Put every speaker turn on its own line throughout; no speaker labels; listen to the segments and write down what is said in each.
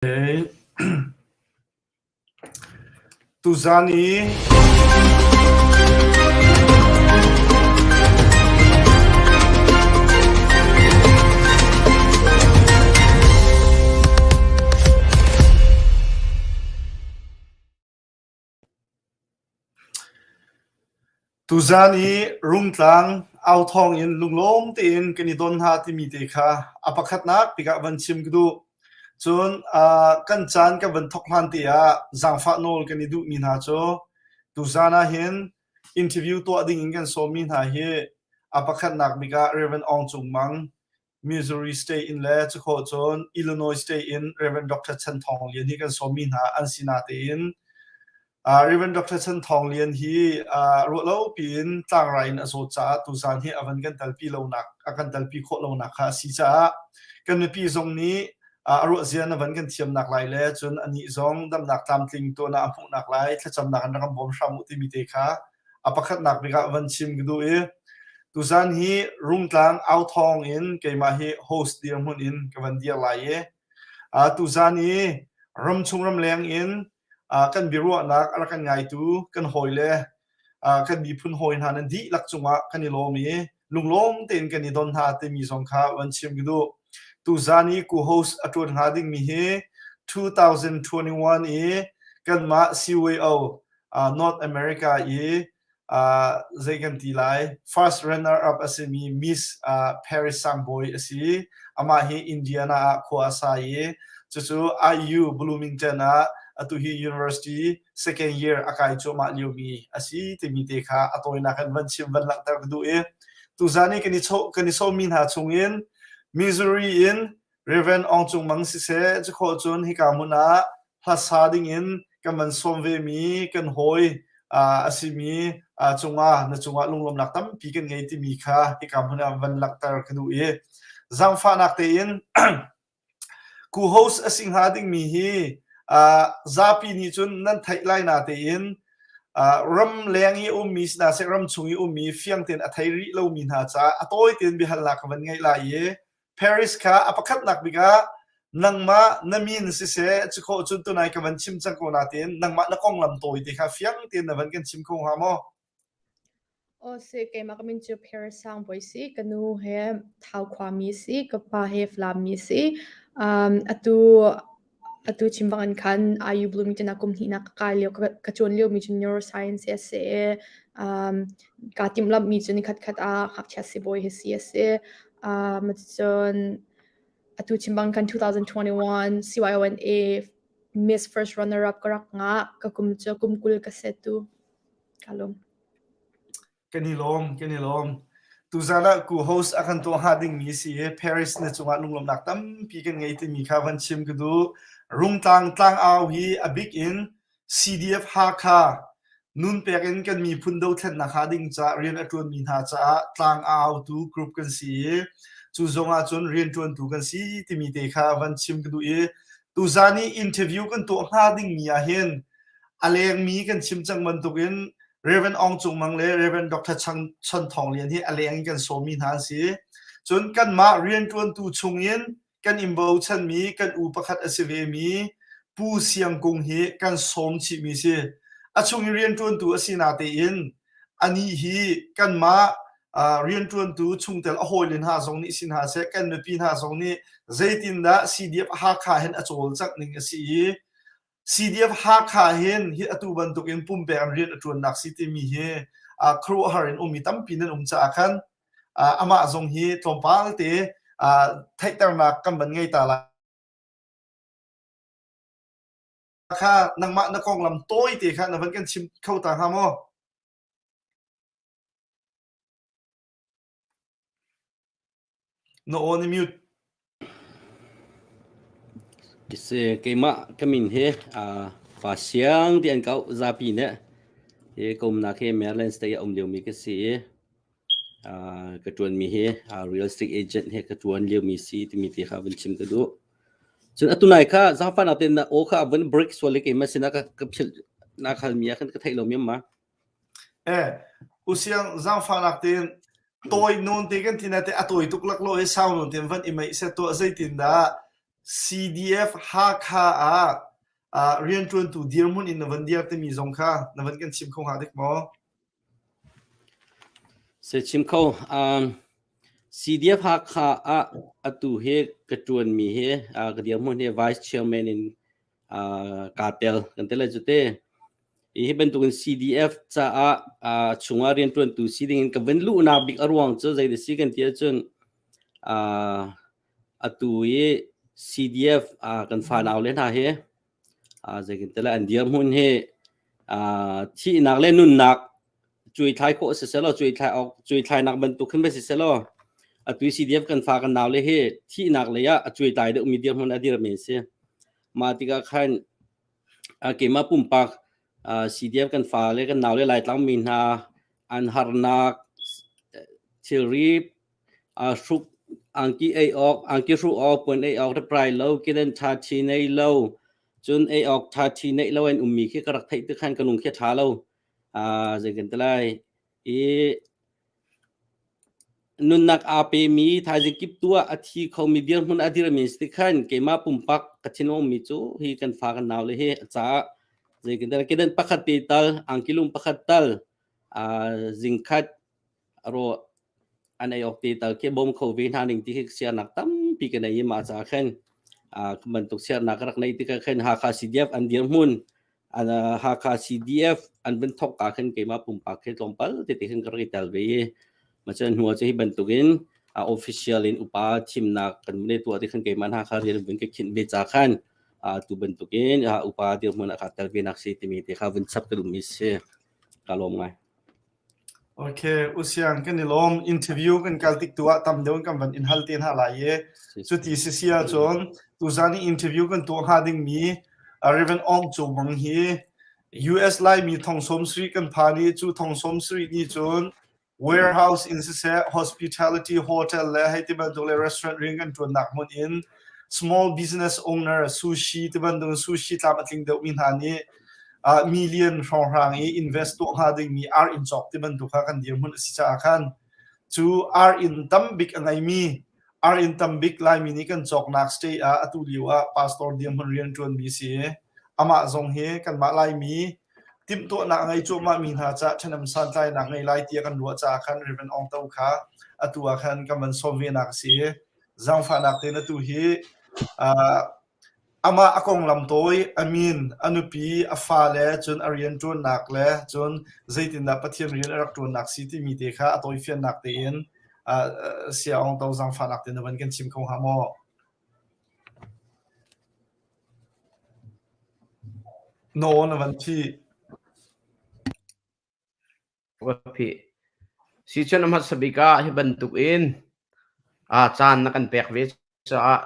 Tuzaan i Tuzaan i Rungtlang authawng in lunglawm tein kan i don hna timi te kha a pakhatnak bik ah van chim ka duh. Cun kan caan kan van thawk hlan te ah zaangfah nawl kan i duhmi hna cu tuzaan ah hin interview tuah ding in kan sawmmi hna hi a pakhatnak bik ah Rev. Aung Cung Mang, Missouri State in le cukhawh cun Illinois State in Rev. Dr. Chan Thawng Lian hi kan sawmmi hna an si natein Rev. Dr. Chan Thawng Lian hi ruahlo piin tlangrai in a zawt caah tuzaan hi a van kan telpi lonak a kan telpi khawh lonak kha a si caah kan mipi zong nih a ruahzia na van kan thiamnak lai le cun anih zong damnak tlamtling tuan ah a hmuhnak lai thlacamnak in rak kan bawm hram u timi te kha a pakhatnak bik ah van chim ka duh i tuzaan hi Rungtlang authawng in keimah hi host dirhmun in ka van dir lai i tuzaan i ramchung ramleng in kan biaruahnak a rak kan ngaitu kan hawile kan miphun hawi hna nan dihlak cungah kan i lawm i lunglawm tein kan i don hna timi zong kha van chim ka duh. Tuzaan i co-host a ṭuan hnga dingmi hi 2021 i kanmah CYO North America i zei kan ti lai first runner up a simi Miss Paris Sangbawi a si. Amah hi Indiana ah khua a sa i cucu IU Bloomington ah atu hi university second year a kai cuahmah liomi a si timi te kha a tawinak in van chim van langhter ka duh i tuzan i kan i kan i sawmmi hna chungin Missouri in Reverend Aung Cung Mang siseh cukhawh cun hika hmun ah hlasa dingin kan van sawm vemi kan hawi a simi cungah na cungah lunglawmnak tampi kan ngei timi kha hika hmun ah van langhter ka duh i zaangfahnak tein ku host a si hnga dingmi hi zapi nih cun nan theih lai na tein ram leng i ummi si hna seh ram chung i ummi fiang tein a thei rih lomi hna caah a tawi tein biahalnak ka van ngeih lai i Paris kha a pakhatnak bik ah nangmah na min siseh cukhawh cun tunai ka van chim cang ko nain nangmah na konglam tawi te kha fiang tein na van kan chim kho hnga maw?
Aw si, keimah ka min cu Paris Sangbawi si. Ka nu he Thau khuami si, ka pa he Falam mi si. Um, atu atu chim bang in khan IU Bloomington ah kum hnihnak ka kai lio ka, ka cawn lio mi cu neuroscience a si. Um, kaa timhlamh mi cu nikhat khat ah ngakchia sibawi hi si a si. Um, cun atu chim bang khan 2021 CYONA Miss First Runner Up ka rak ngah. Ka kum cu kum 20 ka si tu. Ka lung.
Kan i lawm, kan i lawm. Tuzaan ah ku host a kan tuah hnga dingmi si i Paris na cungah lunglawmhnak tampi kan ngei timi kha van chim ka duh. Rungtlang tlangau hi a bik in CDF Hakha nunpek in kan miphun dothlennak hnga ding caah rian a ṭuanmi hna caah tlang a autu group kan si i cu zong ah cun rianṭuantu kan si timi te kha van chim ka duh i tuzaan i interview kan tuah hnga dingmi ah hin a lengmi kan chim cang bantukin Reverend Aung Cung Mang le Reverend Dr. Chang Chon Thawng Lian hi a leng in kan sawmmi hna an si. Cun kanmah rianṭuantu chungin kan in bochanmi kan u pakhat a si vemi Pu Siang Kung hi kan sawm chihmi si. A chung i rianṭuantu a si natein anih hi kanmah rianṭuantu chungtel a hawile hna zong nih si hna seh, kan mipi hna zong nih zeitindah CDF Hakha hin a cawlcangh ning a si i CDF Hakha hin hi atu bantuk in pumpek in rian a ṭuannak si timi hi khuaruahhar in ummi tampi nan um caah khan amah zong hi tlawmpal te theihternak kan van ngei ta lai. Kha nangmah na konglam tawi te kha na van kan chim kho ta hnga maw? Na aw na mute.
Keimah ka min hi Pa Siang ti an kau zapi nih hi ka umnak hi Maryland State ah um liomi ka si i ka ṭuanmi hi real estate agent he ka ṭuan liomi si timi te kha vun chim ka duh. Cun atu nai kha zaangfahnak tein na aw kha a vun break sual i keimah sinah ka ka philh na khalmi ah khan ka theih lomi ma.
Eh, usiang zaangfahnak tein tawi nawn te kan ti na te a tawi tuk laklawh i sau nawn tein van i meih seh tuah zeitin dah. CDF Hakha ah uh, rianṭuantu dirhmun in na van dir timi zong kha na van kan chim kho hnga dik maw?
Se chim kho. Um, CDF Hakha ah atu hi ka ṭuanmi hi uh, ka dirhmun hi Vice Chairman in uh, kaa tel kan tel cu te. Hi bantukin CDF caah uh, chungah rianṭuantu si ding in ka van luhnak bik a ruang cu zei si kan ti ahcun uh, atu i CDF uh, kan fanau le hna hi uh, zei kan ti lai an dirhmun hi uh, thihnak le nunnak cuaithlai khawh si selaw cuaithlai awk cuaithlainak bantuk khin va si selaw atu i CDF kan fa kan nau le hi thihnak lei ah a cuaitlai deuhmi dirhmun a dir men si. Mah tikah khan keimah pumpak CDF kan fa le kan nau le Laitlang mi hna an harnak thilri hruk angki ei awk angki hruh awk puan ei awk reprai lo kilen tha thi nei lo cun ei awk tha thi nei lo an ummi khi ka rak theih tik khan ka lung khi tha lo zei kan ti lai i Nunnak aa pemi thaizing kip tu ah a thi khomi dirhmun a dirmi si khan keimah pumpak ka thinlung mi cu hi kan fa kan nau le hi a caah zeitindah kedan pakhat te tal angkilung pakhat tal zingkhat ro an ei awk te tal khi bawm kho ve hna ning ti khi siarnak tampi ka nei i mah caah khan bantuk siarnak ka rak nei tikah khan Hakha CDF an dirhmun Hakha CDF an van thawk ka khan keimah pumpak he tlawmpal tete khan ka rak i tel ve i macun hnu ah cu hi bantukin official in upa thimnak kan vun i tuah ti khan keimah Hakha rian vun ka khinh ve ca khan tu bantukin upa dirhmun ah kaa tel ve nak si timi te kha vun chap ka duhmi si. Ka lawm ngai.
Okay, usiang kan i lawm. Interview kan kal tik tu ah tam deuh in kan van in hal te hna lai i cuti si si ahcun tuzan i interview kan tuah hnga dingmi Reverend Aung Cung Mang hi US Laimi thong sawm sarih kan phan i cu thong sawm sarih nih cun warehouse in siseh hospitality hotel le hei ti bantuk le restaurant rian kan ṭuannak hmun in small business owner sushi ti bantuk sushi tlam a tling deuhmi hna nih million hrawnghrang i invest tuah hnga dingmi ar inn cawk ti bantuk kha kan dirhmun a si caah khan cu ar inn tam bik a ngeimi ar inn tam bik Laimi nih kan cawknak state ah atu lio ah pastor dirhmun rian ṭuanmi si amah zong hi kanmah Laimi timhtuahnak a ngei cuahmah mi hna caah ṭhahnem santlainak ngei lai tiah kan ruah caah khan Reverend Aung To kha atu ah khan kan van sawm ve nak a si. Zaangfahnak tein atu hi Amah a konglam tawi, a min, a nupi, a fale, cun a rianṭuannak le cun zeitindah Pathian rian a rak ṭuannak si timi te kha a tawifiannak tein Saya Aung To zaangfahnak tein na van kan chim kho hnga maw? Naw na van phih.
Ka phih. Sicun a hmasa bik ah hi bantuk in caan na kan pek ve caah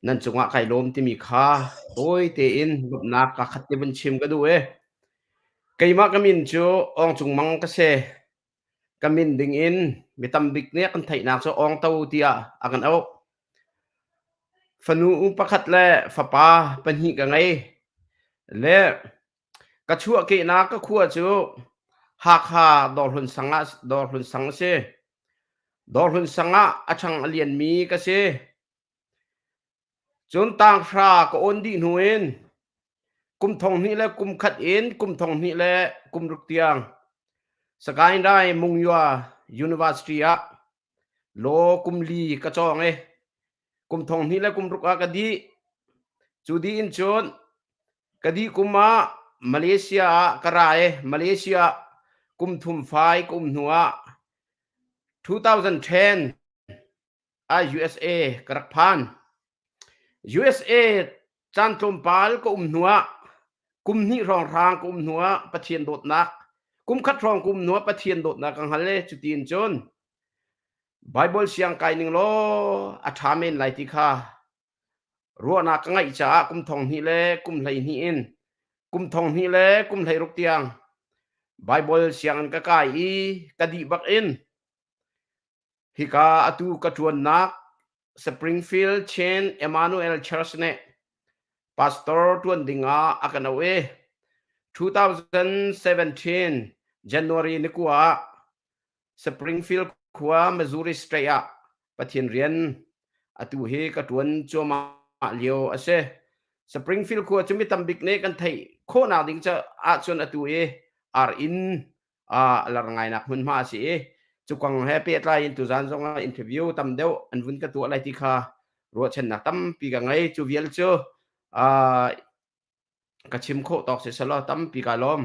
nan cungah kai lawm timi kha tawi tein lawmhnak ka khat te vun chim ka duh i keimah ka min cu Aung Cung Mang ka si. Ka min ding in mi tam bik nih kan theihnak cu Aung To tiah a kan auh. Fanu pakhat le fapa pahnih ka ngei. Le Ka chuahkehnak ka khua cu Hakha Dawrhlun sang ah Dawrhlun sang a si. Dawrhlun sang ah a ṭhang a lianmi ka si. Cun tanghra ka awn dih hnu in kum thong hnih le kum khat in kum thong hnih le kum ruk tiang Sagaing Rai Mungyua University ah law kum li ka cawng i kum thong hnih le kum ruk ah ka dih. Cu dih in cun Ka dih kum ah Malaysia ah ka ra i Malaysia kum thum fai ka um hnu ah 2010 ah USA ka rak phan. USA caan tlawmpal ka um hnu ah kum hnih hrawnghrang ka um hnu ah Pathian dawtnak kum khat hrawng ka um hnu ah Pathian dawtnak ka hngal i cuti in cun Bible siang kai ning law a ṭha men lai ti kha Ruahnak ka ngeih caah kum thong hnih le kum 12 in kum thong hnih le kum 16 tiang Baibal sianginn ka kai i ka dih bak in hika atu ka ṭuannak Springfield Chin Emmanuel Church nih pastor ṭuan ding ah a kan auh i 2017 January ni kua ah Springfield khua Missouri State ah Pathian rian. Atu hi ka ṭuan cuahmah lio a si. Springfield khua cu mi tam bik nih kan theih khawhnak ding ca ahcun atu i ar inn a lar ngainak hmunhma a si i cu kong he pehtlai in tuzan zong ah interview tam deuh an vun ka tuah lai ti kha ruahchannak tampi ka ngei. Cu vial cu ka chim khawh tawk si selaw tampi ka lawm.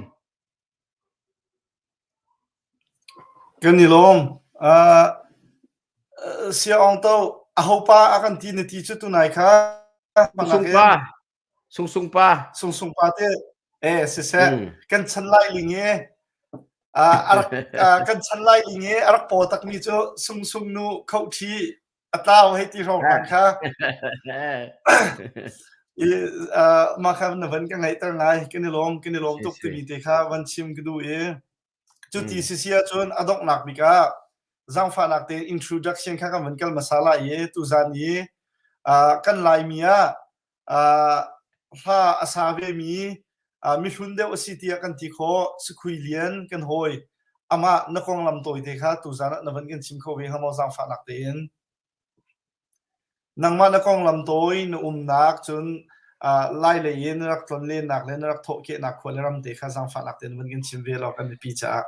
Kan i lawm. Uh, Sia Aung To, ahopa a kan ti na ti cu tunai kha
Sung pa. Sung Sung pa.
Sung Sung pa te. Eh, siseh. Mm. Kan chan lai ling e. Uh, arak, uh, kan chan lai ling e arak po takmi cu Sung Sung nu khau thi a tlau hei ti hrawng hran kha i mah kha na van ka ngaihter ngai kan i lawm kan i lawm tuk timi te kha van chim ka duh i cu ti si si ahcun a donghnak bik ah zaangfahnak tein introduction kha kan van kal hmasa lai i tuzan i kan Laimi ah hla a sa vemi mihlun deuh a si tiah kan ti khawh Sukhui Lian kan hawi amah na konglam tawite kha tuzan ah na van kan chim kho ve hnga maw zaangfahnak tein nangmah na konglam tawi na umnak cun lai lei in na rak tlonlennak le na rak thawhkehnak khua le ram te kha zaangfahnak tein van kan chim ve law kan mipi caah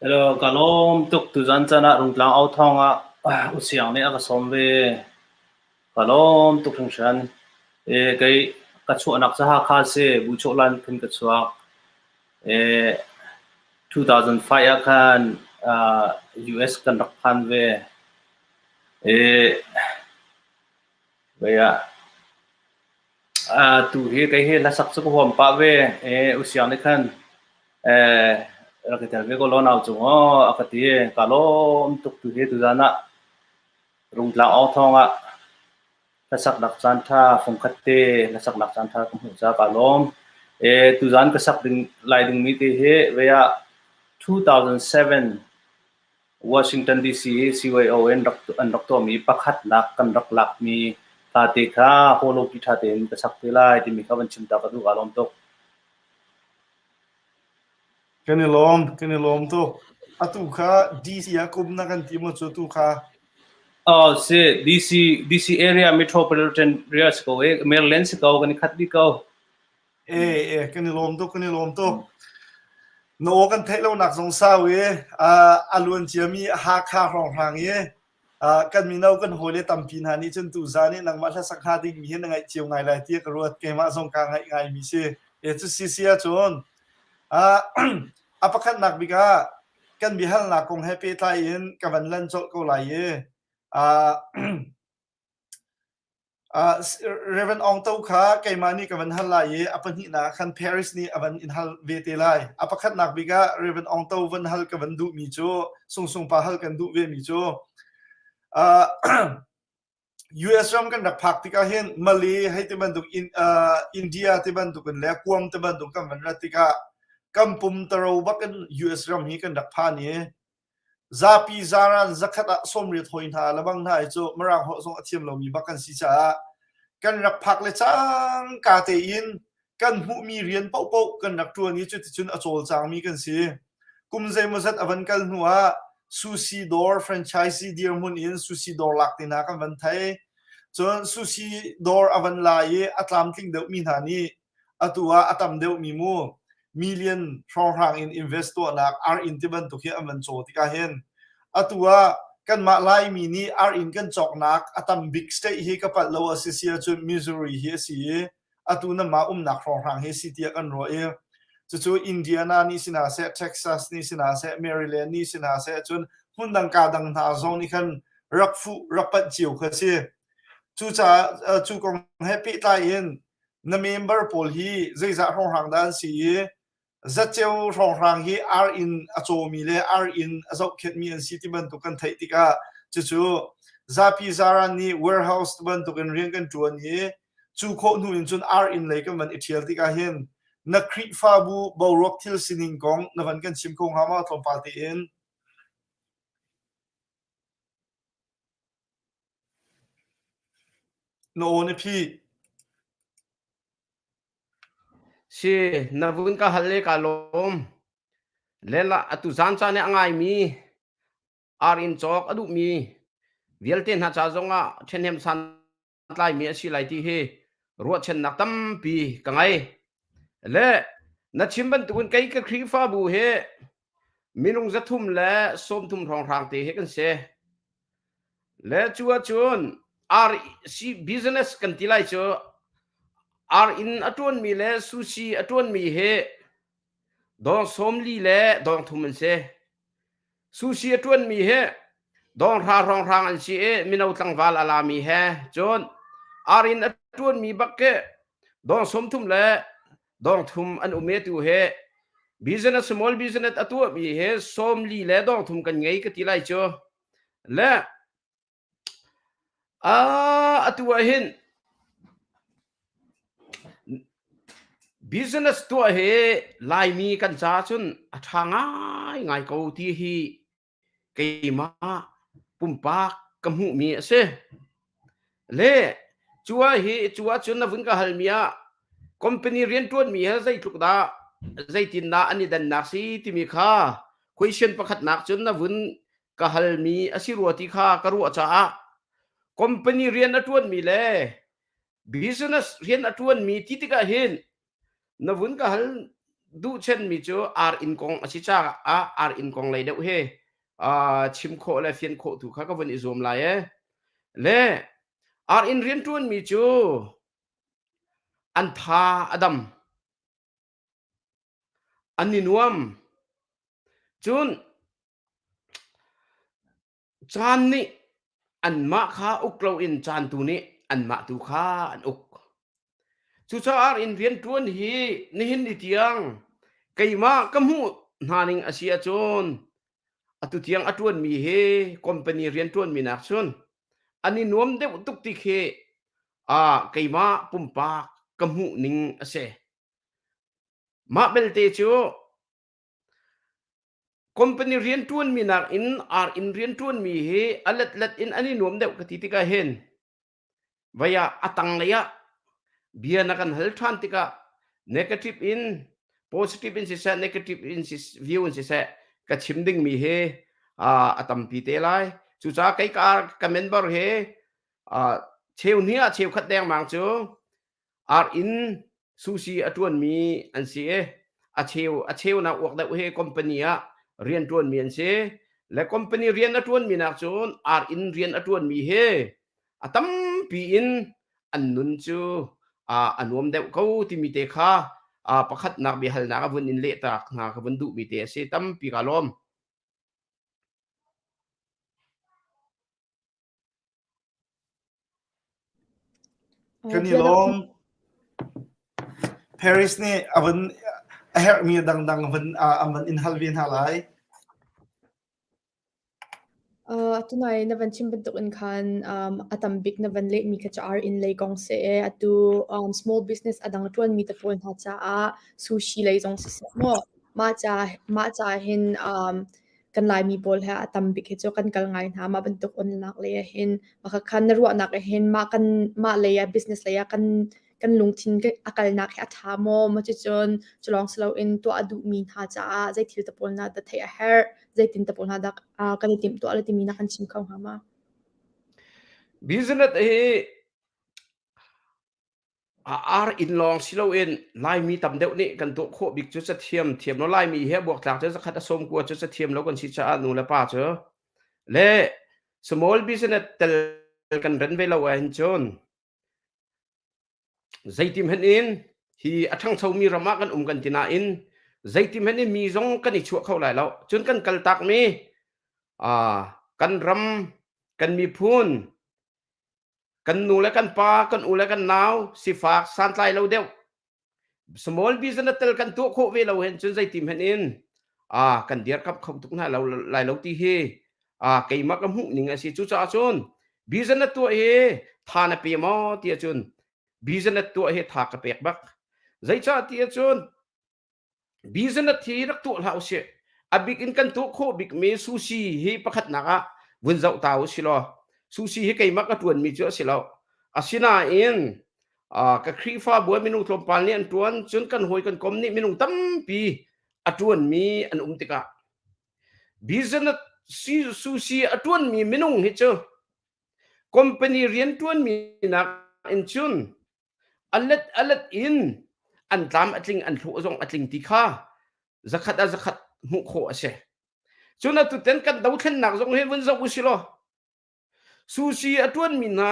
Hello, ka lawm tuk tuzan caan ah Rungtlang Authawng ah Usiang nih a ka sawm ve. Ka lawm tuk hringhran. E, kei ka chuahnak cu Hakha si, Buchawhlan khin ka chuak. E, 2005 ah khan uh, US kan rak phan ve. E, vei ah Tu hi kei hi hlasak cu ka huam pah ve. Usiang nih khan rak i tel ve ko law nau cung aw a ka ti. Kaa lawm tuk tu hi tuzaan ah Rungtlang awng thawng ah hlasaknak caanṭha fungkhat te hlasaknak caanṭha ka hmuh caah kaa lawm. Tuzaan ka sak ding lai dingmi te hi vei ah 2007 Washington DC i CYO in an rak tuahmi pakhatnak kan rak lakmi hla te kha hawlawpi ṭha tein ka sak te lai timi kha van chim ta ka duh. Aa lawm tuk.
Kan i lawm, kan i lawm tuk. Atu kha DC ah kum na kan ti maw cu tu kha?
Oh, si DC DC area metropolitan area si ko i Maryland si ko kan i khat dih ko.
E, e, kan i lawm tuk, kan i lawm tuk. Na aw kan theih lonak zong sau i a luan ciami Hakha hrawnghrang i kan mino kan hawile tampi hna nih cun tuzan i nangmah hlasak hnga dingmi hi na ngaih cio ngai lai tiah ka ruat. Keimah zong kaa ngaih ngaimi si. E, cu si si ahcun a pakhatnak bik ah kan biahalnak kong he pehtlai in ka van lan colh ko lai i Reverend Aung To kha keimah nih ka van hal lai i a pahnihnak ah khan Paris nih a van in hal ve te lai. A pakhatnak bik ah Reverend Aung To van hal ka van duhmi cu Sungsung pa hal kan duh vemi cu US ram kan rak phak tikah hin Malay hei ti bantuk in, uh, India ti bantuk in le Guam ti bantuk kan van rat tikah kan pum taro bak in US ram hi kan rak phan i Zapi zaran zakhat ah 80 hoi hna lebang hna hi cu Mirang holh zong a thiam lomi bak kan si caah kan rak phak le cangka tein kan hmuhmi rian paohpaoh kan rak ṭuan i cuticun a cawlcangmi kan si. Kum zeimawzat a van kal hnu ah sushi dawr franchisee dirhmun in sushi dawr lak te hna kan van thei. Cun sushi dawr a van la i a tlamtling deuhmi hna nih Atu ah a tam deuhmi mu million hrawnghrang in invest tuahnak ar-inn ti bantuk hi an van caw tikah hin atu ah kanmah Laimi nih ar-inn kan cawknak a tam bik state hi ka palh lo a si si ahcun Missouri hi a si i atu nanmah umnak hrawnghrang hi si tiah kan ruah i cucu Indiana nih si hna seh, Texas nih si hna seh, Maryland nih si hna seh cun hmundang kaa dang hna zong nih khan rak fuh rak panh cio kha si. Cucaah cu kong he pehtlai in Na member pawl hi zeizah hrawnghrang dah an si i zatceo hrawnghrang hi ar in a cawmi le ar in a zohkhenhmi an si ti bantuk kan theih tikah cucu zapi zaran nih warehouse bantuk in rian kan ṭuan i cu khawh hnu in cun ar in lei kan van i ṭhial tikah hin na Khrihfabu boruak thil sining kong na van kan chim kho hnga maw tlawmpal tein? Na aw na phih.
Si, na vun ka hal le ka lawm. Lela atu zan caan i a ngaimi ar in cawk a duhmi. vialte hna ca zongah ṭhahnem santlaimi a si lai ti hi ruahchannak tampi ka ngei. Le na chim bantukin kei ka Khrihfabu hi minung 300 le 30 hrawnghrang te hi kan si. Le cu ahcun RC business kan ti lai cu ar inn a ṭuanmi le sushi a ṭuanmi hi dawng 40 le dawng thum an si. Sushi a ṭuanmi hi dawng hra hrawnghrang an si i mino tlangval a lami he cun ar inn a ṭuanmi bak khi dawng 30 le dawng thum an um i atu hi business small business a tuahmi hi 40 le dawng thum kan ngei ka ti lai cu. Le atu ah hin business tuah hi Laimi kan caah cun a ṭha ngaingai ko ti hi keimah pumpak ka hmuhmi a si. Le cu ah hi cu ahcun na vun ka halmi ah company rianṭuanmi he zeitluk dah zeitindah an i dannak si timi kha question pakhatnak cun na vun ka halmi a si rua ti kha ka ruah caah company rian a ṭuanmi le business rian a ṭuanmi ti tikah hin na vun ka hal duh chenmi cu ar inn kong a si caah ar inn kong lei deuh he chim khawh le fian khawh tu kha ka vun i zuam lai e le ar inn rian ṭuanmi cu an tha a dam an i nuam cun Caan nih anmah kha uk loin caan tu nih anmah tu kha an uk. Cucaah inn rianṭuan hi nihin ni tiang keimah ka hmuh hna ning a si ahcun atu tiang a ṭuanmi hi company rianṭuanmi nak cun an i nuam deuh tuk ti khi ah keimah pumpak ka hmuh ning a si. Mah belte cu Company rianṭuanmi nakin ar inn rianṭuanmi hi a letlet in an i nuam deuh ka ti tikah hin vei ah a tanglei ah bia na kan hal ṭhan tikah negative in positive in siseh negative in view in siseh ka chim dingmi hi a tampi te lai. Cucaah kei ka ka member hi cheu hnih ah cheukhat dengmang cu Ar inn sushi a ṭuanmi an si i a cheu a cheunak uak deuh hi company ah rian ṭuanmi an si. Le company rian a ṭuanmi nak cun ar inn rian a ṭuanmi hi a tampi in an nun cu a nuam deuh ko timi te kha pakhatnak biahalnak a vun in lehtak hna ka vun duhmi te a si. Tampi kaa lawm.
Kan i lawm. Paris nih a vun a herhmi dangdang vun an van in hal ve hna lai.
Tunai na van chim bantuk in khan um, a tam bik na van lehmi kha cu ar inn lei kong si i atu um, small business a dang ṭuanmi te pawl hna caah sushi lei zong siseh maw mah ca mah ca hin um, kan Laimi pawl he a tam bik hi cu kan kal ngai hna. Mah bantuk onnak lei ah hin mah kha na ruahnak ah hin mah kan mah lei ah business lei ah kan kan lungthin a kalnak hi a ṭha maw? Maw cucun cu lawng si loin tuah a duhmi hna caah zei thil te pawl hna dah theih a herh? Zeitin te pawl hna dah kan i timhtuah le timi na kan chim kho hnga ma?
Business hi A ar inn lawng si loin Laimi tam deuh nih kan tuah khawh bik cu cathiam thiam lo Laimi he buaktlak cu zakhat a 90 cu cathiam lo kan si caah nu le pa cu le small business tel kan ren ve lo ahhin cun zeitim hen in hi a ṭhangchomi ram ah kan um kan ti nain zeitim hen in mi zong kan i chuah kho lai lo cun kan kaltakmi kan ram kan miphun Kan nu le kan pa, kan u le kan nau sifak santlai lo deuh. Small business tel kan tuah khawh ve lo hen cun zeiti hmanh in ah kan dirkamh kho tuk hna lo lai lo ti hi ah keimah ka hmuh ning a si. Cucaah cun business tuah hi tha na pe maw ti ahcun business tuah hi tha ka pek bak. Zeicah ti ahcun Business hi rak tuah hlah usih. A bik in kan tuah khawh bikmi sushi hi pakhatnak ah vun zoh ta usih law sushi hi keimah ka ṭuanmi cu a si lo. Asinain uh, ka Khrihfabu ah minung tlawmpal nih an ṭuan, cun kan hawi kan kom nih minung tampi a ṭuanmi an um tikah business sushi a ṭuanmi minung hi cu. Company rianṭuanmi nak in cun a let a let in an tlam a tling an hlawh zong a tling ti kha zakhat ah zakhat hmuh khawh a si. Cun atu ten kan dothlennak zong hi vun zoh usih law sushi a ṭuanmi hna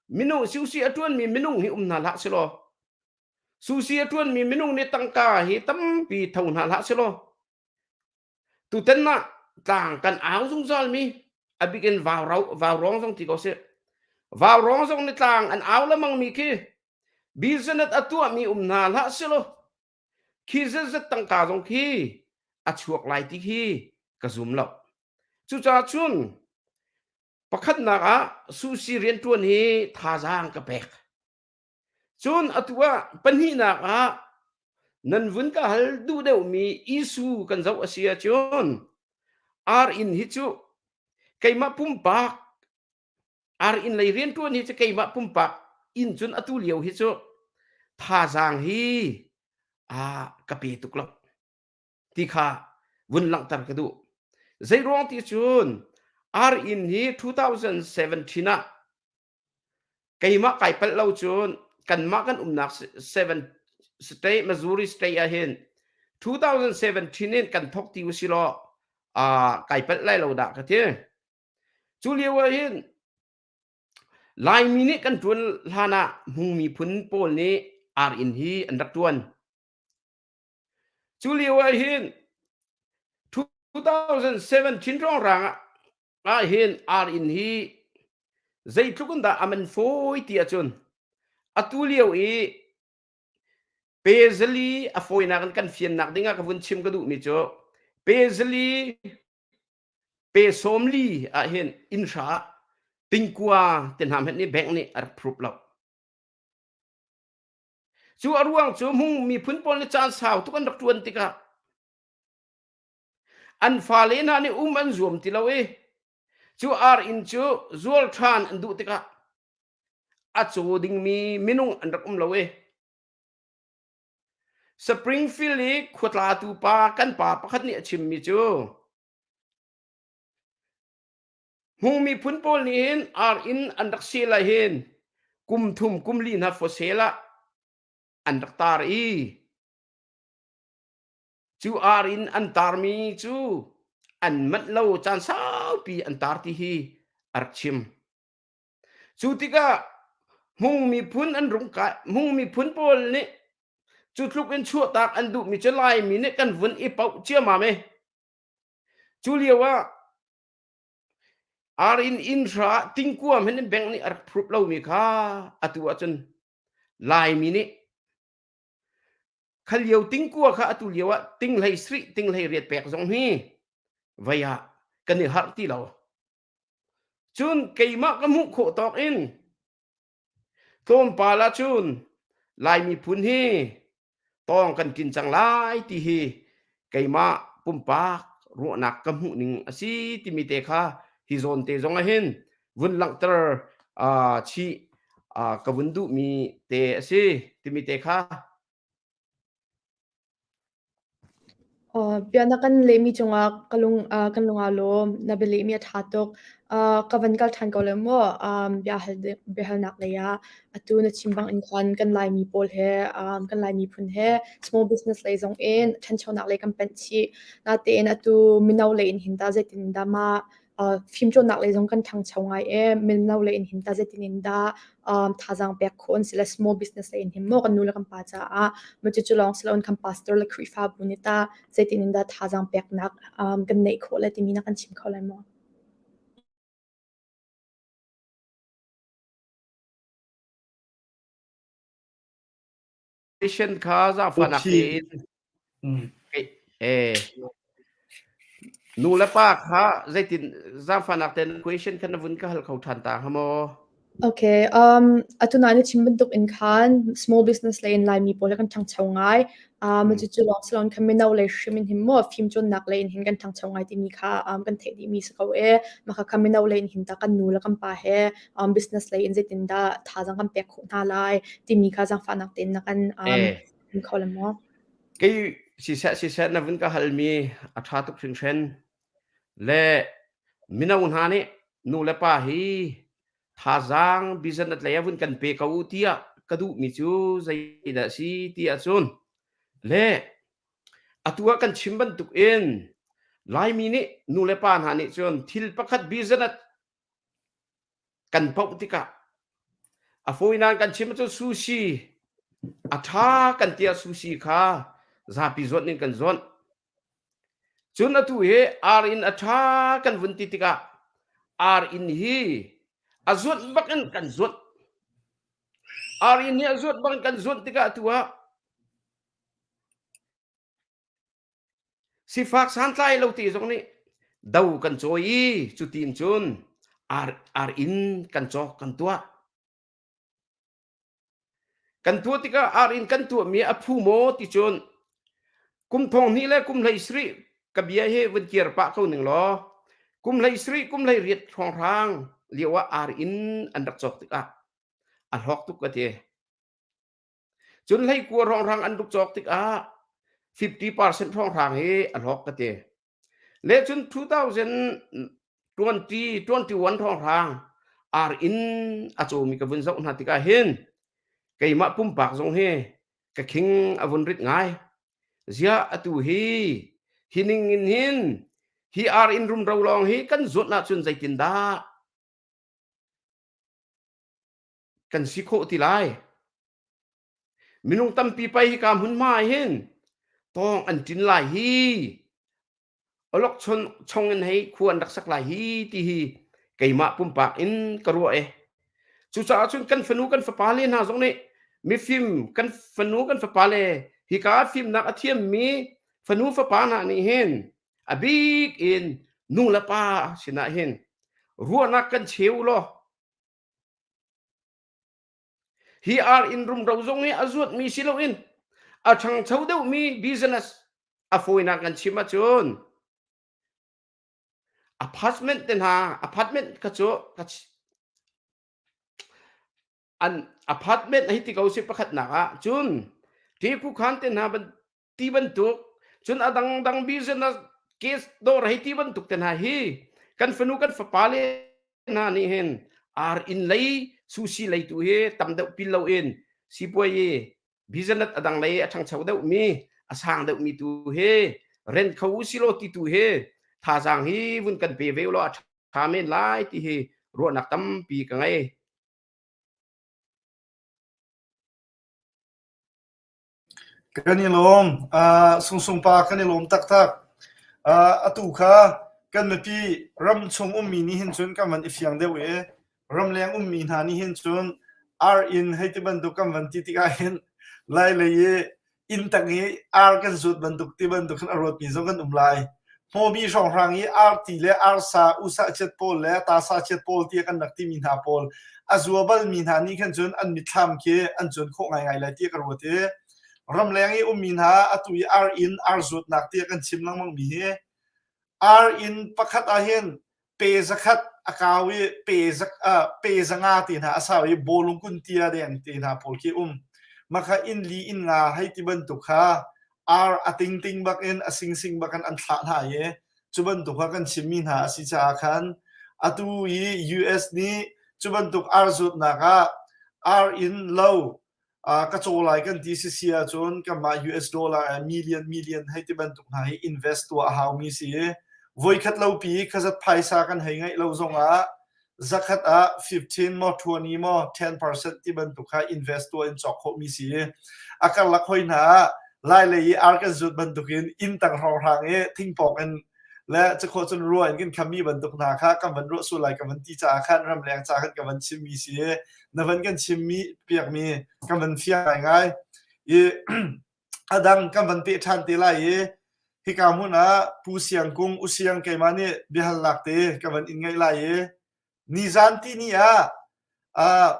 minung sushi a ṭuanmi minung hi um hna hlah selaw sushi a ṭuanmi minung nih tangka hi tampi tho hna hlah selaw Tutan ah tlang kan au zungzalmi a bik in vaurawng zong ti ko sih. Vaurawng zong nih tlang an au lengmangmi khi business a tuahmi um hna hlah selaw khi zetzet tangka zong khi a chuak lai ti khi ka zum lo. Cucaah cun pakhatnak ah sushi rianṭuan hi thazaang ka pek. Cun atu ah pahnihnak ah nan vun ka hal duh deuhmi issue kan zoh a si ahcun ar inn hi cu keimah pumpak ar inn lei rianṭuan hi cu keimah pumpak inn cun atu lio hi cu thazaang hi ah ka pe tuk lo ti kha vun langhter ka duh. Zeiruang ti cun ar inn hi 2017 ah Keimah kai palh lo cun kanmah kan umnak seven state Missouri state ah hin 2017 in kan thawk ti usih law uh, kai palh lai lo dah ka ti. Cu lio ah hin Laimi nih kan ṭuan hlan ah Hmung miphun pawl nih ar inn hi an rak ṭuan. Cu lio ah hin 2017 hrawnghrang ah ah hin ar inn hi zeitluk in dah a man fawi ti ahcun atu lio i pezali a fawinak in kan fiannak dingah ka vun chim ka duhmi cu pezali pe sawmli ah hin inn hra tingkua te hna hmanh nih bank nih a rak phruk lo. Cu a ruang cu hmung miphun pawl nih caan sau tuk an rak ṭuan tikah An fale hna nih um an zuam ti lo i cu ar inn cu zual ṭhan an duh tikah a caw dingmi minung an rak um lo i Springfield i khuatlatu pa kan pa pakhat nih a chimmi cu Hmung miphun pawl nih hin ar inn an rak sel ah hin kum thum kum li hna for sale ah an rak tar i Cu ar in an tarmi cu an manh lo caan saupi an tar ti hi a rak chim. Cu tikah Hmung miphun an rung kai Hmung miphun pawl nih cu tluk in chuahtak an duhmi cu Laimi nih kan vun i poh ciammam i cu lio ah ar in inn hra tingkua hmanh in bank nih a rak phurup lomi kha atu ahcun Laimi nih Kha lio tingkua kha atu lio ah tinghlei sri tinghlei riat pek zong hi vei ah kan i harh ti lo. Cun keimah ka hmuh khawh tawk in tlawmpal ah cun Lai miphun hi tawng kan kin cang lai ti hi keimah pumpak ruahnak ka hmuh ning a si timi te kha hi zawn te zong ah hin vun langhter uh, chih uh, ka vun duhmi te a si timi te kha
Aw, bia na kan lehmi cungah ka lung uh, kan lung aa lawm. Na bialehmi a ṭha tuk. Uh, ka van kal ṭhan ko lai maw? Um, bia hal biahalnak lei ah atu na chim bang in khan kan Laimi pawl he um, kan Lai miphun he small business lei zong in ṭhanchonak lei kan panh chih. Natein atu mino lei in hin tah zeitin dah mah fimcawnnak lei zong kan ṭhangcho ngai i mino lei in hin tah zeitin in dah thazaang pek khawh an si le small business lei in hin maw kan nu le kan pa caah maw cucu lawng si loin kan pastor le Khrihfabu nih tah zeitin in dah thazaang peknak kan neih khawh le timi na kan chim kho lai maw?
Patient kha zaangfahnak tein eh nu le pa kha zeitin zaangfahnak tein question kha na vun ka hal kho ṭhan ta hnga maw?
Okay, um, atu na na chim bantuk in khan small business lei in Laimi pawl hi kan ṭhangcho ngai. Um, cucu lawng si loin khan mino lei hrim in hin maw fimcawnnak lei in hin kan ṭhangcho ngai timi kha um, kan theih dihmi si ko e. Mah kha kha mino lei in hin ta kan nu le kan pa he um, business lei in zeitindah thazaang kan pek khawh hna lai timi kha zaangfahnak tein na kan um,
Eh,
chim kho lai maw?
kei siseh siseh na vun ka halmi a ṭha tuk hringhren. Le mino hna nih nu le pa hi Thazaang business lei ah vun kan pe ko u tiah ka duhmi cu zeidah si ti ahcun le atu ah kan chim bantuk in Laimi nih nu le pa hna nih cun thil pakhat business kan poh tikah a fawinan kan chim ahcun sushi a ṭha kan tiah sushi kha zapi zuanh in kan zuanh. Cun atu hi ar inn a ṭha kan vun ti tikah ar inn hi a zuanh bak in kan zuanh. Ar inn hi a zuanh bak in kan zuanh tikah atu ah sifak santlai lo ti zong nih do kan cawi i cutin cun ar, ar inn kan cawk kan tuah. Kan tuah tikah ar in kan tuahmi a phu maw ti cun kum thong hnih le kum hlei sarih ka bia hi vun kir pah ko ning law kum hlei sarih kum hlei riat hrawnghrang lio ah ar in an rak cawk tikah a hlawk tuk ka ti. Cun hlei kua hrawnghrang an rak cawk tikah 50% hrawnghrang hi a hlawk ka ti. Le cun 2020 21 hrawnghrang ar in a cawmi ka vun zoh hna tikah hin keimah pumpak zong hi ka khing a vun rit ngai. Ziah atu hi hi ning in hin hi ar in rumro lawng hi kan zuat ahcun zeitindah kan si khawh ti lai? Minung tampi pei hika hmunhma ah hin tawng an ṭin lai hi awlok chong in hei khua an rak sak lai hi ti hi keimah pumpak in ka ruah e. Cucaah cun kan fanu kan fapa le hna zong nih mifim kan fanu kan fapa le hika ah fimnak a thiammi fanu fapa hna nih hin a bik in nu le pa sinah hin ruahnak kan cheu law Hi ar inn rumro zong hi a zuatmi si loin a ṭhangcho deuhmi business a fawinak kan chim ahcun apartment te hna apartment kha cu an apartment hei ti ko si pakhatnak ah cun teku khan te hna ti bantuk cun a dangdang business case dawr hei ti bantuk te hna hi kan fanu kan fapa le hna nih hin ar inn lei sushi lei tu hi tam deuh pil loin sipuai i business a dang lei a ṭhangcho deuh mi a sang deuh mi tu hi rent kho u silo ti tu hi thazaang hi vun kan pe ve law a ṭha men lai ti hi ruahnak tampi ka ngei.
Kan i lawm. Uh, Sungsung pa kan i lawm taktak. Uh, atu kha kan mipi ram chung ummi nih hin cun kan van i fiang deuh i ramleng ummi hna nih hin cun ar inn hei ti bantuk kan van ti tikah hin lai lei i inn tang i ar kan zuat bantuk ti bantuk khin a ruatmi zong kan um lai. Hmawbi hrawnghrang i arti le arsa usa chiat pawl le tasa chiat pawl tiah kan rak timi hna pawl a zua balmi hna nih khan cun an mitthlam khi an cuan khawh ngaingai lai tiah ka ruat i ramleng i ummi hna atu i ar inn ar zuatnak tiah kan chim lengmang mi hi ar inn pakhat ah hin pe zakhat a kau i pe zak pe zanga te hna a sau i bawlung kun tia deng te hna pawl khi um makha inn li inn nga hei ti bantuk kha ar a tingting bak in a singsing bak in an thlah hna i cu bantuk kha kan chimmi hna a si caah khan atu i US nih cu bantuk ar zuatnak ah ar in lo ka caw lai kan ti sisi ahcun kanmah US dollar million million hei ti bantuk hna hi invest tuah a haumi si i voikhat lo pi khazat phaisa kan hei ngeih lo zongah zakhat ah 15 maw 20 maw 10% ti bantuk kha invest tuah in cawk khawhmi si i a karlak hoi hna ah lai lei i ar kan zut bantukin inn tang hrawnghrang i thingpawk in le cakhawh cun rua in kan khammi bantuk hna kha kan van ruah sual lai kan van ti caah khan ramleng ca khan kan van chimmi si i na van kan chimmi piakmi kan van fiang ngaingai i a dang kan van peh ṭhan te lai i hika hmun ah Pu Siang Kung U Siang keimah nih biahalnak te ka van in ngaih lai i nizan ti ni ah uh,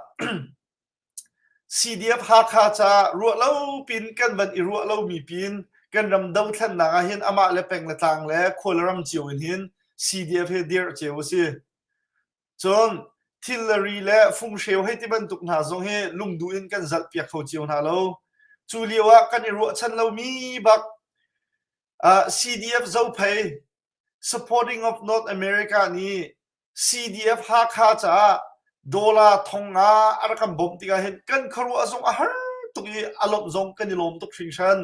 CDF Hakha ca ruah lo pin kan van i ruah lomi pin kan ram dothlennak ah hin amah le peng le tlang le khua le ram cio in hin CDF hi dirh cio a si. Cun thil le ri le funghreu hei ti bantuk hna zong hi lungduh in kan zalhpiak kho cio hna lo. Cu lio ah kan i ruahchan lomi bak uh, CDF Zophei Supporting of North America nih CDF Hakha caah Dollar thong nga a rak kan bawmh tikah hin kan khuaruah zong a har tuk i a lawmh zong kan i lawm tuk hringhran.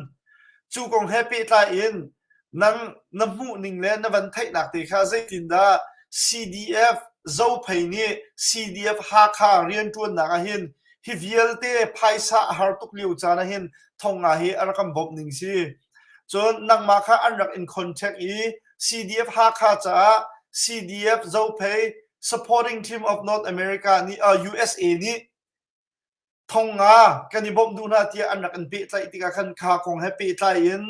Cu kong he pehtlai in nang na hmuh ning le na van theihnak te kha zeitindah CDF Zophei nih CDF Hakha rianṭuannak ah hin hi vialte phaisa a har tuk lio caan ah hin thong nga hi a rak kan bawmh ning si. Cun nangmah kha an rak in contact i CDF Hakha caah CDF Zophei Supporting Team of North America nih uh, USA nih thong nga kan i bawmh duh hna tiah an rak in pehtlaih tikah khan kha kong he pehtlai in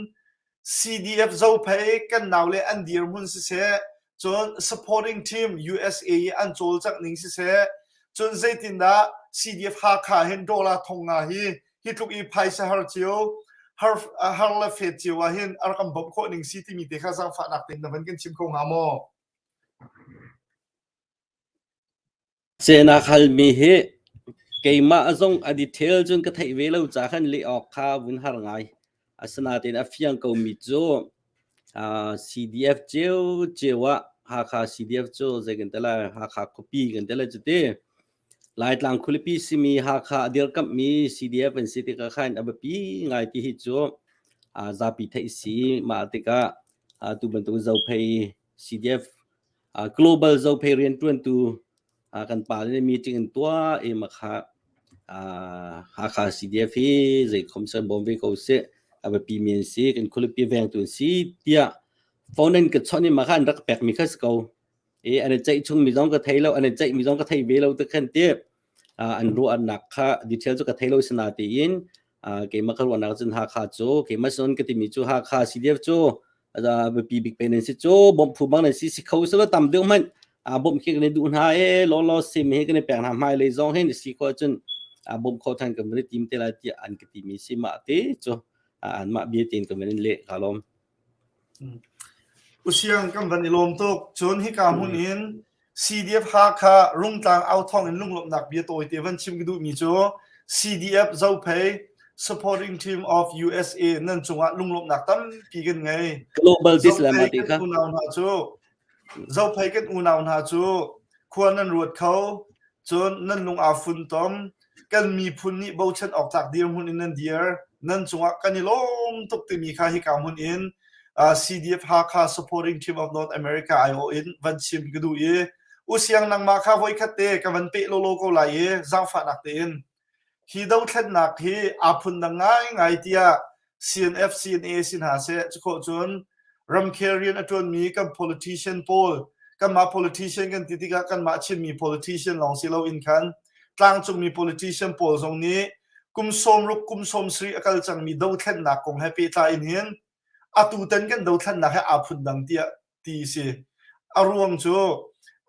CDF Zophei kan naule an dirhmun siseh cun supporting team USA i an cawlcangh ning siseh cun zeitindah CDF Hakha hin dollar thong nga hi hi tluk i phaisa har cio har har le fet cio ah hin a rak kan bawmh khawh ning si timi te kha zaangfahnak tein na van kan chim kho hnga maw?
Cehnak halmi hi keimah zong a detail cun ka theih ve lo ca khan leh awk kha vun har ngai. Asinain a fiang komi cu CDF ciocio ah Hakha CDF cu zei kan ti lai Hakha khuapi kan ti lai cu ti. Laitlang khualipi simi Hakha a dirkamhmi CDF an si tikah khan a biapi ngai ti hi cu zapi theih si. Mah tikah tu bantuk Zophei CDF Global Zophei rianṭuantu kan pa nih meeting in tuah i makha Hakha CDF hi zeikhom san bawm ve ko seh a biapi mi an si kan khualipi vengtu an si tiah phone in ka chawnh i makha an rak pekmi kha si ko i an i ceih chung mi zong ka thei lo an i ceih mi zong ka thei ve lo te khan ti an ruahnak kha detail cu ka thei lo sina tiin keimah ka ruahnak cun Hakha cu keimah son ka timi cu Hakha CDF cu biapi bik pe nan si cu bawmh phu bang nan si si kho selo tam deuh hmanh bawmh khi kan i duh hna e law law sim hi kan i pek hna hmai lei zong hin si kho cun bawmh kho than kan van tim te lai tiah an ka timi si mah te cu anmah bia tein kan van in leh ka lawm.
Usiang kan van i lawm tuk. Cun hika hmun in CDF Hakha Rungtlang authawng in lunglawmhnak bia tawite van chim ka duhmi cu CDF Zophei Supporting Team of USA nan cungah lunglawmhnak tampi kan ngei.
Global this le mah ti kha.
Unau hna cu Zophei kan unau hna cu khua nan ruat kho cun nan lung aa funtom kan miphun nih bochan awk tlak dirhmun in nan dir nan cungah kan i lawm tuk timi kha hika hmun in uh, CDF Hakha Supporting Team of North America aiawh in van chim ka duh i usiang nangmah kha voikhat te ka van peh lolo ko lai i zaangfahnak tein hi dothlennak hi aa phun dang ngaingai tiah CNF CNA si hna seh cukhawh cun ramkhel rian a ṭuanmi kan politician pawl kanmah politician kan ti tikah kanmah Chinmi politician lawng si loin khan tlangcungmi politician pawl zong nih kum sawmruk kum sawmsarih a kal cangmi dothlennak kong he pehtlai in hin atutan kan dothlennak he aa phun dang tiah ti si. A ruang cu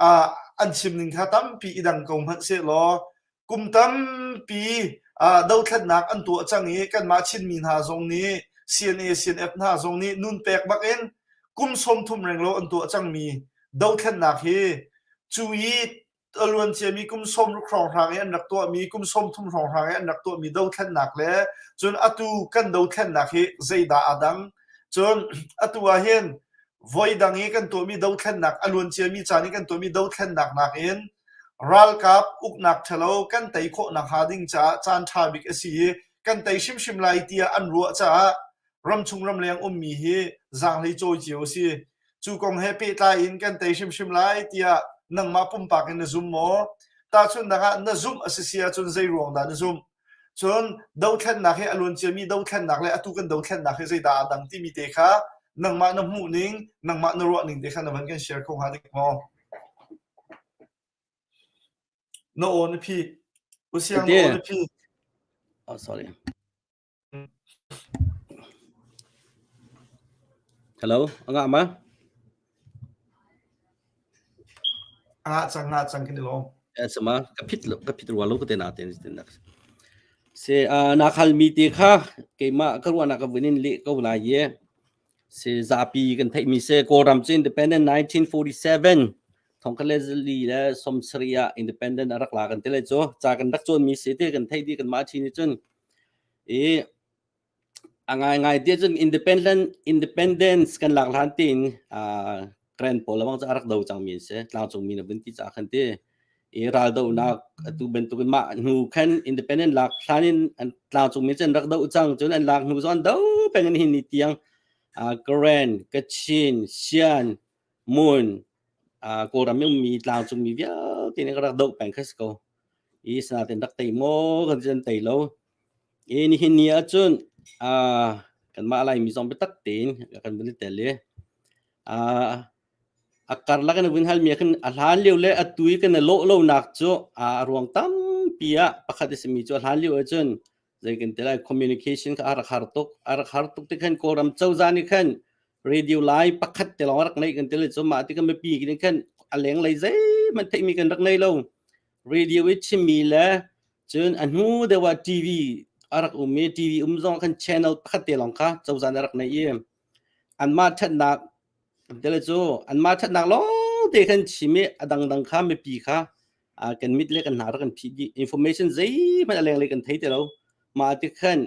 uh, an chim ning kha tampi i dang ko hmanh sehlaw kum tampi uh, dothlennak an tuah cang i kanmah Chinmi hna zong nih CNA CNF hna zong nih nun pek bak in kum 30 renglo an tuah cangmi dothlennak hi cu i a luanciami kum 60 hrawnghrang i an rak tuahmi kum 30 hrawnghrang i an rak tuahmi dothlennak le cun atu kan dothlennak hi zeidah aa dang cun atu ah hin voi dang i kan tuahmi dothlennak a luanciami caan i kan tuahmi dothlennak nakin ralkap uknak ṭhalo kan tei khawh nakhnga ding caah caan ṭha bik a si i kan tei hrimhrim lai tiah an ruah caah ramchung ramleng ummi hi zaanghlei cawi cio a si. Cu kong he pehtlai in kan tei hrimhrim lai tiah nangmah pumpak in na zum maw? Tahchunhnak ah na zumh a si si ahcun zei ruang dah na zumh? Cun dothlennak hi a luanciami dothlennak le atu kan dothlennak hi zeidah aa dang timi te kha nangmah na hmuh ning, nangmah na ruah ning te kha na van kan share kho hnga dik maw? Na aw na phih. Usiang na aw na phih.
Oh, sorry. Hello, a ngah ma?
A cang nga cang kan i lawm.
Eh sama ka phit lo ka phit rua lo ka te na te tin nak. Se a na khal mi te kha keimah ka ruahnak ka vun in leh ko lai ye. Se zapi kan theih mi se Kawlram cu independent 1947 thongkhat le zali le sawmsarih ah independent a rak la kan ti le cu ca kan rak cawn mi se te kan theih di kan mah chin cun I a ngaingai tiah cun independent independence kan lak hlan tein uh, Karen pawl lawng cu a rak do cangmi an si. Tlangcungmi na vun ti caah khan ti. I raldohnak atu bantukin mah hnu khan independent lak hlan in an tlangcungmi cu an rak doh cang. Cun an lak hnu zong an do peng in hin ni tiang Karen, Kachin, Shan, Mon, Kawlram i ummi tlangcungmi vialte nih kan rak doh peng kha si ko. I sinain rak tei maw kan an tei lo. I nihin ni ahcun kanmah Laimi zong biatak tein kan vun i tel i a karlak in a vun halmi ah khin a hlan lio le atu i kan i lawh lonak cu a ruang tampi ah pakhat a simi cu a hlan lio ahcun zei kan ti lai communication kha a rak har tuk. A rak har tuk ti khan Kawlram cozah nih khan radio lai pakhat te lawng a rak ngeih kan ti le cu mah tikah mipi nih khan a lenglei zeihmanh theihmi kan rak ngei lo. Radio i chimmi le cun a hnu deuh ah TV a rak um i TV um zong khan channel pakhat te lawng kha cozah nih a rak neih i anmah ṭhatnak tele cu anmah ṭhatnak lawng te khan chim i a dangdang kha mipi kha kan mit le kan hna rak kan phih dih. Information zeihmanh a lenglei kan thei ti lo. Mah ti khan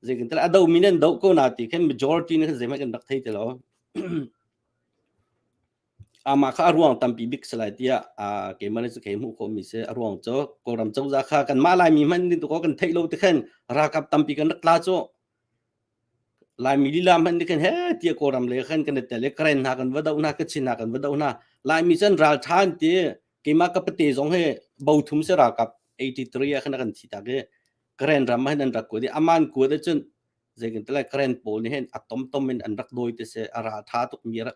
zei kan a do mi nan do ko na ti khan majority nih khan zeihmanh kan rak thei ti lo. Amah kha a ruang tampi bik si lai tiah keimah nih cu kei hmuh khawhmi si. A ruang cu Kawlram cozah kha kanmah Laimi hmanh nih tukaw kan theih lo ti khan ralkap tampi kan rak tla cu. Laimi lila hmanh nih khan he tiah Kawlram lei khan kan i tel i Karen hna kan va doh hna, Kachin hna kan va doh hna. Laimi cu an ral ṭha an ti. Keimah ka pate zong hi bo thum si ralkap 83 ah khan a kan thi tak i Karen ram ah hin an rak kuat i aman kuat ahcun zei kan ti lai Karen pawl nih hin a tomtom in an rak dawi ti si a ral ṭha tuk mi rak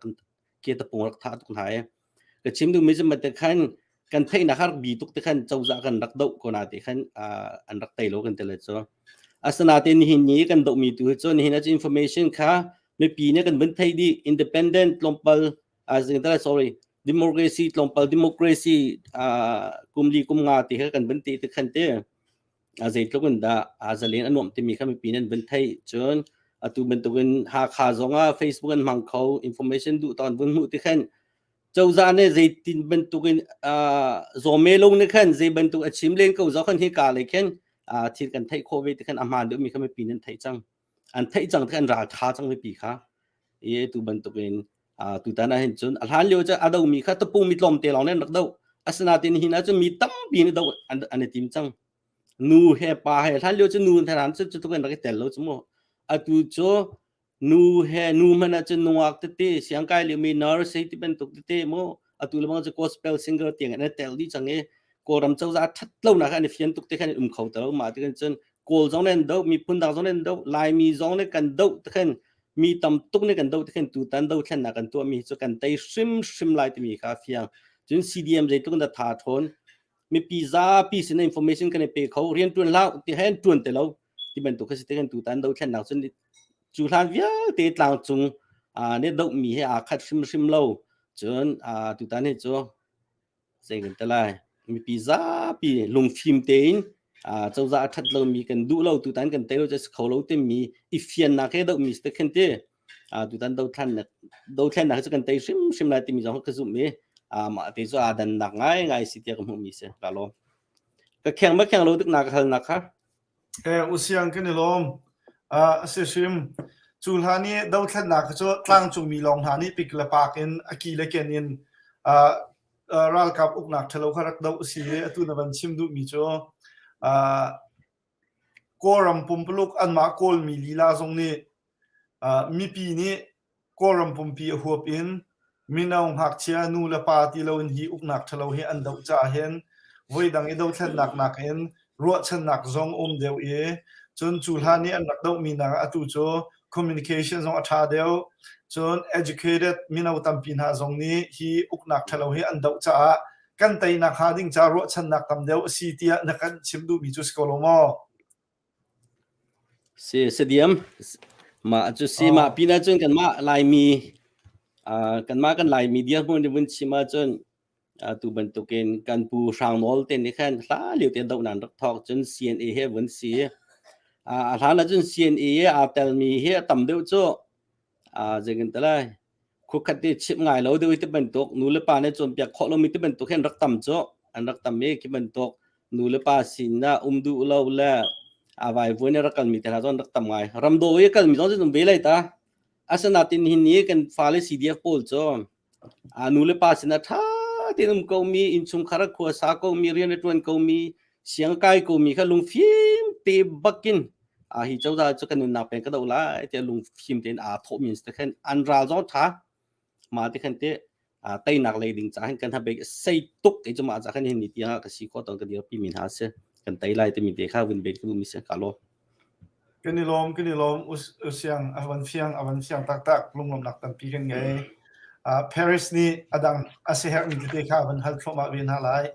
ke tapung rak tha tuk hna i ka chim duhmi cu mate khan kan theihnak har bi tuk te khan cozah kan rak doh ko na te khan an rak tei lo kan ti le cu asinain nihin ni kan dohmi tu cu nihin ah information kha mipi nih kan vun thei dih independent tlawmpal sorry democracy tlawmpal democracy kum li kum nga ti kha kan vun ti te khan te a zeitluk in dah aa zalen a nuamh timi kha mipi nan vun theih. Cun atu bantukin Hakha zong ah Facebook an hmang kho, information duh tawn vun hmuh ti khan cozah nih zeitin bantukin zawme lung nih khan zei bantuk a chim len ko zong khan hi ka lei khin thil kan theih khawh ve ti khan a hmaan deuhmi kha mipi nan theih cang. An theih cang ti khan ral tha cang mipi kha. I tu bantukin tutan ah hin cun a hlan lio cu a domi kha tapung mi tlawmte lawng nih an rak doh. Asinain hin ahcun mi tampi nih doh an i tim cang. Nu he pa he hlan lio cu nu he ran cu cu tluk in rak i tel lo cu mu. Atu cu nu he nu hmanh ah cun nungak tete siangkai liomi nurse hei ti bantuk tete mu atu le bang cu gospel singer tiang in an i tel dih cang i Kawlram cozah a ṭhat lonak an i fian tuk te khan an um kho ti lo. Mah ti khan cun Kawl zong nih an doh, miphun dang zong nih an doh, Laimi zong nih kan doh ti khan mi tam tuk nih kan doh ti khan tutan dothlennak kan tuahmi cu kan tei hrimhrim lai timi kha a fiang. Cun CDM zeitluk in dah tha ṭhawn mipi zapi sin information kan i pe kho rianṭuan hlah ti he an ṭuan ti lo ti bantuk kha si te kan tutan dothlennak cun cu hlan vialte tlangcung nih dohmi he aa khat hrimhrim lo cun tutan hi cu zei kan ti lai mipi zapi lungfim tein cozah a ṭhat lomi kan duh lo tutan kan tei lo cu kho lo timi i fiannak he dohmi si te khin ti tutan dothlennak dothlennak cu kan tei hrimhrim lai timi zong ka zumh i mah te cu aa dannak ngaingai si tiah ka hmuhmi si ka lawm ka kheng ma kheng lo tuk na ka halnak kha
Eh usiang kan i lawm a si hrim cu hlan i dothlennak cu tlangcungmi lawng hna nih pik le pak in a ki le ken in ralkap uknak ṭhalo kha rak doh si i atu na van chim duhmi cu Kawlram pumpuluk anmah Kawlmi lila zong nih Mipi nih Kawlram pumpi a huap in mino ngakchia nu le pa ti loin hi uknak ṭhalo hi an doh caah hin voidang i dothlennak nakin ruahchannak zong um deuh i cun cu hlan i an rak dohmi nak ah atu cu communication zong a ṭha deuh cun educated mino tampi hna zong nih hi uknak ṭhalo hi an doh caah kan teinak hnga ding caah ruahchannak tam deuh a si tiah na kan chim duhmi cu si ko lo maw?
Si sadiam mah cu si mah pin ahcun kanmah Laimi kanmah kan Laimi dirhmun in vun chim ahcun atu bantukin kan pu Hrang Nawl te nih khan hla lio te doh nan rak thawk cun CNA he vun si. A hlan ahcun CNA he aa telmi hi a tam deuh cu zei kan ti lai Khuakhat i chimh ngai lo deuh i ti bantuk nu le pa nih cawnpiak khawh lomi ti bantuk hi an rak tam cu an rak tam i khi bantuk nu le pa sin ah um duh lo le a vaivuan i rak kalmi te hna zong an rak tam ngai. Ramdaw i kalmi zong cu um ve lai ta. Asinain nihin ni kan fale CDF pawl cu a nu le pa sinah ṭha tein um komi innchungkhar ah khua sa komi rian a ṭuan komi siang kai komi kha lungfim te bakin a hi cozah cu kan nunnak peng ka doh lai tiah lungfim tein aa thawhmi an si khan an ral zong ṭha ma te khan te teinak lei ding ca hin kan ha bek sei tuk kei cu mah ca khan hin ni tiang ah ka si kho ton ka dirpi mi hna si kan tei lai timi te kha vun bet ka duh mi si ka lo.
Kan i lawm, kan i lawm. Usiang a van fiang, a van fiang taktak. Lunglawmhnak tampi kan ngei. Paris nih a dang a siaherhmi tete kha van hal thluahmah ve hna lai.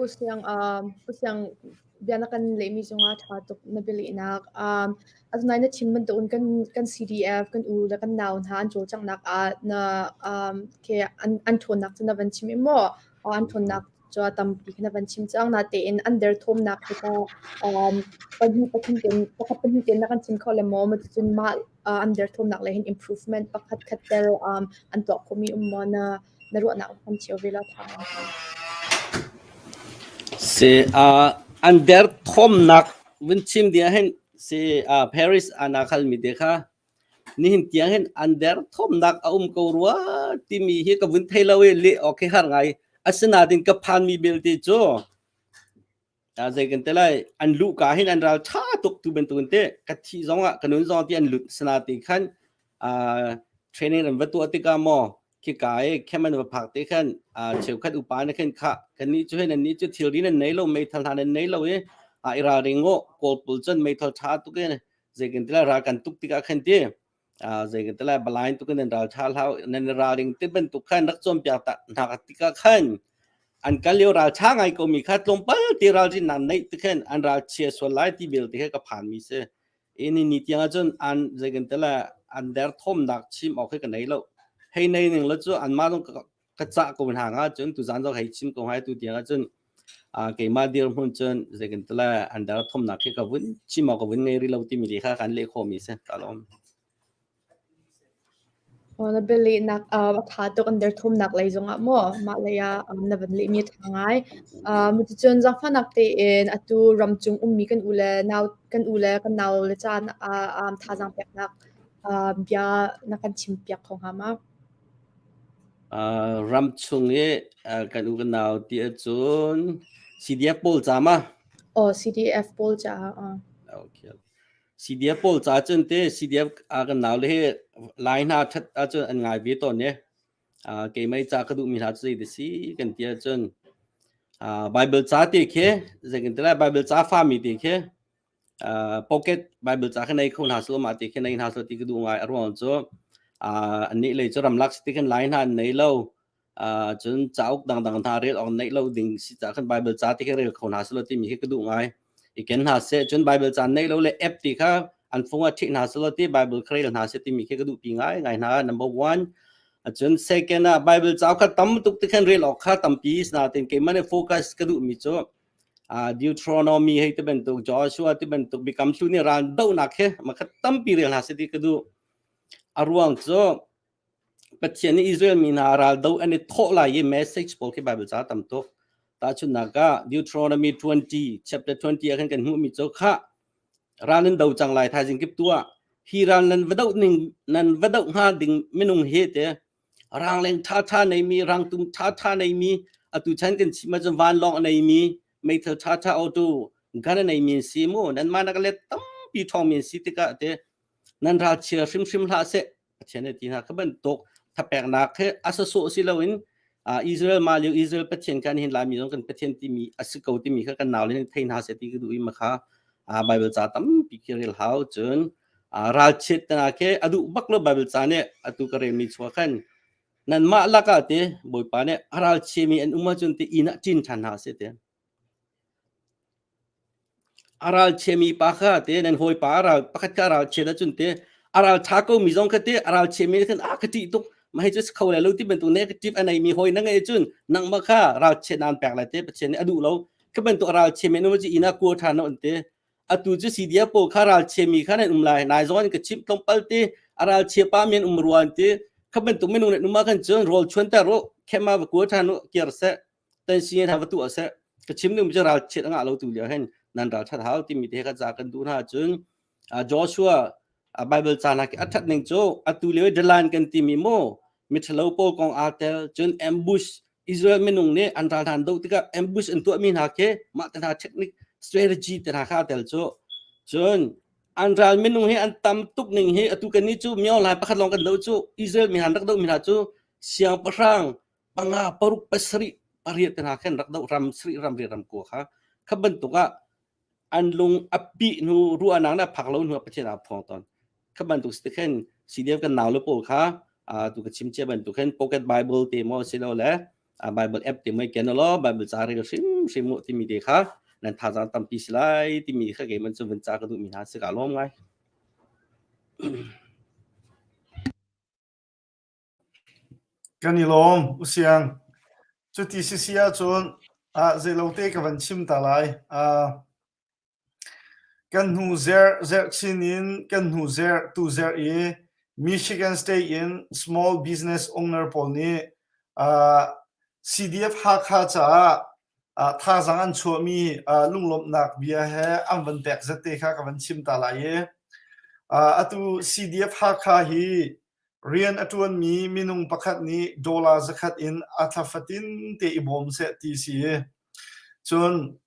U Siang, U Siang bia na kan lehmi cungah ṭha tuk na bialehnak. Asinain na chim bantukin kan kan CDF, kan u le kan nau hna an cawlcanghnak ah na khi an an ṭhawnnak cu na van chim i maw? An ṭhawnnak cu a tampi kha na van chim cang. Natein an derthawmnak hi tah pahnih pathum tein pakhat pahnih tein na kan chim kho le maw? Cucun mah an derthawmnak lei hin improvement pakhat khat tel an tuah khawhmi um maw? Na na ruahnak kan cheu ve la tha.
Si an derthawmnak vun chim ding ah hin si Paris ana khalmi te kha nihin tiang hin an derthawmnak a um ko rua timi hi ka vun thei lo i leh awk hi har ngai. Asinain ka phanmi belte cu zei kan te lai an luhka hin an ral ṭha tuk tu bantukin te ka thih zong ah ka nun zong ti an lut sana ti khan training an va tuah tikah maw khika i khem an va phak te khan cheukhat upa na khan kha kannih cu hin annih cu thilri nan nei lo meithal hna nan nei lo i i ralring u kawl pul cun meithal ṭha tuk in zei kan ti lai ral kan tuk tikah khan ti zei kan ti lai balain tuk in nan ral ṭha hlau nan ralring ti bantuk khan rak cawnpiak ta hna tikah khan an kal lio ral ṭha ngai ko mi kha tlawmpal ti ralrinnak neih ti khan an ral chia sual lai ti belte kha ka phan mi si ini ni tiang ahcun an zei kan ti lai an derthawmnak chim awk hi ka nei lo hei nei ning la cu anmah zong ka cah ko hna nga cun tuzan zong hei chim ko hai tu tiang ahcun keimah dirhmun cun zei kan ti lai an derthawmnak khi ka vun chim awk ka vun ngei rih lo timi ti kha kan leh khawhmi si ka lawm.
Na bialehnak a ṭha tuk an derthawmnak lei zongah maw mah lei ah na van lehmi a ṭha ngai. Cuticun zaangfahnak tein atu ramchung ummi kan u le nau kan u le kan nau le caan ah thazaang peknak bia na kan chimpiak kho hnga ma?
Ramchung i kan u kan nau ti ahcun CDF pawl ca ma?
Aw, CDF pawl caah.
Okay. CDF pawl ca cun te CDF kan nau le hi lai hna ṭhat ahcun an ngai ve tawn i keimah ca ka duhmi hna cu zei ti si kan ti ahcun Bible ca te khi zei kan ti lai Bible ca fami te khi pocket Bible ca kha nei kho hna selaw mah te khi nei hna selaw ti ka duh ngai. A ruang cu annih lei cu ramlak si ti khan lai hna an nei lo. Cun cauk dangdang hna rel awk neih lo ding si caah khan Bible ca ti khi rel kho hna selaw timi khi ka duh ngai. I ken hna seh. Cun Bible ca neih lo le app ti kha an phung ah ṭhih hna selaw ti Bible kha rel hna seh timi khi ka duhpi ngai ngai hna. Number one. Cun second ah Bible cauk kha tam tuk ti khan rel awk kha tampi nain keimah nih focus ka duhmi cu Deuteronomy hei ti bantuk Joshua ti bantuk biakam hlun i ral dohnak hi mah kha tampi rel hna seh ti ka duh. A ruang cu Pathian nih Israel mi hna ral do an i thawh lai i message pawl khi Bible ca tam tuk. Tahchunhnak ah Deuteronomy 20 chapter 20 ah khan kan hmuhmi cu khah ral nan do cang lai thaizing kip tu ah hi ral nan va doh ning nan va doh hnga ding minung he te rangleng ṭhaṭha neimi rangtum ṭhaṭha neimi atu chan kan chim ahcun vanlawng a neimi meithal ṭhaṭha auto gun a neimi an si mu nanmah nak let tampi ṭhawngmi an si tikah te nan ralchia hrimhrim hlah seh Pathian nih ti hna kha bantuk thapeknak he a sasawh si loin Israel mah lio Israel Pathian kan hin Laimi zong kan Pathian timi a si ko timi kha kan nau le thei hna seh ti ka duh i ma kha Bible ca tampi khi rel hau cun ralchiat tana khi a duh bak lo Bible ca nih atu ka relmi chuah khan nanmah lakah te Bawipa nih a ralchiami an um ahcun te inn ah ṭin ṭhan hna seh te A ralchiami pa kha te nan hawipa a ral pakhat kha a ralchiat ahcun te a ral ṭha komi zong kha te a ralchiami nih khan a ka ṭih tuk mah hi cu si kho lai lo ti bantuk negative a neimi hawi na ngeih cun nangmah kha ralchiat naan pek lai te Pathian nih a duh lo kha bantuk a ralchiami an um cu inn ah kua ṭhan an te atu cu CDF pawl kha ralchiami kha nan um lai nai zong an ka chimh tlawmpal te a ralchia pa mi an um rua an ti kha bantuk minung nan um ah khan cun rawl chuan ter u khem ah va kua ṭhan u kir seh tan si ha va tuah seh ka chim ning cu ral chiat ngah lo tu lio hin nan ral that hau timi te kha ca kan duh hna cun Joshua Bible ca na a that ning cu atu lio dalan kan timi mu. Miṭhalo pawl kong aa tel. Cun ambush Israel minung nih an ral hna an doh tikah ambush an tuahmi hna khi mah te hna technique strategy te hna kha aa tel cu. Cun an ral minung hi an tam tuk ning hi atu kan nih cu Myo Lai pakhat lawng kan doh cu Israel mi han rak doh mi hna cu siangpahrang panga paruk pasarih pariat te hna khan rak doh ram sarih ram riat ram kua kha kha bantuk ah an lung a pih hnu ruahnak na phak lo hnu ah Pathian aa phuang tawn. Kha bantuk si khin CDF kan nau le pawl kha tu ka chim cia bantuk khin pocket bible te maw si lo le bible app te mai ken lo bible ca rel hrim hrim mu timi te kha nan thazaang tampi si lai timi kha kei man cu van ca ka duh mi hna si ka lawm ngai.
Kan i lawm, Usiang. Cuti sisi ahcun ah zeilote ka van chim ta lai. Ah, kan hnu zerh zerh chin in kan hnu zerh tu zerh i Michigan State in small business owner pawl nih ah CDF Hakha caah ah thazaang an chuahmi ah lunglawmhnak bia he an van pek zat te kha ka van chim ta lai i ah atu CDF Hakha hi Rian a ṭuanmi minung pakhat nih dollar zakhat in a thla fatin te i bawm seh ti si. Cun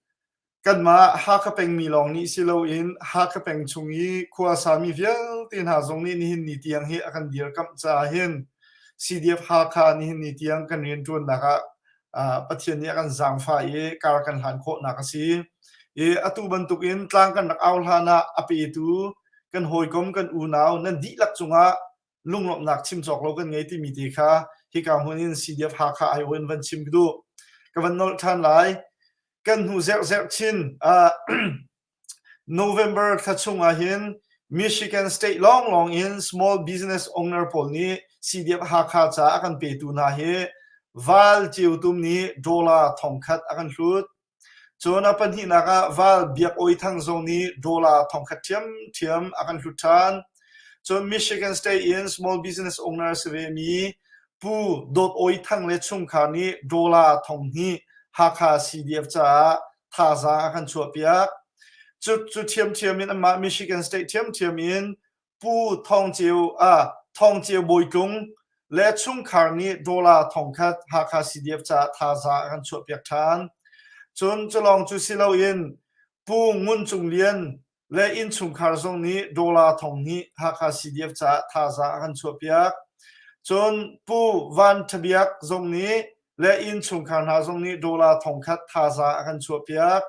kanmah Hakha pengmi lawng nih si loin Hakha peng chung i khua sami vialte hna zong nih nihin ni tiang hi a kan dirkamh caah hin CDF Hakha nihin ni tiang kan rianṭuannak ah Pathian nih a kan zaangfah i kar kan hlan khawhnak a si. I atu bantukin tlang kan rak au hlan ah a petu kan hawikom kan unau nan dihlak cungah lunglawmhnak chim cawk lo kan ngei timi te kha hika hmun in CDF Hakha aiawh in van chim ka duh. Ka van nolh ṭhan lai. Kan hnu zerh chin November thla chung ah hin Michigan State lawnglawng in small business owner pawl nih CDF Hakha ca a kan petu hna hi Val Ceu Tum nih dollar thongkhat a kan hlut. Cun a pahnihnak ah Val Biak Awi Thang zong nih dollar thongkhat ṭhiamṭhiam a kan hlut ṭhan. Cun Michigan State in small business owner a si vemi Pu Dawt Awi Thang le chungkhar nih dollar 2000 Hakha CDF caah thazaang a kan chuahpiak. Cu cu ṭhiamṭhiam in amah Michigan State ṭhiamṭhiam in Pu Thawng Ceu ah Thawng Ceu Bawi Tlung le chungkhar nih dollar 1000 Hakha CDF caah thazaang a kan chuahpiak ṭhan. Cun culawng cu si loin Pu Ngun Cung Lian le innchungkhar zong nih dollar 2000 Hakha CDF caah thazaang a kan chuahpiak. Cun Pu Van Ṭha Biak zong nih le innchungkhar hna zong nih dollar 1000 thazaang a kan chuahpiak.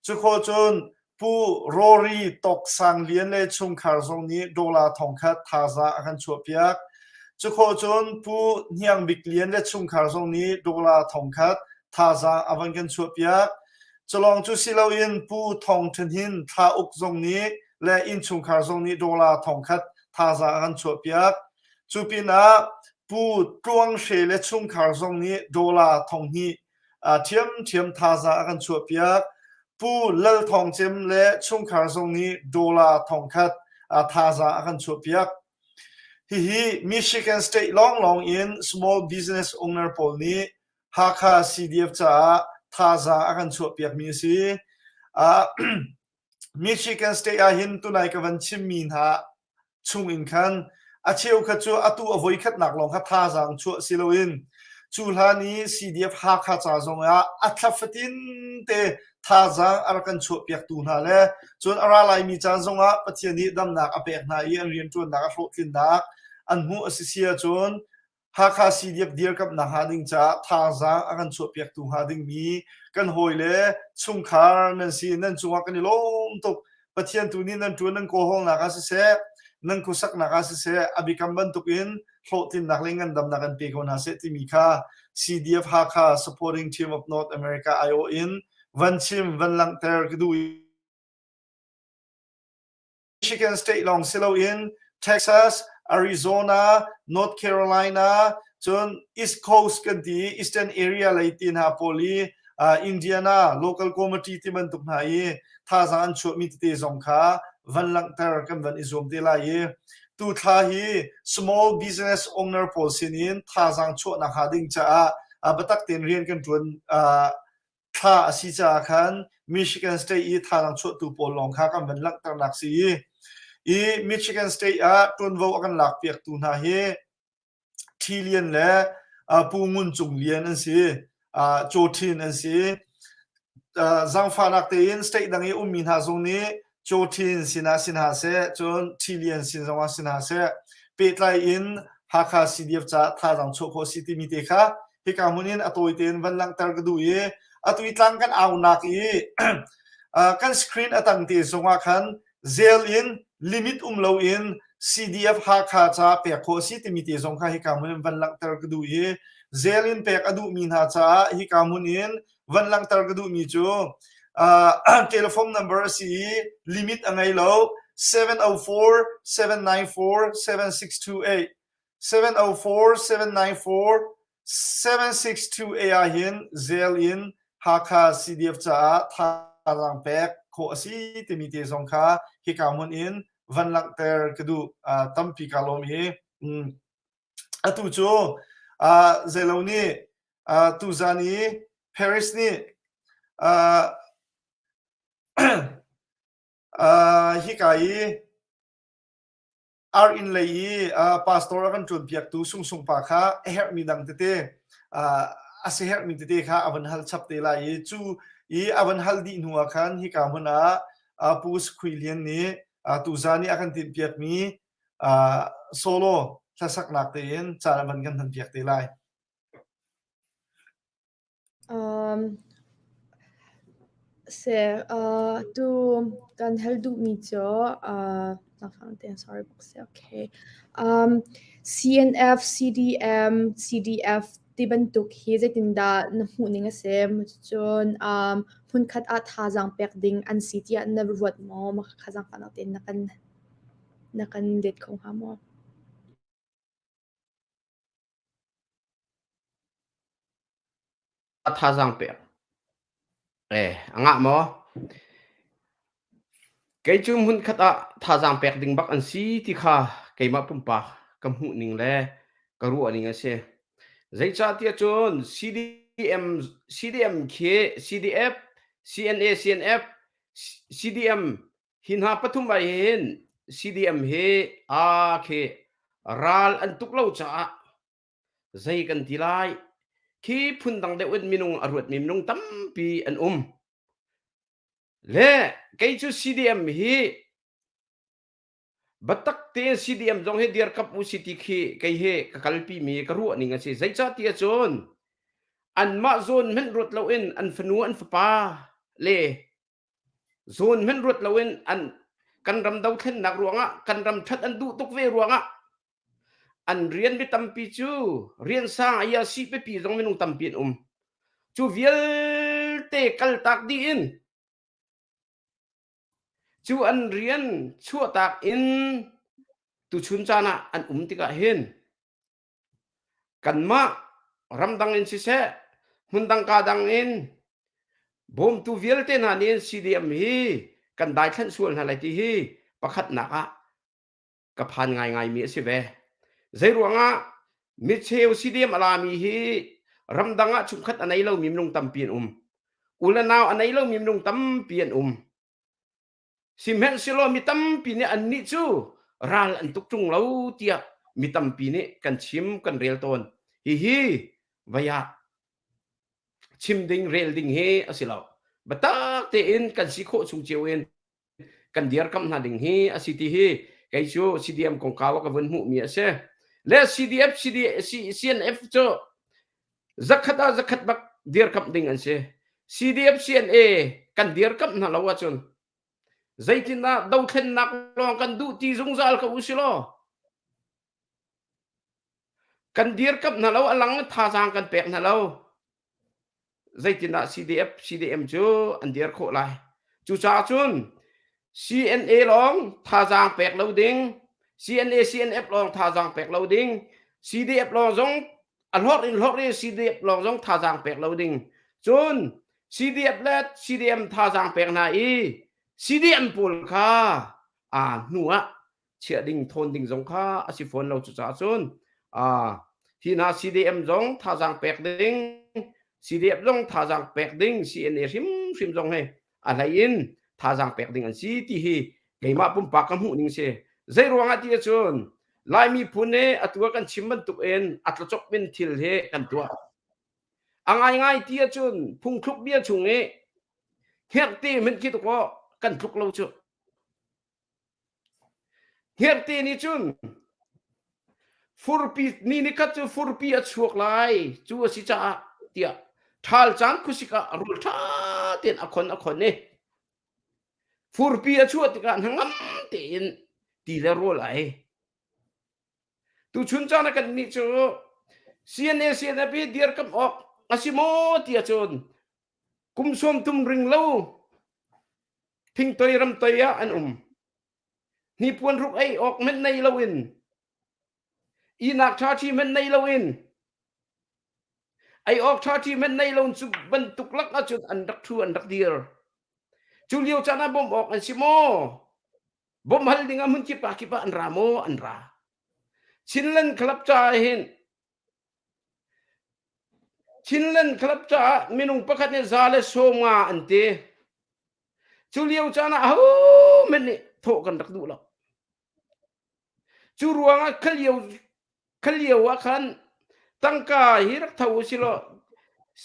Cukhawh cun Pu Rory Tawk Sang Lian le chungkhar zong nih dollar 1000 thazaang a kan chuahpiak. Cukhawh cun Pu Hniang Bik Lian le chungkhar zong nih dollar 1000 thazaang a van kan chuahpiak. Culawng cu si loin Pu Thawng Ṭhan Hin Thla Uk zong nih le innchungkhar zong nih dollar 1000 thazaang a kan chuahpiak. Cu pinah Pu Tluang Hre le chungkhar zong nih dollar 2000 ṭhiamṭhiam thazaang a kan chuahpiak. Pu Lal Thawng Cem le chungkhar zong nih dollar 1000 thazaang a kan chuahpiak. Hihi Michigan State lawnglawng in small business owner pawl nih Hakha CDF caah thazaang a kan chuahpiakmi a si. Michigan State ah hin tunai ka van chimmi hna chung in khan a cheukhat cu atu a voikhatnak lawng kha thazaang chuah si loin cu hlan i CDF Hakha ca zong ah a thla fatin te thazaang a rak kan chuahpiaktu hna le cun a ra laimi caan zong ah Pathian nih damnak a pek hna i an rianṭuannak a hlawhtlinnak an hmuh a si si ahcun Hakha CDF dirkamhnak hnga ding caah thazaang a kan chuahpiaktu hnga dingmi kan hawile chungkhar nan si nan cungah kan i lawm tuk. Pathian tu nih nan ṭuan nan kawlhawlnak ah siseh, nan khuasaknak ah siseh, a biakam bantukin hlawhtlinnak le ngandamnak an pe ko hna seh timi kha CDF Hakha Supporting Team of North America aiawh in van chim van langhter ka duh i Michigan State lawng si loin Texas, Arizona, North Carolina, cun East Coast kan ti i Eastern area lei ti hna pawl i uh, Indiana local committee ti bantuk hna i thazaang an chuahmi tete zong kha van langhter kan van i zuam te lai i tu thla hi small business owner pawl sinin thazaang chuahnak hnga ding caah uh, biatak tein rian kan ṭuan uh, thla a si caah khan Michigan State i thazaang chuahtu pawl lawng kha kan van langhternak si i i Michigan State ah ṭuanvo a kan lakpiaktu hna hi Ṭhi Lian le Pu Ngun Cung Lian an si. Caw Ṭhin an si. Zaangfahnak tein state dang i ummi hna zong nih Caw Ṭhin sinah si hna seh, cun Ṭhi Lian sin zongah si hna seh, pehtlai in Hakha CDF caah thazaang chuah khawh a si timi te kha hika hmun in a tawi tein van langhter ka duh i atu i tlang kan aunak i kan screen a tang te zongah khan zel in limit um loin CDF Hakha caah pek khawh a si timi te zong kha hika hmun in van langhter ka duh i zel in pek a duhmi hna caah hika hmun in van langhter ka duhmi cu uh, telephone number a si i limit a ngei lo 704 794 7628 704 794 7628 ah hin zel in Hakha CDF caah thazaang pek khawh a si timi te zong kha hika hmun in van langhter ka duh. Uh, tampi ka lawm i mm, atu cu uh, zeilo nih uh, tuzan i Paris nih uh, uh, hika i Ar inn lei i pastor a kan ṭuanpiaktu Sungsung pa kha a herhmi dang tete a si herhmi tete kha a van hal chap te lai i cu i a van hal dih hnu ah khan hika hmun ah Pu Sakhui Lian nih tuzan i a kan tinhpiakmi solo hlasaknak tein caan a van kan hmanpiak te lai.
Um, seh, uh, tu kan hal duhmi cu, uh, sorry, okay. Um, CNF, CDM, CDF ti bantuk hi zeitindah na hmuh ning a si? Cun um, hmunkhat ah thazaang pek ding an si tiah na ruat maw? Mah kha zaangfahnak tein na kan na kan let kho hnga maw?
A thazaang pek. Eh, a ngah maw? Kei cu hmunkhat ah thazaang pek ding bak an si ti kha keimah pumpak ka hmuh ning le ka ruah ning a si. Zeicahtiah cun CDM, CDM khi CDF, CNA, CNF, CDM Hi hna pathum ah hin CDM hi aa khi ral an tuk lo caah zei kan ti lai khi phundang deuh in minung a ruatmi minung tampi an um. Le kei cu CDM hi biatak tein CDM zong hi dirkamh u si ti khi kei hi ka kalpi mi ka ruah ning a si. Zeicahtiah cun anmah zawn hmanh ruat loin an fanu an fapa le Zawn hmanh ruat loin an kan ram dothlennak ruangah kan ram ṭhat an duh tuk ve ruangah an rian mi tampi cu rian sang a si pipi zong minung tampi an um. Cu vialte kaltak dih in cu an rian chuahtak in tuchun caan ah an um tikah hin Kanmah ramdang in siseh, hmundang kadang in bawmtu vialte hna nih CDM hi kan daithlanh sual hna lai ti hi pakhatnak ah ka phan ngaingaimi a si ve. Zeiruangah micheu CDM a lami hi ramdang ah chungkhat a nei lomi minung tampi an um. U le nau a nei lomi minung tampi an um. Sihmanhsehlaw mi tampi nih annih cu ral an tuk ṭung lo tiah mi tampi nih kan chim kan rel tawn. Hihi vei ah chim ding rel ding hi a si lo. Biatak tein kan si khawh chung cio in kan dirkamh hna ding hi a si ti hi kei cu CDM kongkau ah ka vun hmuhmi a si. Le CDF, CD, CNF cu zakhat ah zakhat bak dirkamh ding an si. CDF CNA kan dirkamh hna lo ahcun zeitindah dothlennak lawng kan duh ti zungzal ko usih law kan dirkamh hna lo a lang thazaang kan pek hna lo zeitindah CDF CDM cu an dir khawh lai cucaah cun CNA lawng thazaang pek lo ding CNA CNF lawng thazaang pek lo ding CDF lawng zong a hlorh in hlorh i CDF lawng zong thazaang pek lo ding cun CDF le CDM thazaang pek hna i CDM pawl kha a hnu ah chiah ding thawn ding zong kha a si fawn lo cucaah cun hi hna CDM zong thazaang pek ding CDF zong thazaang pek ding CNA hrimhrim zong he a hlei in thazaang pek ding an si ti hi keimah pumpak ka hmuh ning si zei ruangah ti ahcun. Lai miphun hi atu ah kan chim bantuk in a tlacop in thil hi kan tuah. A ngaingai ti ahcun phungthluk bia chung i hngerhte hmanh khi tukaw kan tluk lo cu. Hngerhte nih cun furpi ni nikhat cu furpi a chuak lai cu a si caah tiah ṭhal caan khuasik ah rawl ṭha tein a khon a khon i furpi a chuah tikah hnangam tein ti le rawl a ei. Tuchun caan ah kannih cu CNA CNF hi dirkamh awk a si maw ti ahcun kum 30 ring lo thingtoi ramtoi ah an um. Hnipuan ruk ei awk hmanh nei loin ihnak ṭhaṭhi hmanh nei loin ei awk ṭhaṭhi hmanh nei lo cu bantuk lak ahcun an rak ṭhu an rak dir. Cu lio caan ah bawmh awk an si maw? Bawmh hal ding ah hmun kip ah kip ah an ra maw? An ra. Chinland Club caah hin Chinland Club caah minung pakhat nih 150 an ti. Cu lio caan ah ahohmanh nih thawh kan rak duh lo. Cu ruangah kha lio kha lio ah khan tangka hi rak tho u silaw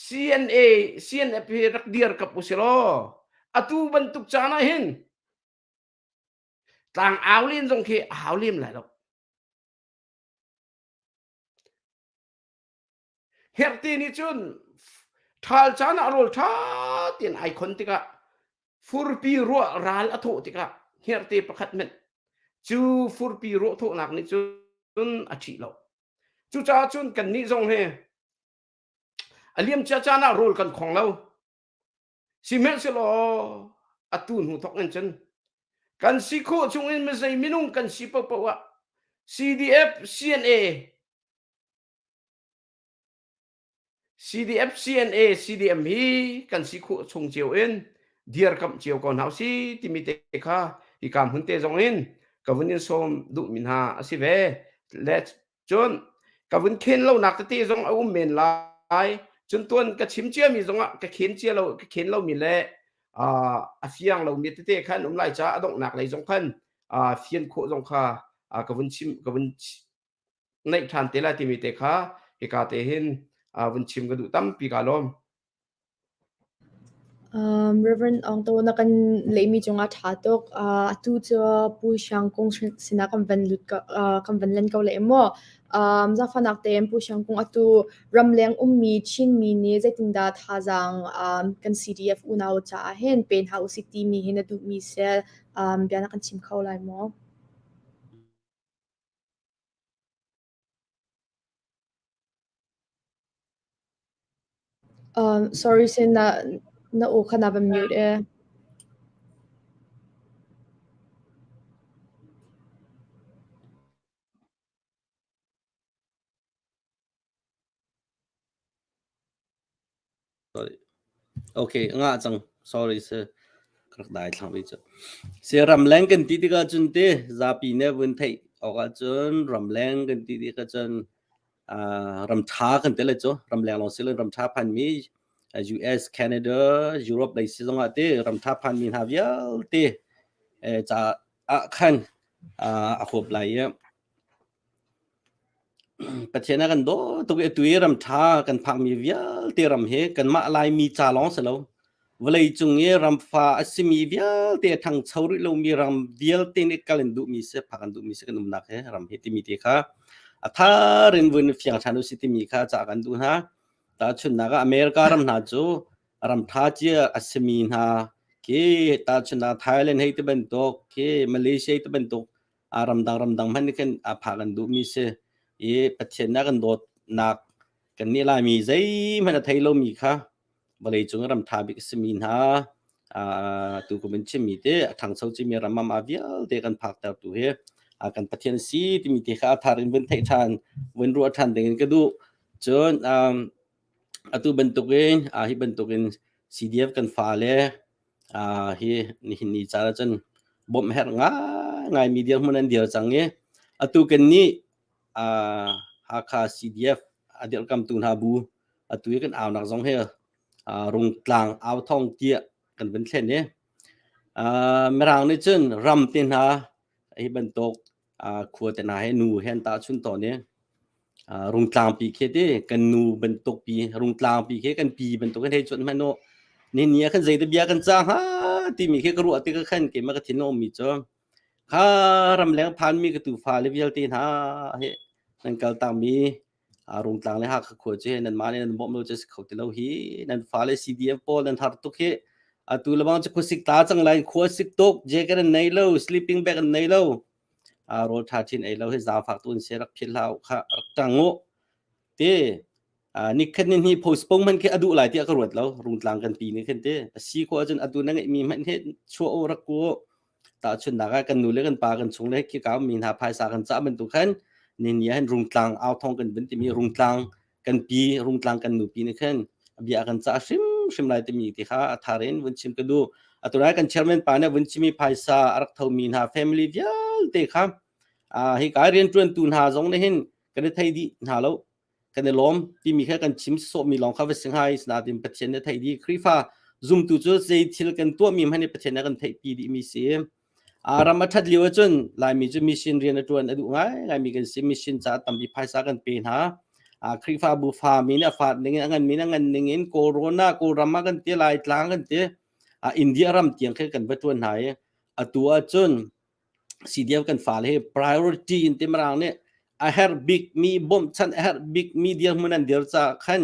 CNA CNF hi rak dir kap u silaw atu bantuk caan ah hin Tlang au len zong khi a hau lem lai lo. Herhte nih cun ṭhal caan ah rawl ṭha tein ai khon tikah furpi ruah ral a thawh tikah hngerhte pakhat hmanh cu furpi ruah thawhnak nih cun a ṭhih lo. Cucaah cun kannih zong hi a liamcia caan ah rawl kan khong lo. Sihmanhsehlaw atu hnu thawk in cun kan si khawh chung in mizei minung kan si paohpaoh ah CDF CNA CDF CNA CDM hi kan si khawh chung cio in dirkamh cio ko hna usih timi te kha hika hmun te zong in ka vun in sawm duhmi hna a si ve. Le Cun ka vun khen lonak tete zong a um men lai. Cun tuan ka chim ciami zongah ka khen cia lo ka khen lomi le uh, a fiang lomi tete khan um lai caah a donghnak lei zong khan uh, fian khawh zong kha uh, ka vun chim ka vun neih ṭhan te lai timi te kha hika te hin uh, vun chim ka duh tampi ka lawm.
Rev. Aung To na kan lehmi cungah ṭha tuk. Atu cu Pu Siang Kung sinah kan van lut kan van len ko lai maw? Zaangfahnak tein Pu Siang Kung atu ramleng ummi Chinmi nih zeitindah thazaang kan CDF unau caah hin pe hna usih timi hi na duhmi si bia na kan chim kho lai maw? Um, sorry sin na na aw kha na va mute e.
Sorry. Okay, nga cang. Sorry sir. Ka rak dai thlang ve cu. Si ramleng kan ti tikah cun te zapi ne vun theih awk ahcun ramleng kan ti tikah cun uh, ramtha kan te le cu ramleng lawng si lo ramtha phanmi US, Canada, Europe lei si zongah te ramtha phanmi hna vialte eh, ca ah khan uh, a huap lai i Pathian a kan daw tuk i atu i ram ṭha kan phakmi vialte ram hi kanmah Laimi ca lawng si lo. Vawleicung i ramfa a simi vialte a ṭhangcho rih lomi ram vialte nih kal in duhmi si, phak an duhmi si kan umnak hi ram hi timi te kha a thar in vun fiang ṭhan usih timi kha ca kan duh hna. Tahchunhnak ah America ram hna cu ram ṭha cia a simi hna khi tahchunhnak Thailand hei ti bantuk khi Malaysia ti bantuk a ramdang ramdang hmanh nih khin a phak an duhmi si i Pathian nih a kan dawtnak kan nih Laimi zeihmanh a thei lomi kha vawleicung ram ṭha bik a simi hna tu kum in chimmi te a ṭhangcho cimi ram ah vialte kan phaktertu hi kan Pathian si timi te kha a thar in vun theih ṭhan vun ruah ṭhan ding in ka duh cun atu bantukin hi bantukin CDF kan fale hi nihin ni caan ahcun bawmh herh ngaingaimi dirhmun an dir cang i atu kan nih Hakha CDF a dirhkamtu hna bu atu i kan aunak zong hi Rungtlang au thawng tiah kan vun thlen i Mirang nih cun ram te hna hi bantuk. Khua te hna he nu he an tahchunh tawn i Rungtlangpi khi ti kan nu bantuk pi Rungtlangpi khi kan pi bantuk in hei cuanh hmanh u. Nini ah khan zei te bia kan cah hnga timi khi ka ruah tikah khan keimah ka thin a ummi cu kha ramleng phanmi ka tufa le vialte hna hi nan kal takmi Rungtlang le Hakha khua cu nanmah nih nan bawmh lo cu a si kho ti lo hi. Nan fale CDF pawl nan har tuk hi. Atu lebang cu khuasik ta cang lai khua sik tuk jacket an nei lo sleeping bag an nei lo. Rawl ṭha chin ei lo hi zaangfak tu in si rak philh hlah u kha rak ṭang u. Ti nikhat ni hnih postpone hmanh khi a duh lai tiah ka ruat lo Rungtlang kan pi nih khin ti a si khawh ahcun atu na ngeihmi hmanh hi chuah u rak ku u. Tahchunhnak ah kan nu le kan pa kan chung le khika mi hna phaisa kan cah bantuk khan ni ni ah hin Rungtlang au thong kan vun timi Rungtlang kan pi Rungtlang kan nupi nih khan bia kan cah hrimhrim lai timi ti kha a thar in vun chim ka duh. Atu lai kan chairman pa nih vun chimi phaisa a rak thomi hna family vialte kha hi ka rianṭuantu hna zong nih hin kan i thei dih hna lo kan i lawm timi kha kan chim sawhmi lawng kha va si hnga i sinain Pathian nih a theih dih Khrihfa zumtu cu zei thil kan tuahmi hmanh nih Pathian nih a kan theihpi dihmi si. A ram a ṭhat lio ahcun Laimi cu mission rian a ṭuan a duh ngaingaimi kan si. Mission caah tampi phaisa kan pe hna. Khrihfabu fami nih a fat ning in a nganmi nih a ngan ning in Kawlrawn ah Kawlram ah kan ti Laitlang kan ti India ram tiang khi kan va ṭuan hna i atu ahcun CDF kan fale hi priority in ti mirang nih a herh bikmi bawmhchanh a herh bikmi dirhmun an dir caah khan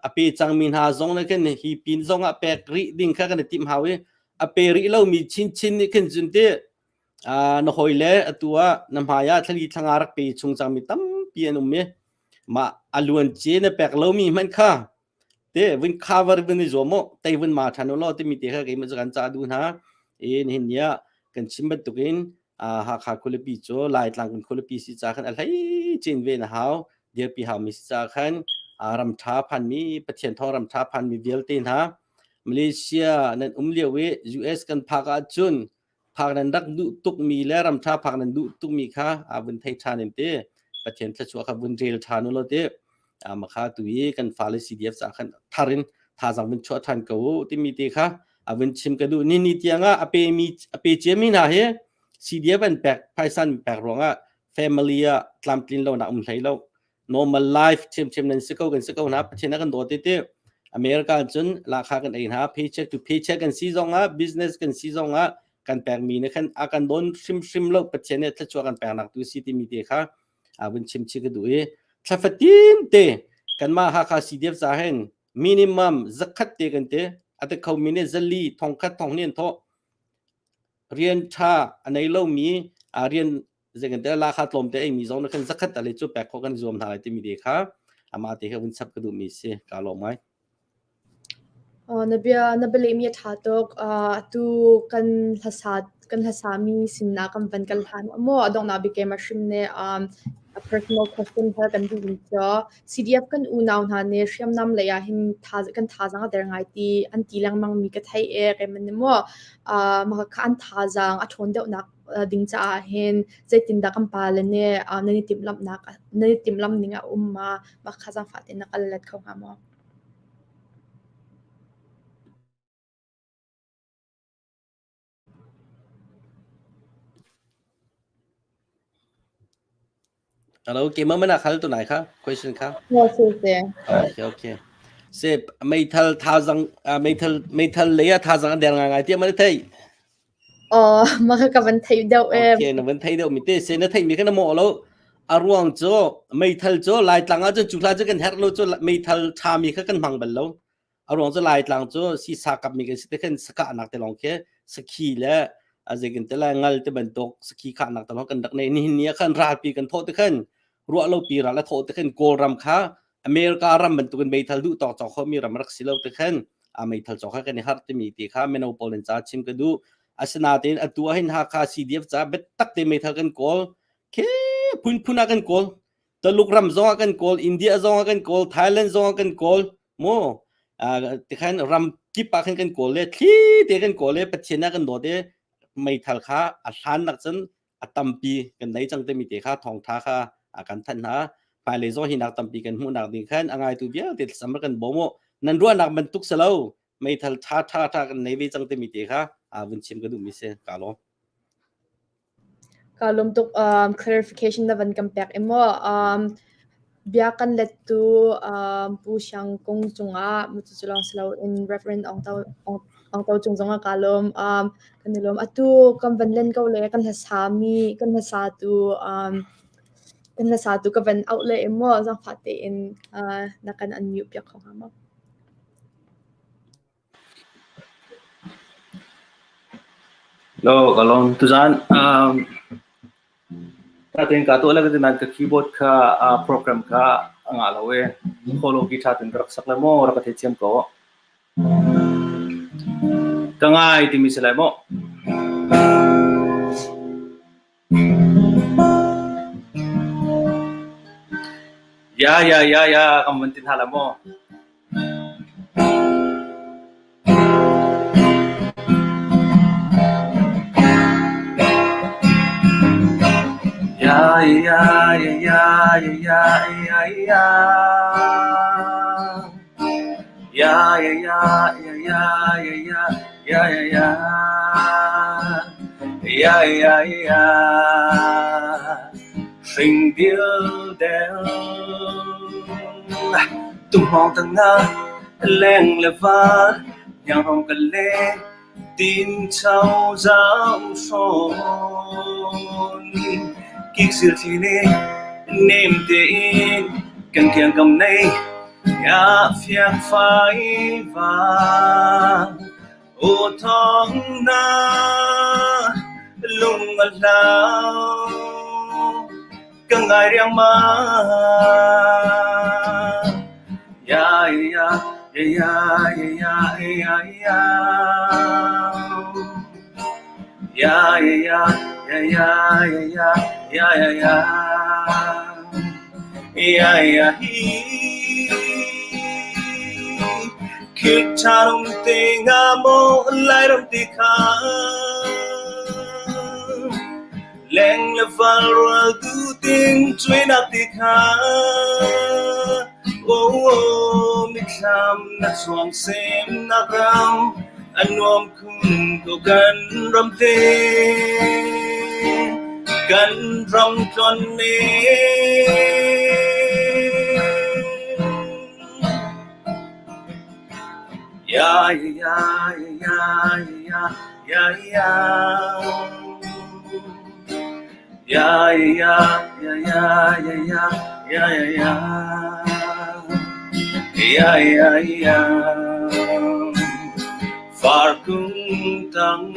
a pe cangmi hna zong nih khin hi pin zong ah pek rih ding kha kan i timh hau i a pe rih lomi chinchin nih khin cun ti na hawi le atu ah na hmai ah thlali thlanga rak pe chung cangmi tampi an um i mah a luan ce na pek lomi hmanh kha te vun cover vun i zuam mu tei vun ma than u law timi te kha keimah cu kan ca duh hna i nihin ni ah kan chim bantukin Hakha khualipi cu Laitlang kan khualipi si ca khan a hlei cin ve na hau dirpi hau mi si ca khan ram tha phanmi Pathian thawng ram tha phanmi vialte hna Malaysia nan um lio i US kan phak ahcun phak nan rak duh tukmi le ramṭha phak nan duh tukmi kha a vun thei ṭhan in ti Pathian thluachuah kha vun rel ṭhan u law ti makha tu i kan fale CDF ca khan thar in thazang vun chuah ṭhan ko u timi te kha a vun chim ka duh ni ni tiang ah a pe mi a pe cia mi hna hi CDF an pek phaisa an pek ruangah family ah tlamtlin lo nak um hlei lo normal life ṭhiamṭhiam nan si ko kan si ko hna Pathian a kan dawt te America cun lahkhah kan ei hna paycheck to paycheck kan si zong ah business kan si zong ah kan pekmi nih khan a kan dawn hrimhrim lo Pathian nih thluachuah kan peknak tu si timi te kha a vun chim chih ka duh i thlafatin te kanmah Hakha CDF ca hin minimum zakhat te kan te a te kho mi nih zali thongkhat thong ni an thawh rian ṭha a nei lomi rian zeikan te la kha tlawmte ei mi zong na khan zakhat ale cu pek khawh kan zuam hna lai timi te kha amah te kha vun chap ka duhmi si ka lawm ngai.
Oh, na bia na bialehmi a ṭha tuk. Uh, atu kan hlasa kan hlasami sinah kan van kal hlan maw a donghnak bik keimah hrim nih um, a personal question hal kan duhmi cu CDF kan unau hna nih hriamnam lei ah hin tha kan thazaang a der ngai ti an ti lengmang mi ka theih e keimah nih maw uh, mah kha an thazaang a ṭhawn deuhnak ding caah hin zeitindah kan pale nih nan i timhlamhnak nan i timhlamh ning a um ma mah kha zaangfah tein na kal let kho hnga maw?
Hello, keimah mana khal tu nai kha question kha. Okay, okay. Se meithal thazang meithal meithal lei ah thazang an der ngai ngai tiah mana thei.
Oh, maka ka van thei deuh e.
Okay, na van thei deuh mi te se na thei mi kha na mo lo. A ruang cu meithal cu Laitlang ah cun cu hla cu kan herh lo cu meithal tha mi kha kan hmang bal lo. A ruang cu Laitlang cu sisa kapmi kan si te khan sakahnak te lawng khi sakhi le a zeikin te lai ngal te bantuk sakhi khahnak te lawng kan rak nei. Nihin ni ah khan ralpi kan thawh te khan ruah lo pi ral a thawh te khan Kawlram kha America ram bantukin meithal duh tawk cawk khomi ram rak si lo te khan a meithal cawk kha kan i harh timi ti kha mino pawl in ca chim ka duh. Asinain atu ah hin Hakha CDF ca biatak te meithal kan kawl khe phunphun ah kan kawl Taluk ram zong ah kan kawl, India zong ah kan kawl, Thailand zong ah kan kawl, mu tikhan ram kip ah khan kan kawl le thli te kan kawl le Pathian ah kan dawt i meithal kha a hlan nak cun a tampi kan nei cang timi te kha thawngtha kha a kan thanh hna. Hmailei zong hi nak tampi kan hmuh nak ding khan a ngaitu vialte thlacam kan bawm u. Nan ruahnak bantuk si lo meithal tha tha tha kan nei ve cang timi te kha a vun chim ka duhmi si ka lawm.
Ka lawm tuk um, clarification na van kan pek i maw um, bia kan lettu um, Pu Siang Kung cungah mucu lawng si loin Reverend Aung To Aung To cung zongah ka lawm. Um, kan i lawm. Atu kan van len ko le kan hlasa mi kan hlasatu um, kan hlasatu ka van auh le i maw zaangfah tein uh, na kan unmute piak kho hnga maw?
Lo ka lawm. Tuzaan um, tein kaa tuah le ka ti nain ka keyboard kha uh, program kha a ngah lo i kholo ki ṭha tein ka rak sak le maw rak ka theithiam ko. Ka ngai timi si lai maw? Ya ya ya ya kan vun ti hna la maw? Ya ya ya ya ya ya ya. Ya ya ya ya ya ya ya ya ya ya ya ya Hring dil del Tumhmawng tangah leng le val Hnianghrawng ka le Tincho zau hrawn Kiksil thli nih nem tein kan kiangkam nei Ya fiak fai va U thawng na lung a hlau ka ngai riangmang Ya ya ya ya ya ya Ya ya ya ya ya ya ya ya Ya ya hi Khit tharum te nga mo lai ram ti kha Leng le val rual tu ting chui nak ti kha Oh oh mitthlam na chuang sem nak ram a nuam khun ko kan ram te kan ram tlon ne Ya ya ya ya ya ya Ya ya ya ya ya ya ya ya ya ya ya Far kung tang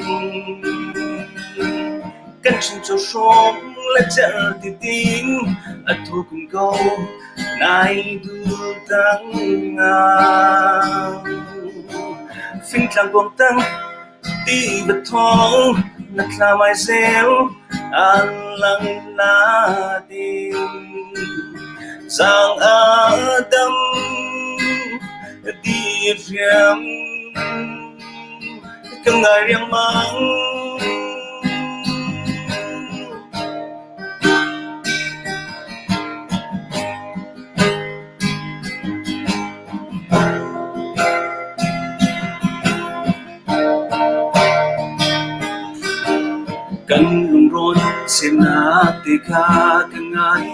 kan chuncho hrawng le cer ti ting a thu kun ko nai dul tang nga Fingtlang kuang tang ti va thawng na thla mai zel an lang na ding Zang a dam ti riam ka ngai riangmang. Kan lungrawn semnak te kha ka ngai.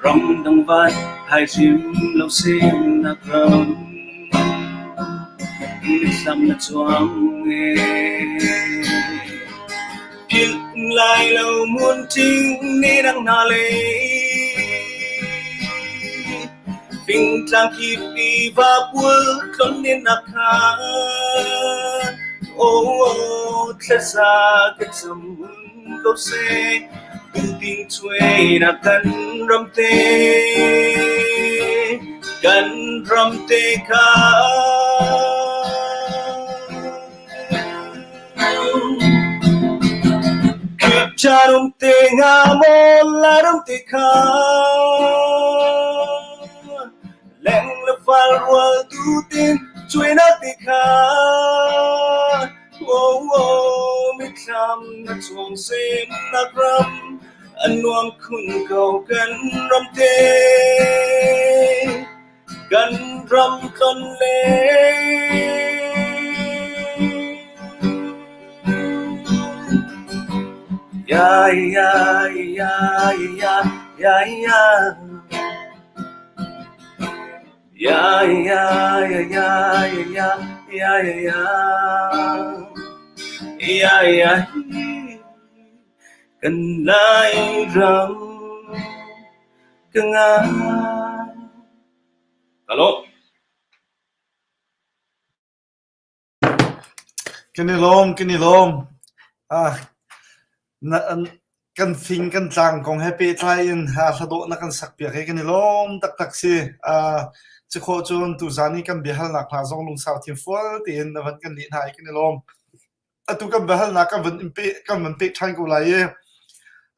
Ramdang van hai hrim lo semnak ram. Mithlam na cuang e. Philh lai lo mun ṭing ni dang hna lei. Fingtlang kip i vapual tlon in a khan. Aw, thlaza ka cam ko seh, duhting cuai na kan ram te. Kan ram te kha. Charum te nga maw larum te kha Leng le fal rual tu tin chuai na te kha Oh oh mitthlam na chuang sem nak ram an nuam khun ko kan ram te Kan ram tlon le. Ya ya ya ya ya ya. Ya ya ya ya ya ya ya ya. Ya ya kan Lairam ka ngai. Halo.
Kan i lawm, kan i lawm. Ah, na, kan fing kan tlang kong he pehtlai in hladawh na kan sakpiak hi kan i lawm taktak si. Ah, cikhawh cun tuzaan i kan biahalnak hna zong lungsau thinfual tein na van kan leh hna i kan i lawm. Atu kan biahalnak kan van in peh kan van peh ṭhan ko lai i.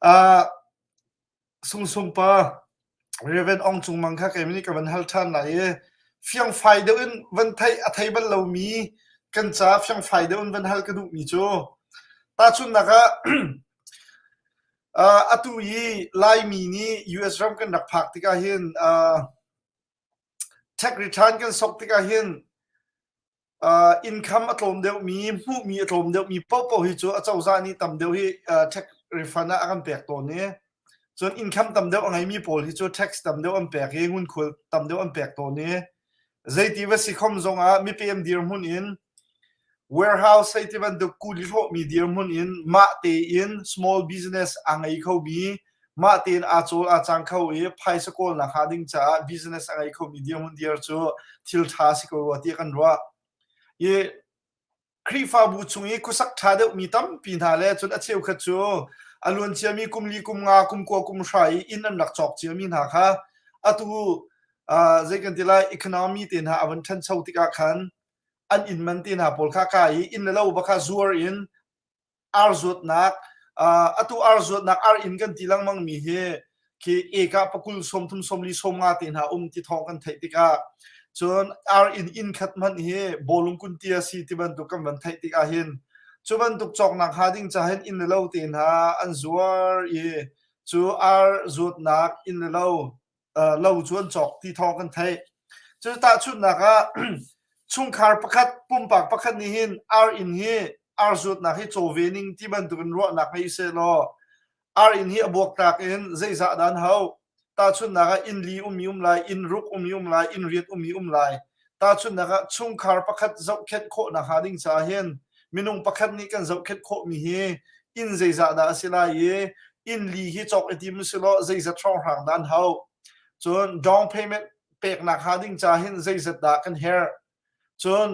Ah, Sungsung pa Rev. Aung Cung Mang kha keimah nih ka van hal ṭhan lai i fiangfai deuh in van theih a thei bal lomi kan ca fiangfai deuh in van hal ka duhmi cu tahchunhnak ah uh, atu i Laimi nih US ram kan rak phak tikah hin uh, tax return kan sok tikah hin Uh, income a tlawm deuhmi, hmuhmi a tlawm deuhmi paohpaoh hi cu acozah nih tam deuh hi uh, tax refund ah a kan pek tawn i cun income tam deuh a ngeimi pawl hi cu tax tam deuh an pek i ngunkhual tam deuh an pek tawn i zeiti va si khom zongah mipem dirhmun in warehouse hei ti bantuk kuli hlawhmi dirhmun in mah tein small business a ngei khomi mah tein aa cawl aa cang kho i phaisa kawlnak hnga ding caah business a ngei khomi dirhmun dir cu thil ṭha si ko rua tiah kan ruah. I Khrihfabu chung i khuasak ṭha deuhmi tampi hna le cun a cheukhat cu a luan ciami kum li kum nga kum kua kum hra i inn an rak cawk ciami hna kha atu uh, zei kan ti lai economy te hna a van ṭhancho tikah khan an inn man te hna pawl kha ka i inn le lo ba kha zuar in ar zuatnak atu ar zuatnak ar inn kan ti lengmang mi hi khi eka pakul 30 40 50 te hna um ti thawng kan theih tikah cun ar inn inn khat hmanh hi bawlung kuntia si ti bantuk kan van theih tikah hin cu bantuk cawknak hnga ding ca hin inn le lo te hna an zuar i cu ar zuatnak inn le lo lo cu an cawk ti thawng kan theih. Cu tahchunhnak ah chungkhar pakhat pumpak pakhat nih hin ar inn hi ar zuatnak hi caw ve ning ti bantukin ruahnak ngei seh law ar inn hi a buaktlak in zeizah dah an hauh tahchunhnak ah inn li ummi um lai inn ruk ummi um lai inn riat ummi um lai tahchunhnak ah chungkhar pakhat zohkhenh khawhnak hnga ding caah hin minung pakhat nih kan zohkhenh khawhmi hi inn zeizah dah a si lai i inn li hi cawk i tim si law zeizat hrawnghrang dah an hauh cun down payment peknak hnga ding ca hin zeizat dah kan herh cun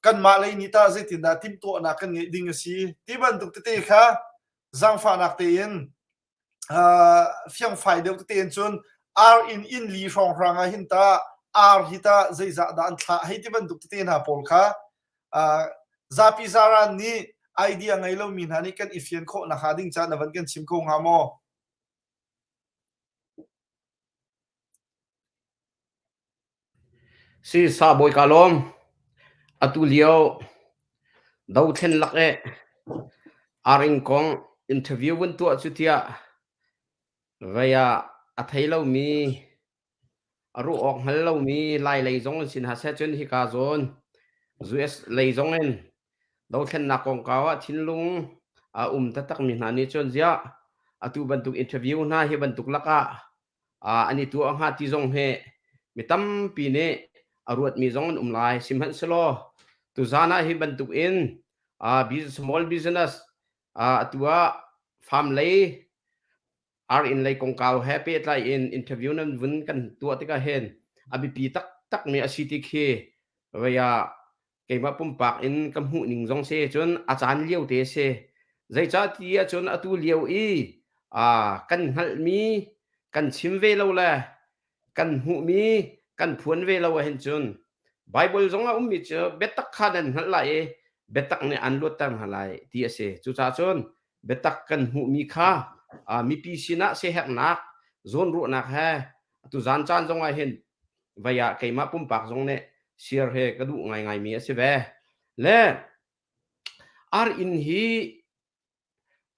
kanmah lei nih tah zeitindah timhtuahnak kan ngeih ding a si ti bantuk tete kha zaangfahnak tein uh, fiangfai deuh tete in cun ar in inn li hrawnghrang ah hin ta ar hi ta zeizah dah an thlah hei ti bantuk tete hna pawl kha uh, zapi zaran nih idea ngei lomi hna nih kan i fian khawh nakhnga ding ca na van kan chim kho hnga maw?
Si sa bawi ka lawm. Atu lio dothlen lak e aring kong interview vun tuah cu tiah vei ah a thei lomi a ruah awk hngal lomi Lai lei zong in sin hna seh cun hika zawn US lei zong in dothlennak kongkau ah thinlung a um taktakmi hna nih cun ziah atu bantuk interview hna hi bantuk lakah an i tuah hnga ti zong hi mi tampi nih a ruatmi zong an um lai. Sihmanhsehlaw tuzaan ah hi bantuk in small business atu ah farm lei ar inn lei kongkau he pehtlai in interview nan vun kan tuah tikah hin a biapi taktakmi a si ti khi vei ah keimah pumpak in ka hmuh ning zong si cun a caan lio te si zeicah ti ahcun atu lio i kan hngalhmi kan chim ve lo le kan hmuhmi kan phuan ve lo ahhin cun Bible zong ah ummi cu biatak kha nan hngalh lai i biatak nih an luatter hna lai ti a si cucaah cun biatak kan hmuhmi kha mipi sinah siaherhnak zawnruahnak he atu zan caan zong ah hin vei ah keimah pumpak zong nih share he ka duh ngaingaimi a si ve le ar inn hi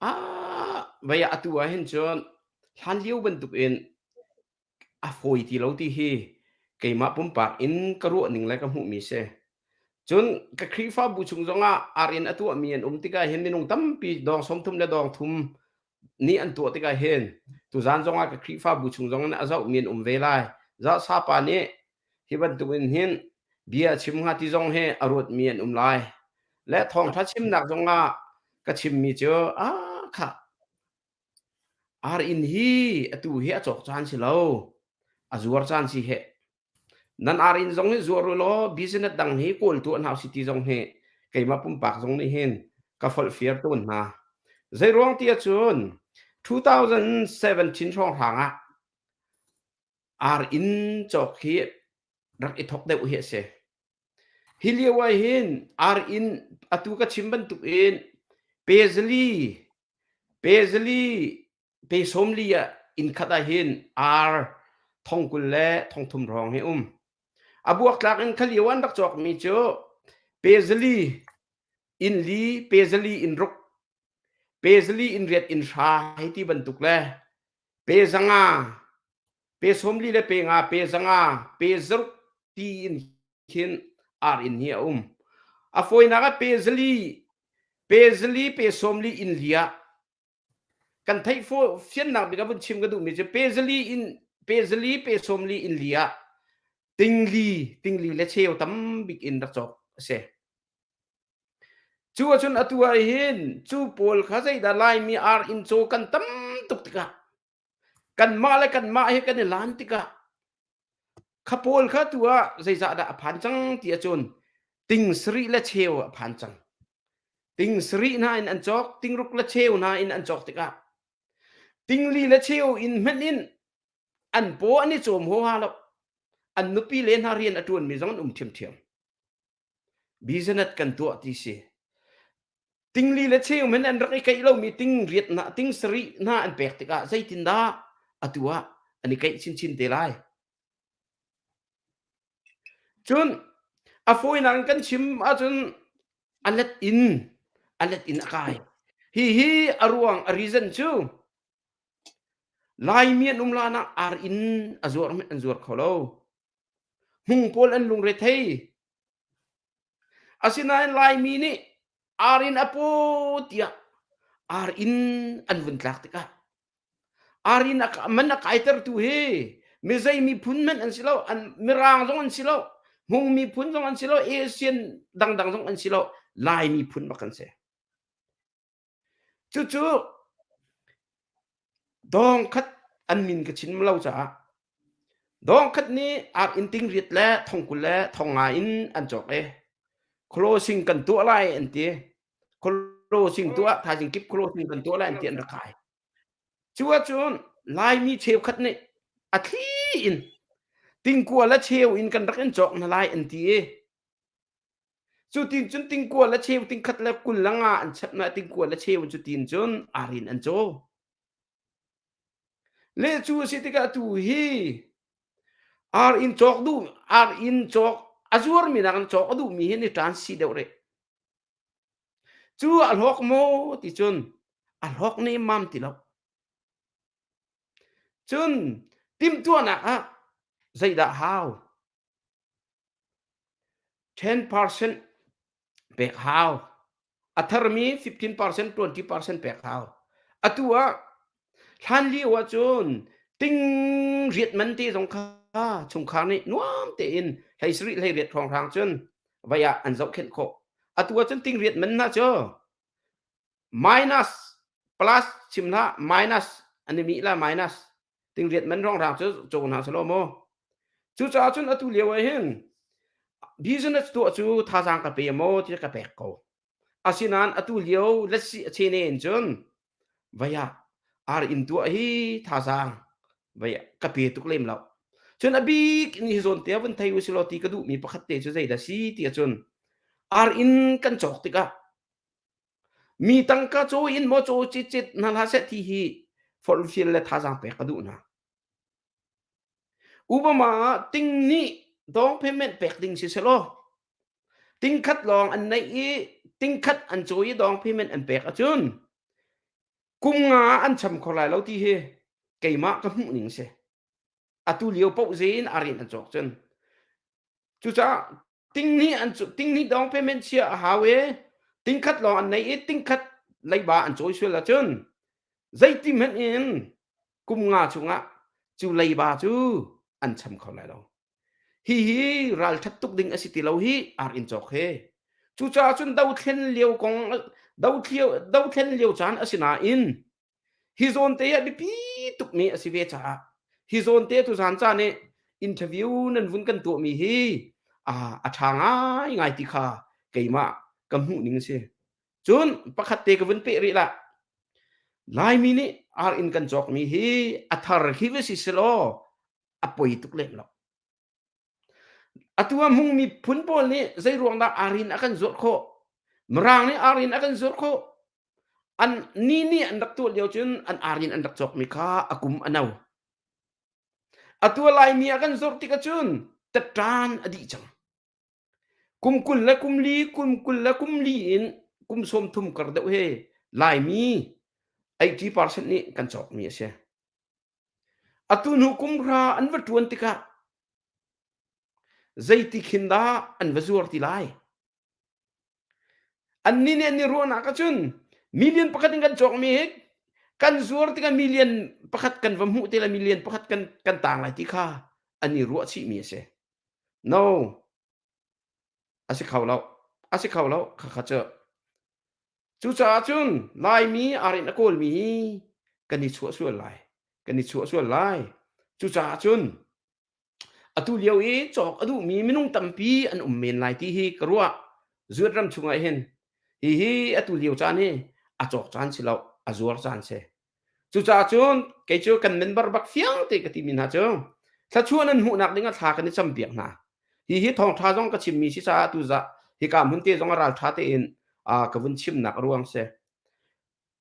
ah vei ah atu ah hin cun hlan lio bantuk in a fawi ti lo ti hi keimah pumpak in ka ruah ning le ka hmuhmi si. Cun ka Khrihfabu chung zongah ar in a tuahmi an um tikah hin minung tampi dawng 30 le dawng thum. nih an tuah tikah hin tuzan zongah ka Khrihfabu chung zong in a zohmi an um ve lai. Za sapa nih hi bantuk in hin bia a chim hnga ti zong hi a ruatmi an um lai. Le thawngṭha chimnak zongah ka chimmi cu ah khah ar inn hi atu hi a cawk caan si lo a zuar caan si heh Nan ar-inn zong hi zuar u law business dang hi kawl tuah hna usih ti zong hi keimah pumpak zong nih hin ka folhfiar tawn hna. Zeiruang ti ahcun 2017 hrawnghrang ah ar-inn cawk hi rak i thawk deuh hi a si. Hi lio ah hin ar-inn atu ka chim bantuk in pezali pezali pe 40 ah inn khat ah hin ar 20,000 le 3,000 hrawng hi um. A buaktlak in khalio an rak cawkmi cu pe zali inn li, pe zali inn ruk, pe zali inn riat inn hra hei ti bantuk le pe zanga, pe 40 le pe nga, pe zanga, pe zaruk ti in khin ar inn hi a um. A fawinak ah pe zali, pe zali, pe 40 inn li ah Kan theih fiannak bik ah vun chim ka duhmi cu pe zali in pe zali pe 40 in li ah tingli tingli le cheu tam bik in rak cawk a si. Cu ahcun atu ah hin cu pawl kha zeidah Laimi ar inn caw kan tam tuk tikah kanmah le kanmah hi kan i lan tikah Kha pawl kha tu ah zeizah dah a phan cang ti ahcun ting sarih le cheu a phan cang. Ting sarih hna in an cawk, ting ruk le cheu hna in an cawk tikah ting li le cheu in hmenh in an paw an i cawm huaha lo. An nupi le hna rian a ṭuanmi zong an um ṭhiamṭhiam. Business kan tuah ti si. Tingli le cheu men an rak i keih lomi ting riat hna, ting sarih hna an pek tikah zeitindah atu ah an i keih chinchin te lai. Cun a fawinak in kan chim ahcun a let in a let in a kai. Hi hi a ruang a reason cu Laimi an um lan ah ar inn a zuar an zuar kho lo. Hmung pawl an lungre thei. Asinain Laimi nih ar in a paw tiah ar in an vun tlak tikah ar in a man a kaitertu hi mizei miphun hmanh an si lo, an mirang zong an si lo, hmung miphun zong an si lo, Asian dangdang zong an si lo, Lai miphun bak an si. Cucu dawngkhat an min ka chim lo caah dawngkhat nih ar inn ting riat le thong 20 le thong nga in an cawk i closing kan tuah lai an ti. Closing tuah thaizing kip closing kan tuah lai an ti an rak kai. Cu ahcun Laimi cheukhat nih a thli in tingkua le cheu in kan rak in cawk hna lai an ti i Cu tin cun tingkua le cheu tingkhat le 20 le nga an chap na tingkua le cheu cu tin cun arin an caw. Le cu a si tikah tu hi ar in cawk duh ar in cawk a zuarmi nak in cawk a duhmi hi ni ṭan si deuh rih. Cu a hlawk maw ti cun a hlawk nemmam ti lo. Cun timhtuahnak ah zeidah hau? 10% pek hau. A tharmi 15%, 20% pek hau. Atu ah hlan lio ahcun ting riat man te zong kha chungkhar nih nuam tein hlei sarih hlei riat hrawnghrang cun vai ah an zohkhenh khawh. Atu ahcun ting riat man hna cu minus plus chim hlah minus an i mih la minus tingriat man rongrang cu caw hna selaw maw cucaah cun atu lio ah hin business tuah cu thazaang ka pe maw ti ka pek ko asinain atu lio let's see a chene in cun vaya ar in tuah hi thazaang vaya ka pe tuk lem lo cun a bik in hi zawn te vun thei u silaw ti ka duhmi pakhat te cu zeidah si ti ahcun ar in kan cawk tikah Mi tangka caw in maw caw citcet hna hlah seh ti hi forhfial le thazaang pek ka duh hna. Obama ah ting nih down payment pek ding si selaw ting khat lawng an neih i ting khat an cawi i down payment an pek ahcun kum nga an cham kho lai lo ti hi keimah ka hmuh ning si. Atu lio paoh zein a rian an cawk cun. Cucaah ting hnih an ting hnih down payment chia a hau i ting khat lawng an nei i ting khat leiba an cawi sual ahcun. Zeiti hmanh in kum nga chungah cu leiba cu an cham kho lai lo. Hihi ralṭhat tuk ding a si ti lo hi ar inn cawk hi. Cucaah cun dothlen lio kong dothlen lio caan a si nain hi zawn te ah biapi tukmi a si ve caah hi zawn te tuzaan caan i interview nan vun kan tuahmi hi a ṭha ngaingai ti kha keimah ka hmuh ning a si. Cun pakhat te ka vun peh rih lah. Laimi nih ar inn kan cawkmi hi a thar khi va si selaw a poi tuk lem lo. Atu ah Hmung miphun pawl nih zei ruang dah arin a kan zuarh khawh? Mirang nih arin a kan zuarh khawh. An ni nih an rak tuah lio cun an arin an rak cawkmi kha a kum a no. Atu ah Laimi a kan zuarh tik ahcun tatṭan a dih cang. Kum 20 le kum li, kum 20 le kum li in kum 30 kar deuh he Laimi 80% nih kan cawkmi a si. Atu hnu kum hra an va ṭuan tikah zeiti khin dah an va zuar ti lai? Annih nih an i ruahnak ahcun million pakhat in kan cawkmi hi kan zuar tikah million pakhat kan va hmuh te lai million pakhat kan kan tang lai ti kha an i ruah chihmi a si. No, a si kho lo. A si kho lo. Khakha cu. Cucaah cun Laimi arin a kawlmi hi kan i chuah sual lai. Kan i chuah sual lai. Cucaah cun atu lio i cawk a duhmi minung tampi an um men lai ti hi ka ruah. Zuat ram chungah hin hihi atu lio caan hi a cawk caan si lo, a zuar caan si. Cucaah cun kei cu kan member bak fiang te ka timi hna cu thluachuah nan hmuhnak ding ah thla kan i campiak hna. Hihi thawngṭha zong ka chimmi si caah tuzah hika hmun te zong ah ralṭha tein ka vun chimnak a ruang si.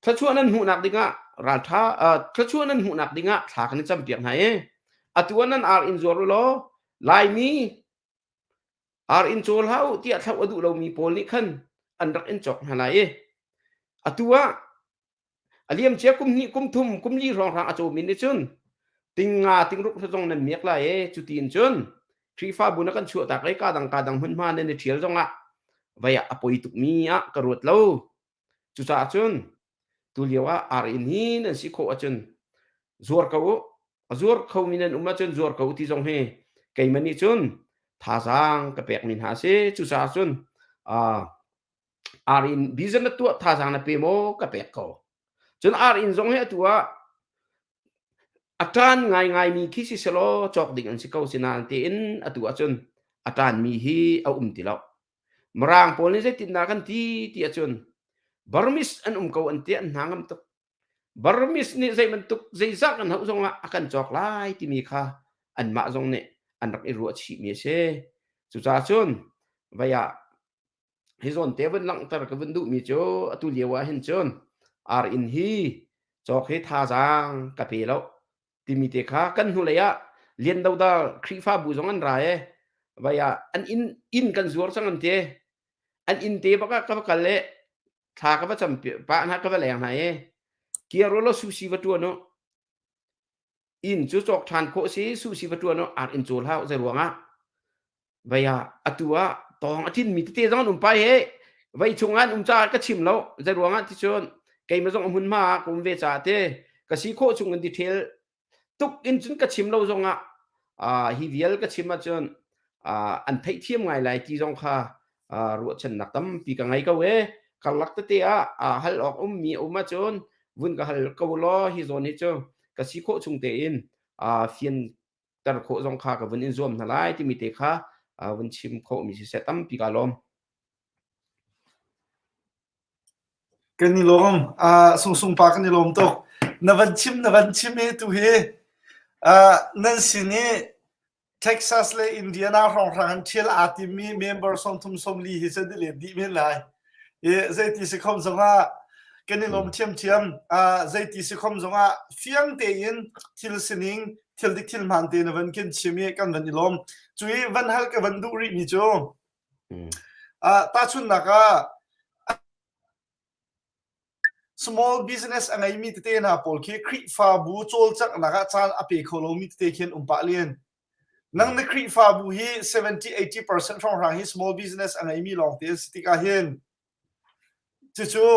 Thluachuah nan hmuhnak dingah ralṭha thluachuah nan hmuhnak dingah thla kan i campiak hna i atu ah nan ar in zuar u law Laimi ar in caw hlah u tiah thlauh a duh lomi pawl nih khan an rak in cawk hna lai i atu ah A liamcia kum hnih, kum thum, kum li hrawnghrang a cawmi nih cun tingnga tingruk zong nan miak lai i cuti in cun Khrihfabu na kan chuahtak i ka dang ka dang hmunhma nan i ṭhial zongah vei ah a poi tukmi ah ka ruat lo. Cucaah cun tulio ah ar inn hi nan si khawh ahcun zuar ko u. A zuar khomi nan um ahcun zuar ko u ti zong hi keimah nih cun thazaang ka pekmi hna a si. Cucaah cun uh, Ar inn business na tuah thazaang na pe maw ka pek ko. Cun ar inn zong hi atu ah a ṭan ngaingaimi khi si selaw cawk ding an si ko sinain tiin atu ahcun a ṭanmi hi a um ti lo. Mirang pawl nih zeitindah kan ti ti ahcun Burmese an um ko an ti an hna ngam tuk. Burmese nih zei bantuk zeizah kan hauh zongah a kan cawk lai timi kha anmah zong nih an rak i ruah chihmi a si. Cucaah cun vei ah Hi zawn te vun langhter ka vun duhmi cu atu lio ah hin cun ar inn hi cawk hi thazaang ka pe lo timi te kha kan hnulei ah Lian Dodal Khrihfabu zong an ra e vai ah an inn inn kan zuar cang an ti an inn te bak ah ka va kal e thla ka va cam pah hna ka va leng hna e kiar law sushi va tuan u inn cu cawk ṭhan khawh si sushi va ṭuan u ar inn cawl hau zei ruangah vei ah atu ah tawng a ṭinmi tete zong an um pai he vei chungah an um caah ka chim lo zei ruangah ti cun keimah zong a hmunhma ah ka um ve caah te ka si khawh chung in detail tuk in cun ka chim lo zongah hi vial ka chim ahcun an theihthiam ngai lai ti zong kha ruahchannak tampi ka ngei ko e karlak tete ah hal awk ummi a um ahcun vun ka hal ko law hi zawn hi cu ka si khawh chung tein fian ter khawh zong kha ka vun in zuam hna lai timi te kha vun chim khawh mi siseh tampi ka lawm.
Kan i lawm. Uh, sungsung pa kan i lawm tuk. Na van chim na van chim hi tu hi uh, nan sin i Texas le Indiana hrawnghrang an ṭhial aa timmi member 30 sawmli hi cu an i let dih men lai. I zeiti si khom zongah kan i lawm ṭhiamṭhiam. Uh, zeiti si khom zongah fiang tein thil sining, thil dik thil hmaan te na van kan chim i kan van i lawm. Cu i van hal ka van duh rihmi cu uh, tahchunhnak ah Small business a ngeimi tete hna pawl khi Khrihfabu cawlcanghnak ah caan a pe kho lomi tete khi an um pah len. Nang na Khrihfabu hi 70-80% hrawnghrang hi small business a ngeimi lawngte an si tikah hin cucu.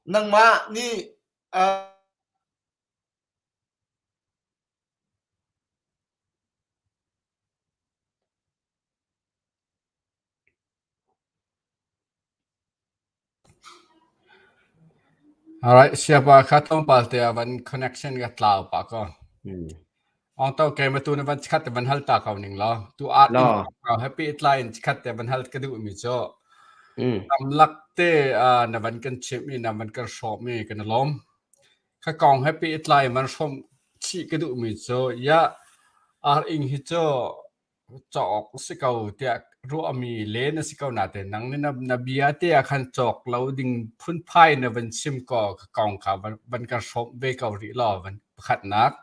Nangmah nih uh,
Alright, siapa kha tlawmpal te ah van connection ka tlau pah ko.
Hmm.
Ong to ke ma tu na van chikhat te van hal ta ko ning law. Tu art in
Law.
ka happy tlai in chikhat te van hal ka duh mi cu.
Mm.
Tamlak te ah na van kan chimh i na van kan hrawm i kan i lawm. Kha kong happy tlai van hrawm chih ka duh mi cu ya ar ing hi cu cawk si ko tiah ruahmi len a si ko nain nang nih na bia te ah khan cawk lo ding phunphai na van chim ko ka kong kha van kan hrawmh ve ko rih law van pakhatnak.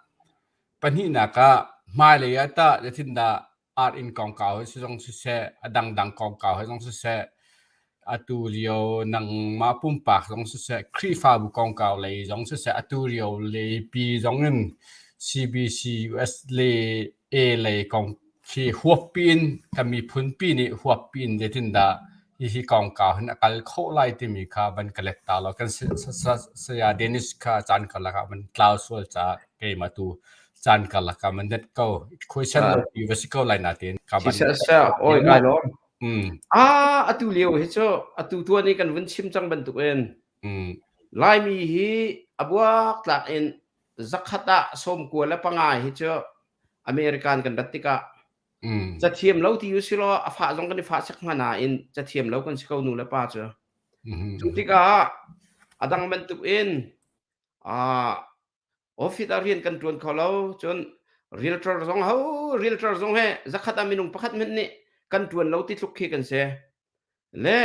Pahnihnak ah hmailei ah tah zeitindah art in kongkau hi si zong siseh, a dangdang kongkau hi zong siseh, atu lio nangmah pumpak zong siseh, Khrihfabu kongkau lei zong siseh, atu lio leipi zong in CBC US le A lei kong khi huappi in kan miphunpi nih huappi in zeitindah hihi kongkau hin a kal khawh lai timi kha van ka let ta law kan saya Dennis kha caan karlak ah van tlau sual caah keimah tu caan karlak ah van net ko khuaisan lo pi va si ko lai natin ka van
Siseh oi kai lawm.
Mm.
Ah atu lio hi cu atu tuan i kan vun chim cang bantuk in
Mm.
Laimi hi a buak tlak in zakhat ah 95 hi cu American kan rat tikah
Mm.
cathiam lo ti u silaw a fah zong kan i fah sek hnga nain cathiam lo kan si ko nu le pa cu.
Mm-hmm.
Cu tikah a dang bantuk in ah office ah rian kan ṭuan kho lo cun realtor zong ho realtor zong he zakhat ah minung pakhat hmanh nih kan ṭuan lo ti tluk khi kan si. Le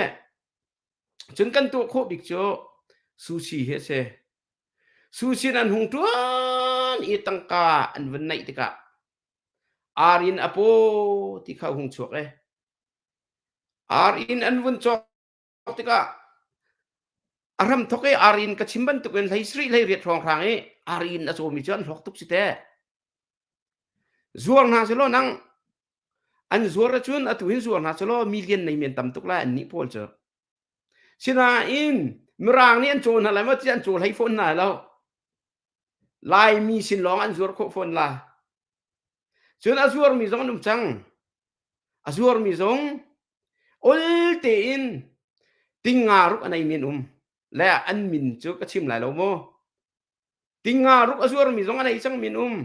Cun kan tuah khawh bik cu sushi hi a si. Sushi an hung ṭuan i tangka an vun neih tikah ar in a paw ti kha hung chuak e. Ar in an vun cawk tikah a hramthok i ar in ka chim bantukin hlei sarih hlei riat hrawnghrang i ar in a cawmi cu an hlawk tuk si teh. Zuar hna selaw nang An zuar ahcun atu hin zuar hna selaw million nei men tam tuk lai annih pawl cu. Sinain Mirang nih an caw hna lai maw ti an caw hlei fawn hna lo. Laimi sin lawng an zuar khawh fawn la. Cun a zuarmi zong an um cang. A zuarmi zong ol tein tinga ruk a neimi an um. Le an min cu ka chim lai lo maw. Tinga ruk a zuarmi zong a nei cangmi an um.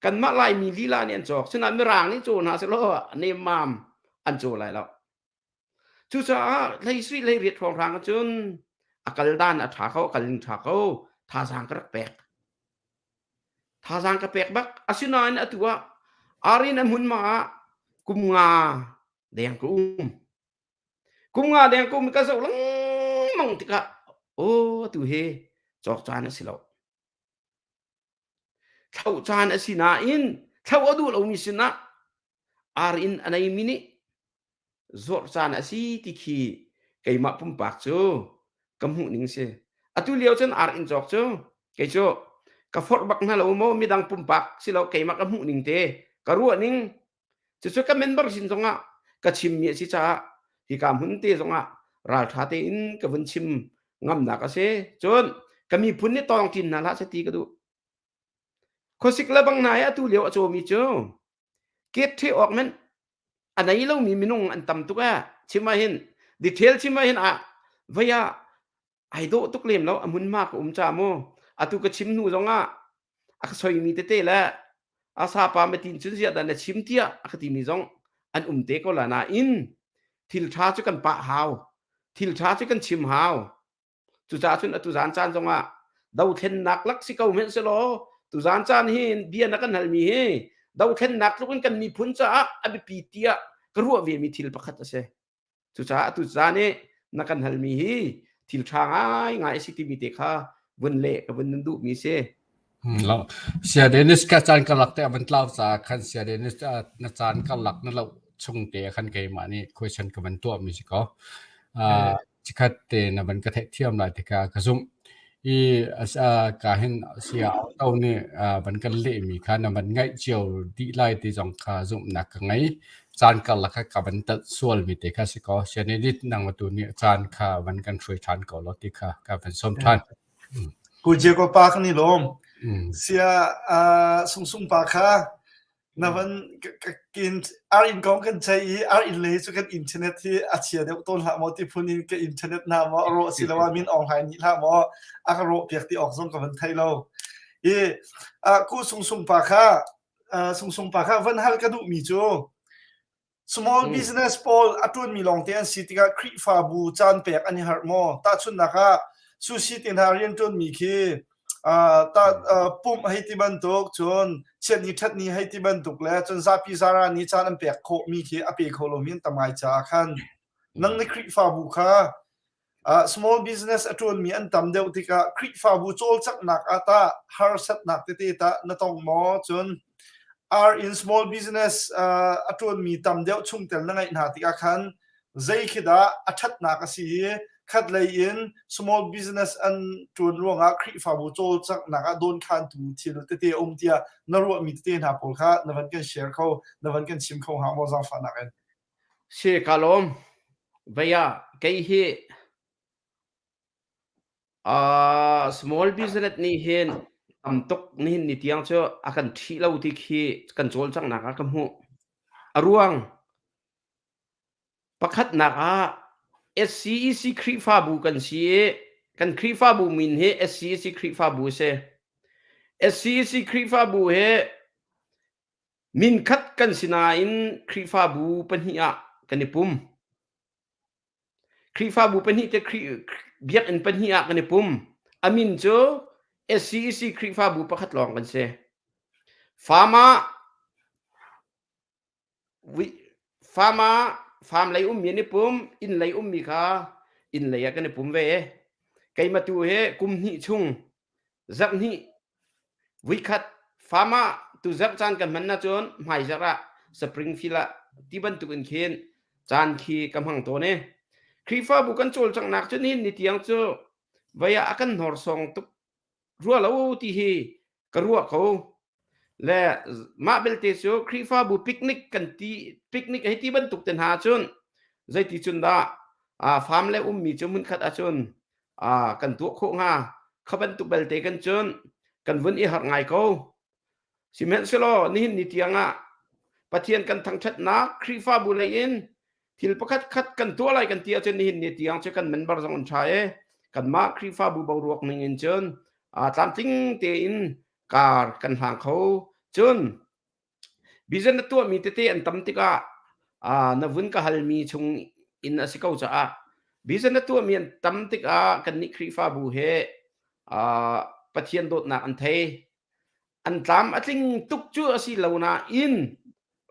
Kanmah Laimi lila nih an cawk. Sinain Mirang nih caw hna sehlaw nemmam an caw lai lo. Cucaah hlei sui hlei riat hrawnghrang ahcun a kal dan a ṭha ko, a kal ning ṭha ko, thazaang ka rak pek. Thazaang ka pek bak. Asinain atu ah arin a hmunhma ah kum nga deng ka um. Kum nga deng ka um ka zoh lengmang tikah aw atu hi cawk caan a si lo. Thloh caan a si nain thloh a duh lomi sinah ar in a neimi nih zuarh caan a si ti khi keimah pumpak cu ka hmuh ning si. Atu lio cun ar inn cawk cu kei cu ka forh bak hna lo maw midang pumpak si lo keimah ka hmuh ning te ka ruah ning cucu ka member sin zongah ka chimmi a si caah hika hmun te zongah ralṭha tein ka vun chim ngamnak a si. Cun ka miphun nih tawng ṭin hna hlah seh ti ka duh. Khuasik le bang hna i atu lio a cawmi cu ket ṭhe awk men a nei lomi minung an tam tuk ee. Chim ah hin detail chim ah hin ah vei ah ai dawh tuk lem lo a hmunhma ka um ca mu atu ka chim hnu zongah a ka soimi tete le a sapa matin cun ziah dah na chim tiah a ka timi zong an um te ko la nain thil ṭha cu kan pah hau thil ṭha cu kan chim hau cucaah cun atu zan caan zongah dothlennak lak si ko hmenh selaw tuzan caan hi bia na kan halmi hi dothlennak tluk in kan miphun caah a biapi tiah ka ruah ve mi thil pakhat a si Cucaah atu caan i na kan halmi hi thil ṭha ngaingai a si timi te kha vun leh ka vun nun duhmi si.
Lo. Sia Dennis ka caan karlak te a van tlau caah khan Sia Dennis na caan karlak na loh chung te khan keimah nih question ka van tuahmi si ko. Uh, chikhat te na van ka theihthiam lai tikah ka zumh. I ka hin sia auto nih van kan lehmi kha na van ngaih cio dih lai ti zong kha zumhnak ka ngei. Caan karlak kha ka van tanh sualmi te kha si ko. Sian i nang tu nih caan kha van kan hruai ṭhan ko law ti kha ka van sawm ṭhan.
Pu Jacob pa kan i lawm. Sia Sung Sung pa kha na van kin ar in kong kan chei i ar in le cu kan internet hi a chia deuh tawn hlah maw ti phun in ka internet na maw rawh si lo ah min ong hlai nih hlah maw a ka rawh piak ti awk zong ka van thei lo i ku Sung Sung pa kha Sung Sung pa kha van hal ka duh mi cu Small business pawl a ṭuanmi lawngte an si tikah Khrihfabu caan pek an i harh maw? Tahchunhnak ah, sushi te hna rianṭuanmi khi uh, pumh hei ti bantuk, cun chiatni ṭhatni hei ti bantuk le cun zapi zara nih caan an pek khawhmi khi a pe kho lomi an tam ngai caah khan nang na Khrihfabu kha Uh, small business a ṭuanmi an tam deuh tikah Khrihfabu cawlcanghnak ah tah harsatnak tete tah na tong maw? Cun R in small business uh, a ṭuanmi tam deuh chungtel na ngeih hna tikah khan zei khi dah a ṭhatnak a si i khatlei in small business an ṭuan ruangah Khrihfabu cawlcanghnak ah dawnkhantu thil tete a um tiah na ruahmi tete hna pawl kha na van kan share kho, na van kan chim kho hnga maw zaangfahnak in?
Si, ka lawm. Vei ah kei hi uh, small business nih hin tam tuk nihin ni tiang cu a kan ṭhih lo ti khi kan cawlcanghnak ah ka hmuh. A ruang pakhatnak ah SCEC Khrihfabu kan si i kan Khrihfabu min hi SCEC Khrihfabu a si. SCEC Khrihfabu hi Minkhat kan si nain Khrihfabu pahnih ah kan i pum. Khrihfabu pahnih te biakinn pahnih ah kan i pum. A min cu SCEC Khrihfabu pakhat lawng kan si. Farm ah farm ah farm lei ummi an i pum, inn lei ummi kha inn lei ah kan i pum ve. Keimah tu hi kum hnih chung zarh hnih Vuikhat farm ah tuzarh caan kan hman ahcun hmaizarh ah Springfield ah ti bantuk in khin caan khi ka hmang tawn i Khrihfabu kan cawlcanghnak cu nihin ni tiang cu vei ah a kan hnorsawng tuk rua lo ti hi ka ruah ko. Le mah belte cu Khrihfabu picnic kan ti picnic hei ti bantuk te hna ahcun zeiti cun dah farm le ummi cu hmunkhat ahcun kan tuah khawh hnga kha bantuk belte kan cun kan vun i harh ngai ko sihmanhsehlaw nihin ni tiang ah Pathian kan thangṭhatnak Khrihfabu lei in thil pakhat khat kan tuah lai kan ti ahcun nihin ni tiang cu kan member zong an ṭha i kanmah Khrihfabu boruak ning in cun tlamtling tein kar kan hlang kho cun Vision na tuahmi tete an tam tikah na vun ka halmi chung in a si ko caah vision na tuahmi an tam tikah kannih Khrihfabu he Pathian dawtnak an thei. An tlam a tling tuk cu a si lo nain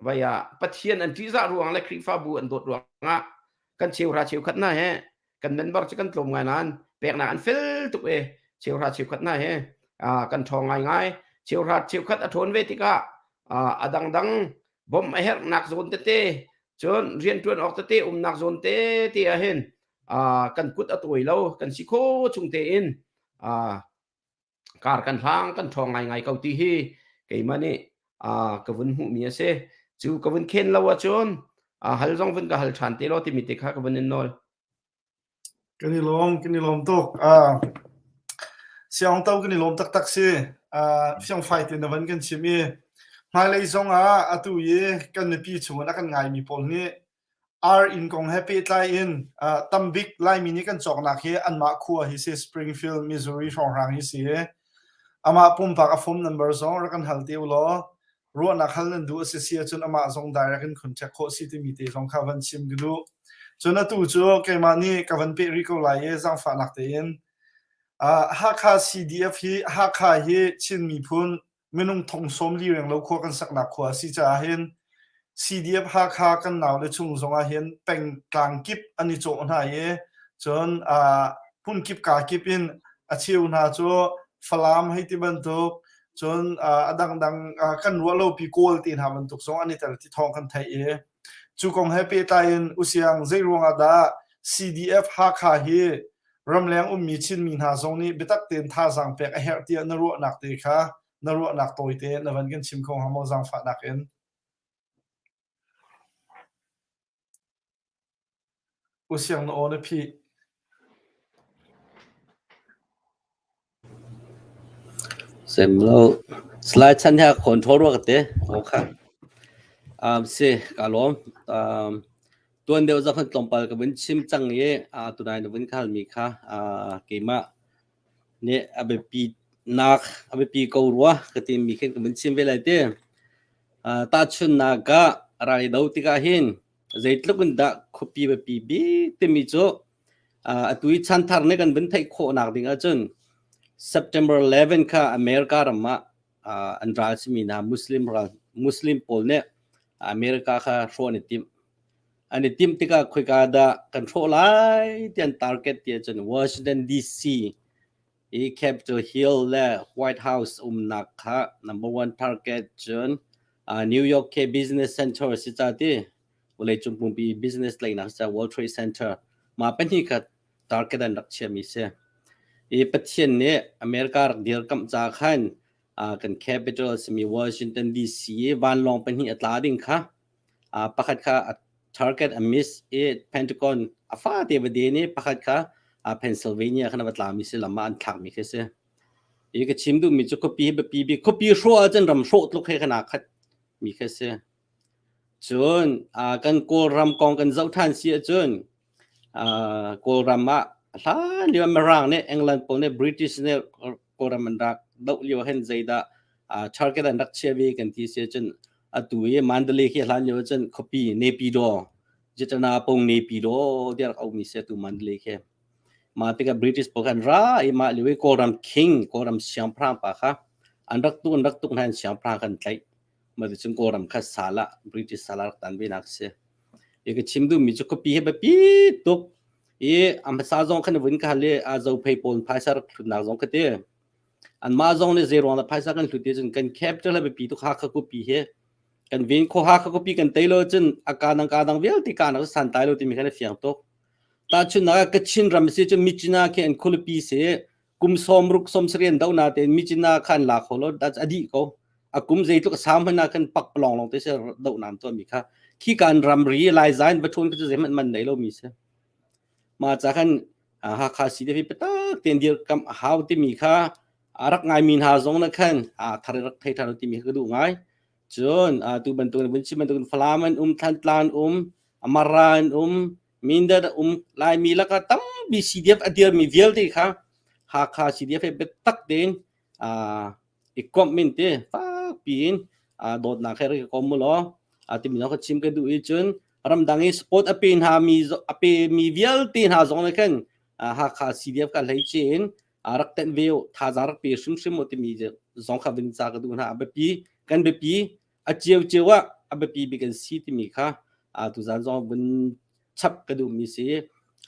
vai ah Pathian an ṭihzah ruang le Khrihfabu an dawt ruangah kan cheuhra cheukhat hna he kan member cu kan tlawm ngai nain peknak an fel tuk i cheuhra cheukhat hna hi kan ṭhawng ngaingai. Cheuhra cheukhat a ṭhawn ve tikah a dangdang bawmh a herhnak zawn tete cun rianṭuan awk tete umnak zawn tete ah hin kan kut a tawi lo kan si kho chung tein kar kan hlang kan ṭhawng ngaingai ko ti hi keimah nih ka vun hmuhmi a si. Cu ka vun khen lo ahcun hal zong vun ka hal ṭhan te law timi te kha ka vun in nawl.
Kan i lawm, kan i lawm tuk. Siang to kan i lawm taktak si. Fiangfai te na van kan chim i hmailei zong ah atu i kan mipi chungin a kan ngaimi pawl nih Ar inn kong he pehtlai in tambik Laimi nih kan cawknak hi anmah khua hi si Springfield, Missouri hrawnghrang hi si i amah pumpak a phone number zong rak kan hal te u law ruahnak hal nan duh a si si ahcun amah zong direct in contact khawh si timi te zong kha van chim ka duh. Cun atu cu keimah nih ka van peh rih ko lai i zaangfahnak tein Hakha CDF hi Hakha hi Chin miphun minung thong 40 renglo khua kan saknak khua a si caah hin CDF Hakha kan naule chung zongah hin pengtlang kip an i cawh hna i cun hmun kip ka kip in a cheu hna cu Falam hei ti bantuk cun a dangdang kan ruah lopi Kawl te hna bantuk zong an i tel ti thawng kan theih i cu kong he pehtlai in usiang zei ruangah dah CDF Hakha hi ramleng ummi Chinmi hna zong nih biatak tein thazaang pek a herh tiah na ruahnak te kha na ruahnak tawite na van kan chim kho hnga maw zaangfahnak in? U Siang na aw na phih.
Sem lo. Slide chan hi a control rua ka te. Aw kha. Um, si, ka lawm. Um, tuan deuh zong khan tlawmpal ka vun chim cang i uh, tunai na vun khalmi kha uh, keimah nih a biapi nak a biapi ko rua ka timi khin ka vun chim ve lai te. Uh, tahchunhnak ah ral i do tikah hin zeitluk in dah khuapi biapi bik timi cu atu i chanthar nih kan vun theih khawhnak ding ahcun September 11 kha America ram ah an ral simi hna Muslim ral Muslim pawl nih America kha hrawh an i timh. An i timh tikah khoika dah kan hrawh lai ti an target ti ahcun Washington DC i Capitol Hill le White House umnak kha number one target cun New York ke Business Center si ca ti vawleicung pumpi business tlaihnak ca World Trade Center mah pahnih kha target an rak chiami si. I Pathian nih America rak dirkamh ca khan kan capital simi Washington DC i vanlawng pahnih a tla ding kha pakhat kha a target a miss i Pentagon a fate va den i pakhat kha Pennsylvania khan va tlami si lam ah an thlakmi khi si. I ka chim duhmi cu khuapi hi biapi bik khuapi hrawh ahcun ram hrawh tluk he khan aa khat mi khi si. Cun kan Kawlram kong kan zoh ṭhan si ahcun Kawlram ah hlan lio Mirang nih England pawl nih British nih Kawlram an rak doh lio hin zeidah target an rak chia ve kan ti si ahcun atu i Mandalay khi hlan lio ahcun khuapi Naypyidaw Jitana pong Naypyidaw tiah rak auhmi si atu Mandalay khi. Mah tikah British pawl kha an ra i mah lio i Kawlram king Kawlram siangpahrang pa kha an rak tuk an rak tuk hna in siangpahrang kha an tlaih. Mah Kawlram kha sal ah British sal ah rak tan ve nak si. I ka chim duhmi cu khuapi hi biapi tuk i a hmasa zong khan vun ka hal i a zophei pawl phaisa rak hlutnak zong ka ti. Anmah zong nih zei ruang dah phaisa kan hlut ti cun kan capital hi biapi tuk Hakha khuapi hi kan ven kho Hakha khuapi kan tei lo cun a ka dang ka dang vialte ka nak santlai lo timi khan a fiang tuk. Tahchunhnak ah Kachin ram si cun Myitkyina khi an khualipi si kum sawmruk sawmsarih an doh natein Myitkyina kha an la kho lo a dih ko a kum zeitluk a sau hmanh ah khan pakpalawng lawng te si dohnak an tuahmi kha khi kan ramri Laiza in va ṭhawn kha cu zeihmanh man nei lomi si mah ca khan Hakha CDF hi biatak tein dirkamh a hau timi kha a rak ngaimi hna zong na khan a thar rak thei ṭhan timi kha ka duh ngai cun tu bantuk in vun chim bantuk in Falam an um Thantlang an um Mara an um Mindat a um Laimi lakah tampi CDF a dirmi vialte kha Hakha CDF he biatak tein i komh min te fakpi in dawtnak he rak i kom mu law timi ka chim ka duh i cun ramdang i support a pe hna mi a pe mi vialte hna zong nih khan Hakha CDF ka hlei ce in rak tenh ve thazaang rak pe hrimhrim u timi zong kha vin ca ka duh hna a biapi kan biapi a ciocio ah a biapi bik an si timi kha tuzan zong vun chap ka duhmi si.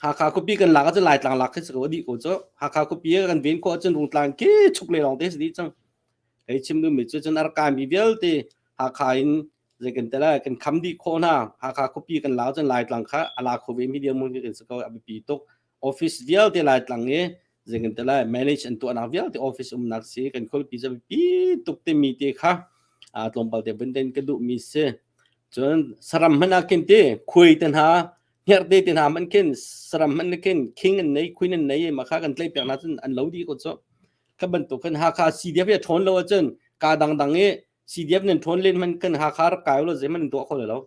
Hakha khuapi kan lak ahcun Laitlang lak khi si ko a dih ko cu. Hakha khuapi kan ven khawh ahcun Rungtlang khi chuk le lawng te si dih cang. Hei chim duhmi cu cun a rak kaimi vialte Hakha in zei kan tel kan kham dih khawh hna. Hakha khuapi kan lak ahcun Laitlang kha a la kho ve mi dirhmun khi kan si ko a biapi tuk. Office vialte Laitlang i zei kan tel manage an tuahnak vialte office umnak si kan khualipi cu a biapi tuk timi te kha tlawmpal te vun den ka duhmi si. Cun saram hmanh ah khin ti khuai te hna hngerhte te hna hmanh khin saram hmanh khin king an nei queen an nei i mah kha kan tlaih piak hna cun an lo dih ko cu. Kha bantuk khan Hakha CDF hi a ṭhawn lo ahcun ka dangdang i CDF nan ṭhawn len hmanh kan Hakha rak kai lo zeihmanh an tuah kho lai lo.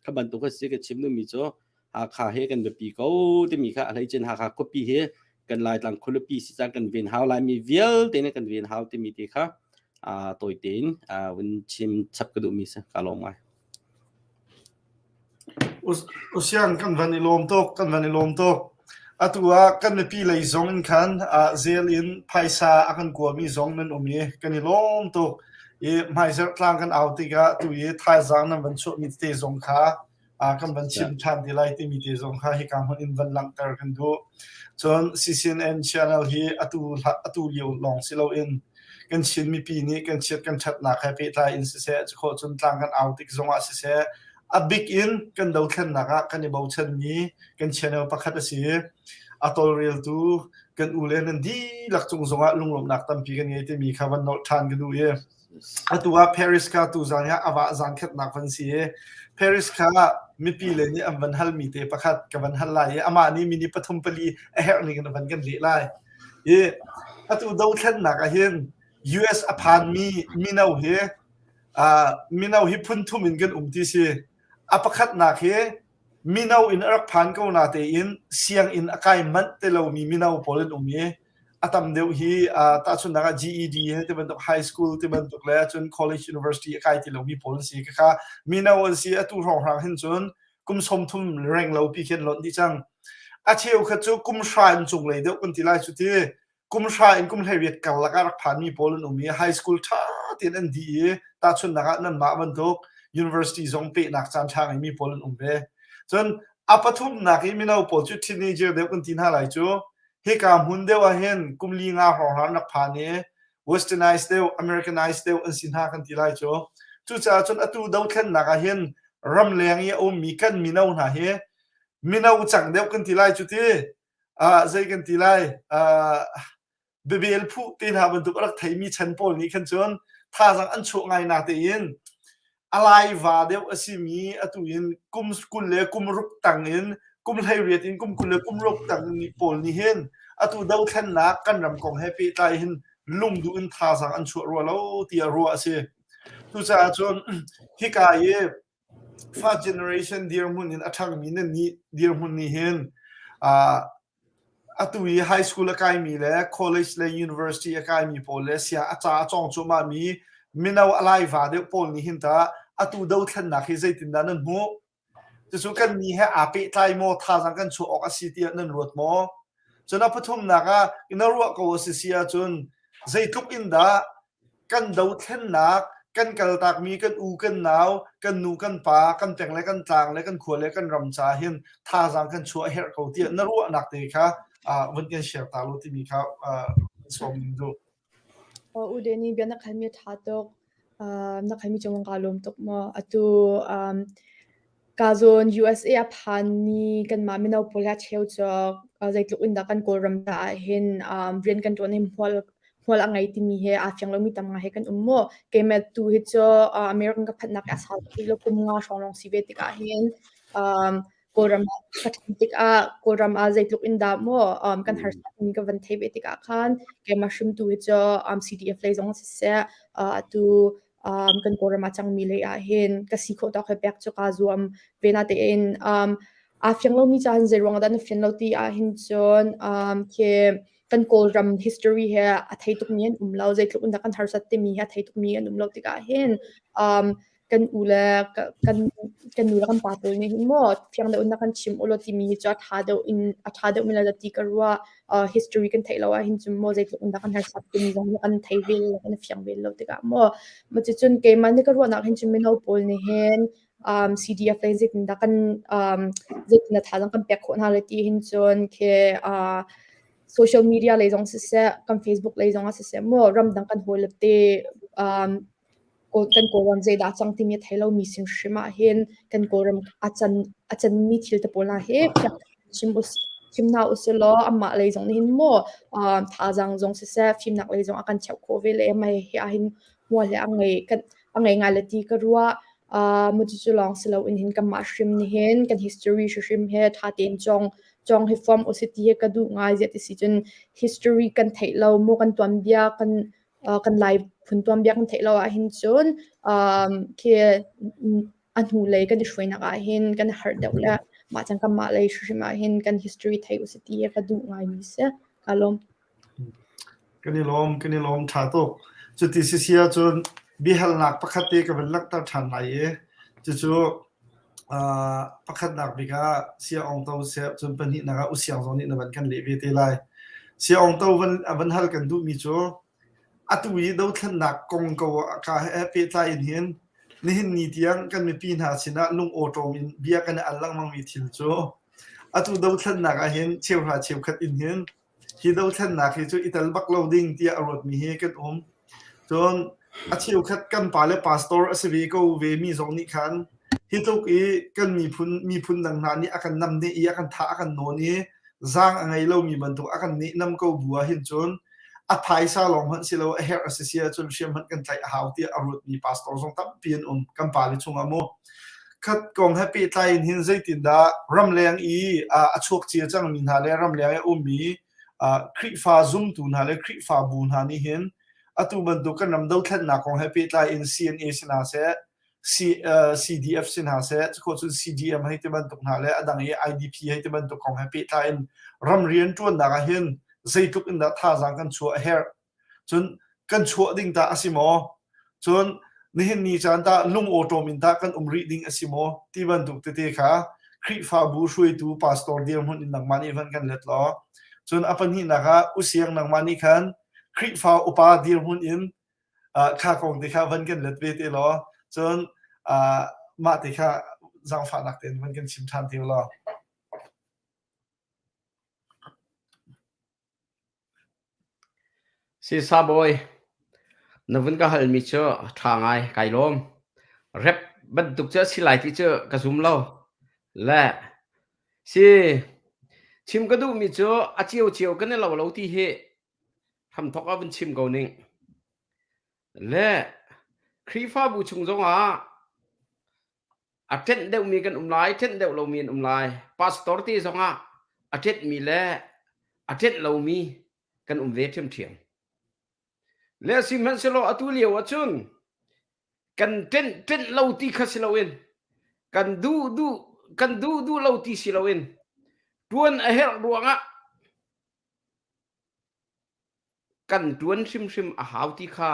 Kha bantuk a si ka chim duhmi cu Hakha he kan biapi ko timi kha a hleicin Hakha khuapi hi kan Laitlang khualipi si cang kan ven hau laimi vialte nih kan ven hau timi te kha tawi tein vun chim chap ka duhmi si ka lawm ngai.
Usiang kan van i lawm tuk kan van i lawm tuk atu ah kan mipi lei zong in khan zel in phaisa a kan kuami zong nan um i kan i lawm tuk i hmaizarh tlang kan au tikah tu i thaizang nan van chuahmi tete zong kha kan van chim ṭhan te lai timi te zong kha hika hmun in van langhter kan duh. Cun CCNN channel hi atu atu lio lawng si loin kan Chin mipi nih kan chiat kan ṭhatnak he pehtlai in siseh cukhawh cun tlang kan au tik zongah siseh a bik in kan dothlennak ah kan i bochanmi kan channel pakhat a si. A tawlreltu kan u le nan dihlak cung zongah lunglawmhnak tampi kan ngei timi kha van nolh ṭhan ka duh i Atu ah Paris kha tuzan ah a vah zan khatnak van si i Paris kha. mipi le nih an van halmi te pakhat ka van hal lai i amah nih minute pathum pali a herh ning in a van kan leh lai. I atu dothlennak ah hin US a phanmi mino hi uh, mino hi phun thum in kan um ti si. A pakhatnak hi mino in a rak phan ko na tein sianginn a kai manh te lomi mino pawl an um i a tam deuh hi uh, tahchunhnak ah GED he ti bantuk high school ti bantuk le cun college university a kai ti lomi pawl an si kha mino an si atu hrawnghrang hin cun kum 30 reng lo pi khin lonh dih cang a cheu kha cu kum hra in cung lei deuh kan ti lai cu ti kum hra in kum 18 karlak ah rak phanmi pawl an um i high school ṭha tein an dih i tahchunhnak ah nanmah bantuk university zong pehnak caan ṭha ngeimi pawl an um ve cun a pathumnak i mino pawl cu teenager deuh kan ti hna lai cu hika hmun deuh ah hin kum li nga hrawnghrang rak phan i westernized deuh Americanized deuh an si hna kan ti lai cu cucaah cun atu dothlennak ah hin ramleng i a ummi kan mino hna hi mino cang deuh kan ti lai cu ti ah zei kan ti lai ah biabel phu te hna bantuk a rak theimi chan pawl nih khan cun thazang an chuah ngai na tein a laiva deuh a simi atu in kum 20 le kum ruk tang in kum 18 in kum 20 le kum ruk tang pawl nih hin atu dothlennak kan ram kong he pehtlai hin lungduh in thazang an chuah rua lo tiah ruah a si. Cucaah cun hika i first generation dirhmun in a ṭhangmi nan nih dirhmun nih hin uh, atu i high school a kaimi le college le university a kaimi pawl le sia a ca a cawng cuahmahmi mino a laiva deuh pawl nih hin ta atu dothlennak hi zeitindah nan hmuh? Cucu kan ni he aa pehtlai maw thazaang kan chuah awk a si tiah nan ruat maw? Cun a pathumnak ah na ruah ko a si si ahcun zeitluk in dah kan dothlennak kan kaltakmi kan u kan nau kan nu kan pa kan peng le kan tlang le kan khua le kan ram ca hin thazaang kan chuah a herh ko tiah na ruahnak te kha uh, vun kan share ta lo timi kha uh, sawm ning duh.
O u Deni bia na khalmi a tha tuk. Uh, na khalmi cung ka lawm tuk mo. Atu um, Ka zawn USA a phanmi kanmah mino pawl hi a cheu cu zeitluk in dah kan Kawlram caah hin rian kan ṭuan hi hmual hmual a ngei timi he aa fiang lomi tam ngai he kan um maw? Keimah tu hi cu American ka phanhnak hi a sau tuk rih lo, kum nga hrawng lawng si ve tikah hin Kawlram ah ka ṭhan tikah Kawlram ah zeitluk in dah maw kan harsat timi ka van theih ve tikah khan keimah hrim tu hi cu CDF lei zong siseh atu um, kan Kawlram ah cangmi lei ah hin ka si khawh tawk he pek cu kaa zuam ve na tein um, aa fiang lomi ca hin zei ruang dah na fian lo ti ah hin cun um, khi kan Kawlram history he a thei tukmi an um lo zeitluk in dah kan harsat timi he a thei tukmi an um lo tikah hin um, kan u le kan kan nu le kan pa pawl nih hin maw fiang deuh in na kan chim ulaw timi hi cu a ṭha deuh in a ṭha deuh mi la ti ka ruah uh, history kan theih lo ah hin cun maw zeitluk in dah kan harsat timi zong hi kan thei ve lo kan fiang ve lo tikah maw ma cucun keimah nih ka ruahnak hin cun mino pawl nih hin um, CDF lei zeitin dah kan um, zeitin dah thazaang kan pek khawh hna le ti hin cun khi uh, social media lei zong siseh kan Facebook lei zong ah siseh maw ramdang kan hawi le te um, kan Kawlram zeidah a cang timi a thei lomi sin hrim ah hin kan Kawlram a can a canmi thil te pawl hna hi chim chim hna usih law amah lei zong nih hin maw thazaang zong siseh fimnak lei zong a kan cheuh khawh ve le mei hi ahhin hmual hi a ngei kan a ngei ngai le ti ka ruah uh, mu cu lawng si loin hin kanmah hrim nih hin kan history hrim he tha tein cong cong hi form usih ti hi ka duh ngai ziah ti si cun history kan theih lo mu kan tuanbia kan kan Lai phun tuanbia kan theih lo ahhin cun khi a hnulei kan i hruainak ahhin kan i harh deuh le mah cang kanmah lei hrimhrim ahhin kan history thei usih ti ka duh ngaimi si. Kaa lawm.
Kan i lawm, kan i lawm ṭha tuk. Cuti si si ahcun biahalnak pakhat te ka van langhter ṭhan lai i cucu uh, pakhatnak bik ah Sia Aung To seh cun pahnihnak ah U Siang zong nih na van kan leh ve te lai. Sia Aung To van van hal kan duhmi cu atu i dothlennak kong ko ka he pehtlai in hin nihin ni tiang kan mipi hna sinah lungawṭawm in bia kan i al lengmangmi thil cu atu dothlennak ah hin cheuhra cheukhat in hin Hi dothlennak hi cu i tel bak lo ding tiah a ruatmi hi kan um. Cun a cheukhat kan pale pastor a si ve ko ve mi zong nih khan hi tluk i kan miphun miphun dang hna nih a kan namneh i a kan thah a kan nawn i zaang a ngei lomi bantuk a kan nehnam ko bu ah hin cun a phaisa lawng hmanh si lo a herh a si si ahcun hriam hmanh kan tlaih a hau tiah a ruatmi pastor zong tampi an um kan pale chungah mu. Khat kong he pehtlai in hin zeitindah ramleng i a chuak cia cangmi hna le ramleng i a ummi Khrihfa zumtu hna le Khrihfabu hna nih hin atu bantuk kan ram dothlennak kong he pehtlai in CNA si hna seh, C, CDF si hna seh, cukhawh cun CDM hei ti bantuk hna le a dang i IDP hei ti bantuk kong he pehtlai in ram rianṭuannak ah hin zeitluk in dah thazaang kan chuah a herh. Cun kan chuah ding tah a si maw? Cun nihin ni caan tah lung awṭawm in tah kan um rih ding a si maw? Ti bantuk tete kha Khrihfabu hruaitu pastor dirhmun in nangmah nih van kan let law. Cun a pahnihnak ah usiang nangmah nih khan Khrihfa upa dirhmun in kha kong te kha van kan let ve te law. Cun mah te kha zaangfahnak tein van kan chim ṭhan te law.
Sisabawi, na vun ka halmi cu a ṭha ngai, kai lawm. Rep bantuk cu a si lai ti cu ka zum lo. Le si chim ka duhmi cu a ciocio kan i lo lo ti hi hramthawk ah vun chim ko ning. Le Khrihfabu chung zongah A ṭenh deuhmi kan um lai, ṭenh deuh lomi an um lai. Pastor te zongah a ṭenhmi le a ṭenh lomi kan um ve ṭhiamṭhiam. Le sihmanhsehlaw atu lio ahcun kan ṭenh ṭenh lo ti kha si loin kan duh duh kan duh duh lo ti si loin ṭuan a herh ruangah Kan ṭuan hrimhrim a hau ti kha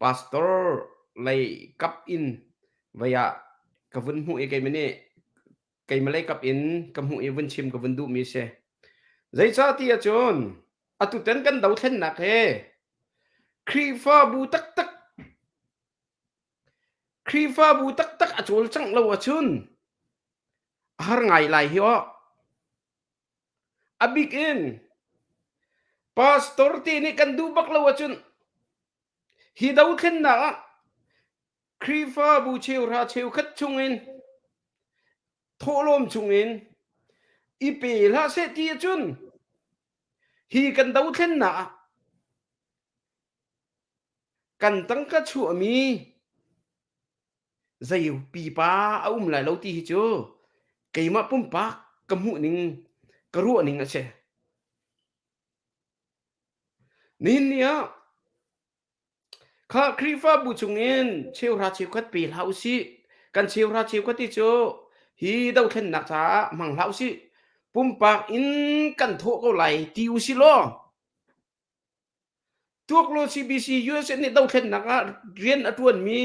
pastor lei kap in vei ah ka vun hmuh i keimah nih keimah lei kap in ka hmuh i vun chim ka vun duhmi a si. Zeicah ti ahcun atutan kan dothlennak hi Khrihfabu taktak Khrihfabu taktak a cawlcangh lo ahcun a har ngai lai hi aw. A bik in pastor te nih kan duh bak lo ahcun hi dothlennak ah Khrihfabu cheuhra cheukhat chungin thawhlawm chungin i pe hlah seh ti ahcun hi kan dothlennak ah kan tangka chuahmi zei pipa a um lai lo ti hi cu keimah pumpak ka hmuh ning ka ruah ning a si. Nihin ni ah kha Khrihfabu chungin cheuhra cheukhat pe hlah usih. Kan cheuhra cheukhat ti cu hi dothlennak caah hmang hlah usih. Pumpak in kan thawh ko lai ti usih law Tuaklo CBC USA nih dothlennak ah rian a ṭuanmi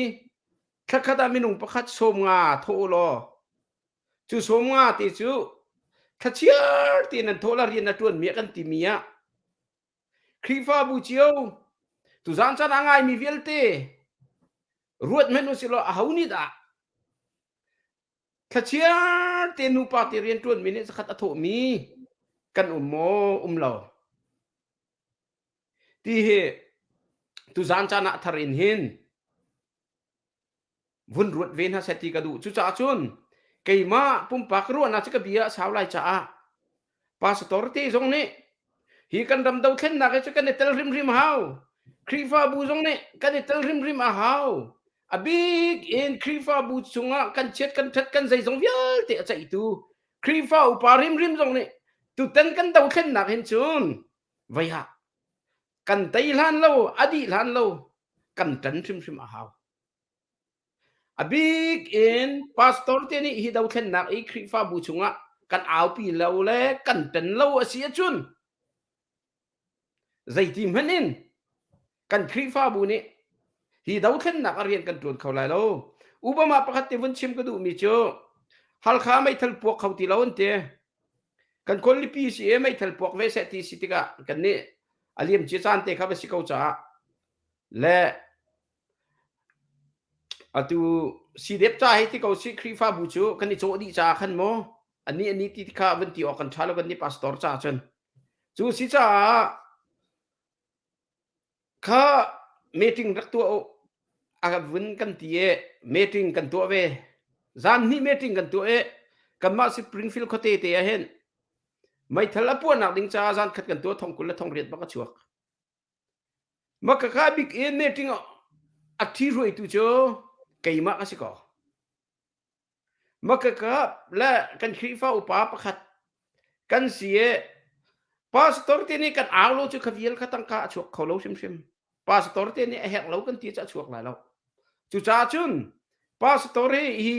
thlakhat ah minung pakhat 50 thawh u law cu 50 te cu thlachiar tein an thawh la rian a ṭuanmi a kan timi ah Khrihfabu cio tuzaan caan a ngaimi vialte ruat hmanh usih law aho nih dah thlachiar te nupa te rian ṭuanmi nih zakhat a thawhmi kan um maw um lo Ti hi tuzaan caan ah thar in hin vun ruat ve hna seh ti ka duh. Cucaah cun keimah pumpak ruahnak cu ka bia a sau lai caah pastor te zong nih hi kan ram dothlennak hi cu kan i tel hrimhrim hau. Khrihfabu zong nih kan i tel hrimhrim a hau. A bik in Khrihfabu chungah kan chiat kan ṭhat kan zeizong vialte a ceihtu Khrihfa upa hrimhrim zong nih tutan kan dothlennak hin cun Vei ah kan tei hlan lo, a dih hlan lo kan ṭan hrimhrim a hau. A bik in pastor te nih hi dothlennak i Khrihfabu chungah kan aupi lo le kan ṭan lo a si ahcun zeiti hmanh in kan Khrihfabu nih hi dothlennak a rian kan ṭuan kho lai lo. Obama pakhat te vun chim ka duhmi cu Halkha meithal puak kho ti lo an ti. Kan khualipi si e meithal puak ve seh ti si tikah kan nih a liam cia caan te kha va si ko caah le atu sidep ca hei ti ko si Khrihfabu cu kan i cawh dih caah khan maw ani ani ti kha van ti awk kan ṭha lo kan nih pastor caah cun cu si caah Kha meeting rak tuah u. A vun kan ti i meeting kan tuah ve. Zan hnih meeting kan tuah i kanmah Springfield khuate te ah hin meithal a puahnak ding caah zan khat kan tuah thong 20 le thong riat bak a chuak. Makaka bik in meeting a thi hruaitu cu keimah ka si ko. Makaka le kan Khrihfa upa pakhat kan si i pastor te nih kan au lo cu kha vial kha tangka a chuak kho lo hrimhrim. Pastor te nih a herh lo kan ti cu a chuak lai lo. Cucaah cun pastor hi hi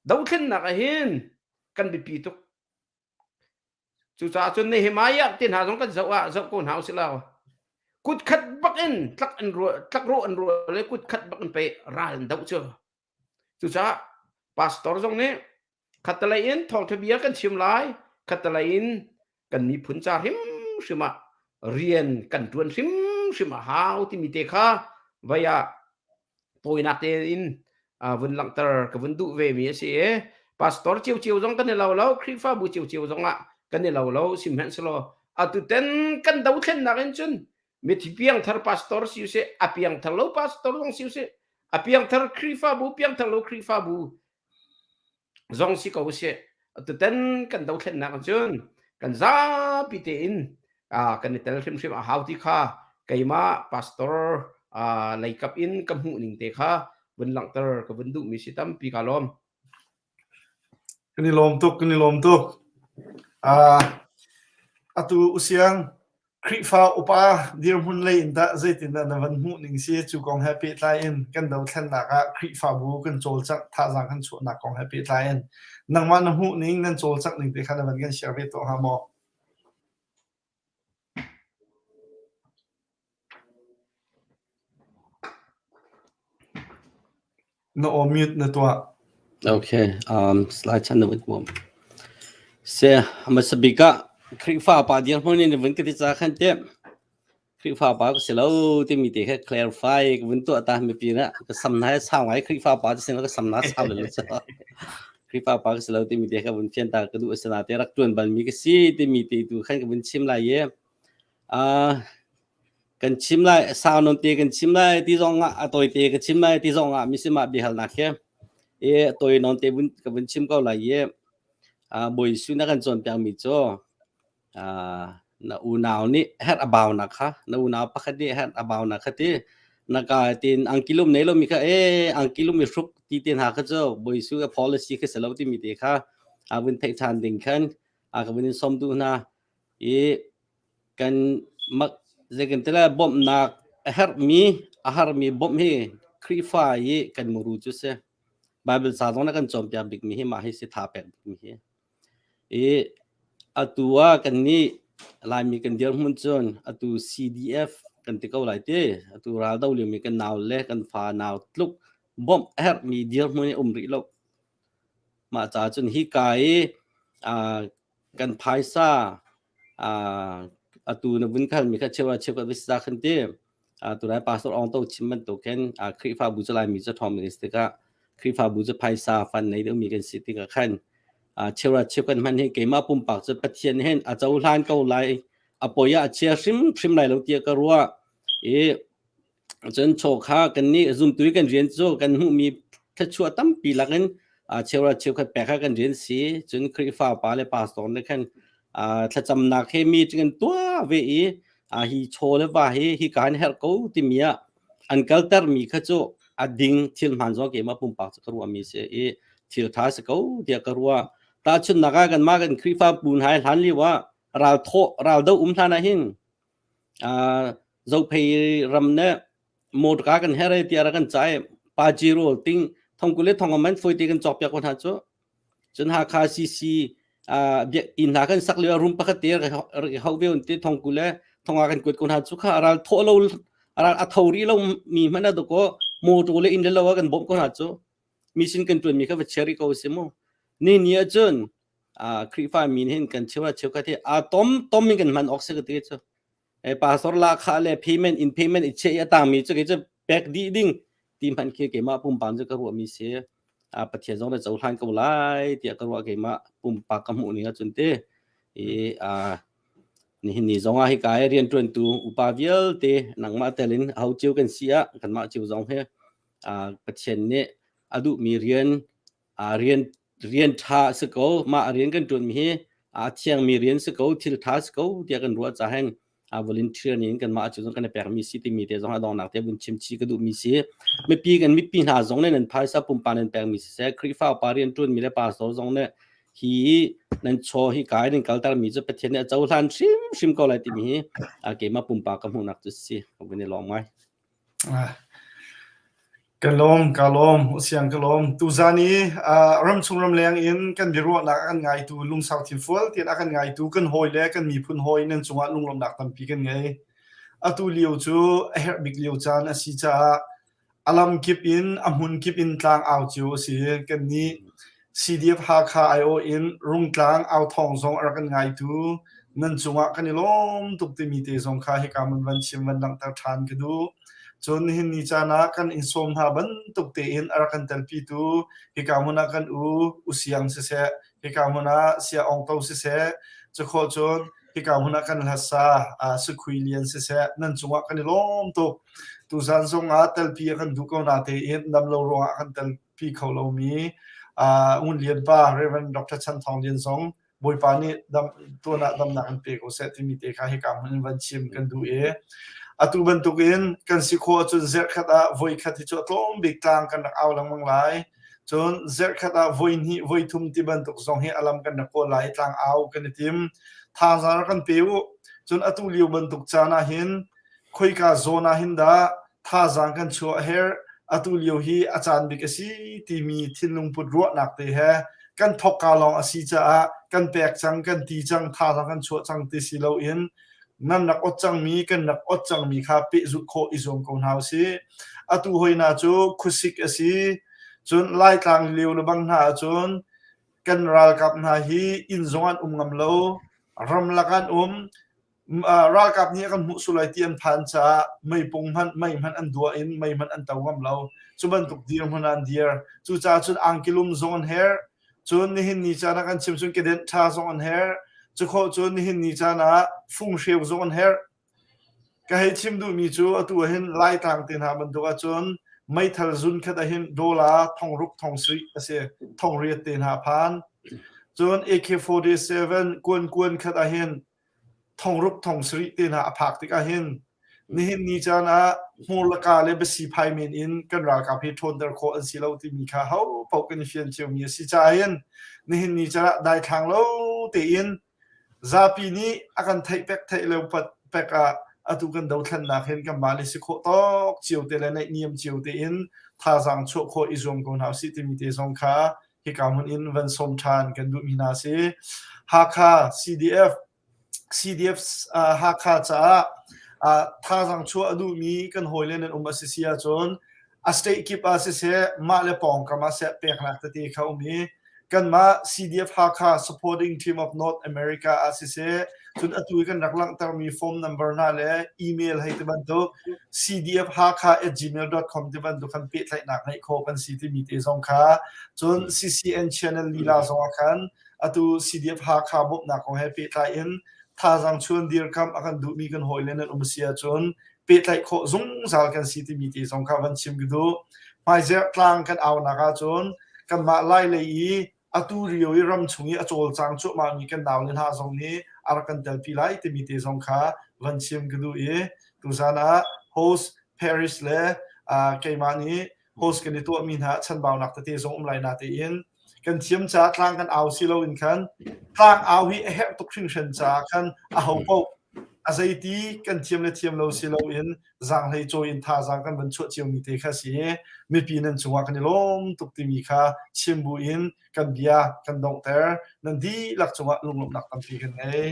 dothlennak ah hin kan biapi tuk. Cucaah cun Nehemiah te hna zong kan zoh ah zoh ko hna usih law kut khat bak in tlak an ruah tlak rawh an ruah le kut khat bak in pei ral an doh cu. Cucaah pastor zong nih khattelei in thawngṭha bia kan chim lai, khattelei in kan miphun ca hrimhrim ah rian kan ṭuan hrimhrim a hau timi te kha vei ah tawinak tein vun langhter ka vun duh ve mi a si i pastor ciocio zong kan i lo lo Khrihfabu ciocio zong ah kan i lo lo sihmanhsehlaw atu ten kan dothlennak in cun mithi piangthar pastor si usih a piangthar lo pastor zong si usih a piangthar Khrihfabu piangthar lo Khrihfabu zong si ko usih tutan kan dothlennak cun kan zapi tein kan i tel hrimhrim a hau ti kha keimah pastor leikap in ka hmuh ning te kha vun langhter ka vun duhmi si tampi ka lawm.
Kan i lawm tuk, kan i lawm tuk. Atu usiang Khrihfa upa dirhmun lei in tah zeitindah na van hmuh ning si? Cu kong he pehtlai in kan dothlennak ah Khrihfabu kan cawlcangh thazaang kan chuahnak kong he pehtlai in nangmah na hmuh ning nan cawlcangh ning te kha na van kan share ve tuah hnga maw? Na aw mute na tuah.
Okay, slide chan na vun kuam. Se hmasa bik ah Khrihfa pa dirhmun in vun ka ti ca khan te Khrihfa pa ka si lo timi te kha clarify ka vun tuah ta mipi na ka sam na sau ngai Khrihfa pa ti sin ka sam na sau le lo Khrihfa pa ka si lo timi te kha vun fian ta ka duh asina te rak tuan bal mi ka si timi te tu khan ka vun chim lai ye Kan chim lai, sau nawn te kan chim lai ti zong ah a tawi te ka chim lai ti zong ah misim ah biahalnak hi i tawi nawn te vun ka vun chim ko lai i Bawi Jesuh na kan cawnpiakmi cu na unau nih herh a baunak kha na unau pakhat nih herh a baunak kha ti na ka tin angkilum nei lomi kha e angkilum i hruk ti te hna kha cu Bawi Jesuh ka policy kha si lo timi te kha a vun theih ṭhan ding khan a ka vun in sawm duh hna i Kan mak zeikan tila bawmhnak a herhmi a harmi bawmh hi Khrihfa i kan muru cu si. Bible ca zong na kan cawnpiak bikmi hi mah hi si tha pek bikmi hi. I atu ah kan nih Laimi kan dirhmun cun atu CDF kan ti ko lai ti. Atu ral do liomi kan nau le kan fa nau tluk bawmh a herhmi dirhmun hi um rih lo. Mah ca cun hi ka i kan phaisa atu na vun khalmi kha cheu cheukhat va si ta khan ti. Tunai pastor Aung To chim bantuk khin Khrihfabu cu Laimi cu ṭhawng mi si tikah Khrihfabu cu phaisa fan nei deuhmi kan si tikah khan cheuhra cheukhat hmanh hi keimah pumpak cu Pathian hin a cohlan ko lai a poi ah a chia hrimhrim lai lo tiah ka ruah i Cun chaw kha kannih zumtu i kan rian cu kan hmuhmi thluachuah tampi lakin cheuhra cheukhat pek kha kan rian si. Cun Khrihfa pa le pastor nih khan thlacamnak he mi cu kan tuah ve i hi chaw le va hi hika hin herh ko timi ah an kaltermi kha cu a ding thil hmaan zong keimah pumpak cu ka ruahmi si i thil ṭha si ko tiah ka ruah. Tahchunhnak ah kanmah kan Khrihfa bu hna hi hlan lio ah ral thawh ral do um hlan ah hin Zophei ram nih motorka kan her tiah rak kan cai Pajero ting thongkul le thong man foi te kan cawk piak ko hna cu cun Hakha CC biakinn hna kan sak lio room pakhat te rak i hauh ve un ti thongkul le thonga kan kuat ko hna cu kha ral tho lo ral a tho ri lo mi hmanh a ko motor le inn le lo kan bawmh ko hna cu mi sin kan tuan mi kha va chia rih ko si mu ni ni ahcun Khrihfa mi hin kan cheu cheukhat hi a tom tom in kan hman awk si ka ti cu pastor lahkhah le payment in payment i chiah i a tangmi cu kei cu pek dih ding ti hmanh khi keimah pumpak cu ka ruahmi si. Pathian zong na cohlan ko lai tiah ka ruah keimah pumpak ka hmuh ning ahcun ti. I nihin ni zong ah hika i rianṭuantu upa vialte nangmah tel in aho cio kan si ah kanmah cio zong hi Pathian nih a duhmi rian rian rian ṭha a si ko mah rian kan ṭuanmi hi a thiangmi rian si ko thil ṭha si ko tiah kan ruah caah hin Volunteer nih kanmah cu kan i pekmi si timi te zong a donghnak te vun chim chih ka duhmi si. Mipi kan mipi hna zong nih nan phaisa pumpak nan pekmi siseh, Khrihfa upa rianṭuanmi le pastor zong nih hi nan chaw hi kai nan kaltermi cu Pathian nih a cohlan hrimhrim ko lai timi hi keimah pumpak ka hmuhnak cu si. Ka vun i lawm ngai.
Ka lawm, ka lawm, usiang ka lawm. Tuzan i ramchung ramleng in kan biaruahnak a kan ngaitu lungsau thinfual tian a kan ngaitu kan hawi le kan miphun hawi nan cungah lunglawmhnak tampi kan ngei. Atu lio cu a herh bik lio caan a si caah A lamkip in a hmunkip in tlang au cio a si. Kannih CDF Hakha aiawh in Rungtlang authawng zong a rak kan ngaitu nan cungah kan i lawm tuk timi te zong kha hika mun van chim van langhter ṭhan ka duh. Cun nihin ni caan ah kan in sawm hna bantuk tein a rak kan telpitu hika hmun ah kan u Usiang siseh, hika hmun ah Sia Aung To siseh, cukhawh cun hika hmun ah kan hlasa Sukhui Lian siseh nan cungah kan i lawm tuk. Tuzan zong ah telpi a kan duh ko na tein dam lo ruangah kan telpi kho lomi Ngun Lian pa Reverend Dr. Chan Thawng Lian zong Bawipa nih dam tuan ah damnak in pe ko seh timi te kha hika hmun in van chim kan duh i atu bantukin kan si khawh ahcun zarhkhat ah voikhat hi cu a tlawm bik tlang kan rak au lengmang lai. Cun zarhkhat ah voihnih voithum ti bantuk zong hi a lam kan rak kawl lai i tlang au kan i tim. Thazaang rak kan pe u. Cun atu lio bantuk caan ah hin khoika zawn ah hin dah thazaang kan chuah a herh, atu lio hi a caan bik a si timi thinlung put ruahnak te he kan thawkka lawng a si caah kan pek cang, kan ti cang, thazaang kan chuah cang ti si loin nan rak ot cangmi kan rak ot cangmi kha pehzulh khawh i zuam ko hna usih. Atu hoi na cu khuasik a si. Cun Laitlang lio le bang hna ahcun kan ralkap hna hi inn zong an um ngam lo, ramlak an um, ralkap nih a kan hmuh sual lai ti an phan caah meipung hmanh mei hmanh an duah in mei hmanh an to ngam lo. Cu bantuk dirhmun ah an dir. Cucaah cun angkilum zong an herh. Cun nihin ni caan ah kan chim cun kedenh ṭha zong an herh. Cukhawh cun nihin ni caan ah funghreu zong an herh. Ka hei chim duhmi cu atu ah hin Laitlang te hna bantuk ahcun meithal zun khat ah hin dollar thongruk thongsarih a si. Thongriat te hna a phan. Cun AK-47 kuan kuan khat ah hin thongruk thongsarih te hna a phak tikah hin nihin ni caan ah hmur le ka le biasi phai men in kan ralkap hi ṭhawnter khawh an si lo timi kha ho paoh kan i fian ciomi a si caah hin nihin ni caan ah daithlang lo tein zapi nih a kan theih pek theih lo pek ah atu kan dothlennak hin kanmah le si khawh tawk cio te le naihniam cio tein thazaang chuah khawh i zuam ko hna usih timi te zong kha hika hmun in van sawm ṭhan kan duhmi hna si. Hakha CDF CDF Hakha caah thazaang chuah a duhmi kan hawile nan um a si si ahcun a state kip ah siseh mah le pawngkam ah seh peknak tete kha um i kanmah CDF Hakha Supporting Team of North America ah siseh cun atu i kan rak langhtermi phone number hna le email hei ti bantuk cdfhakha@gmail.com ti bantuk khan pehtlaihnak ngeih khawh kan si timi te zong kha cun CCN channel lila zong ah khan atu CDF Hakha bawmhnak kong he pehtlai in thazaang chuan dirkamh a kan duhmi kan hawile nan um si ahcun pehtlaih khawh zungzal kan si timi te zong kha van chim ka duh. Hmaizerh tlang kan aunak ahcun kanmah Lai lei i atu rio i ram chung i a cawlcang cuahmahmi kan naule hna zong nih a rak kan telpi lai timi te zong kha van chim ka duh i tuzan ah host Paris le keimah nih host kan i tuahmi hna chanbaunak tete zong um lai na tein kan thiam caah tlang kan au si loin khan tlang au hi a herh tuk hringhran caah khan a ho paoh a zeiti kan thiam le thiam lo si loin zaanghlei cawi in thazaang kan van chuah ciomi te kha si i mipi nan cungah kan i lawm tuk timi kha chim bu in kan bia kan donghter nan dihlak cungah lunglawmhnak tampi kan ngei.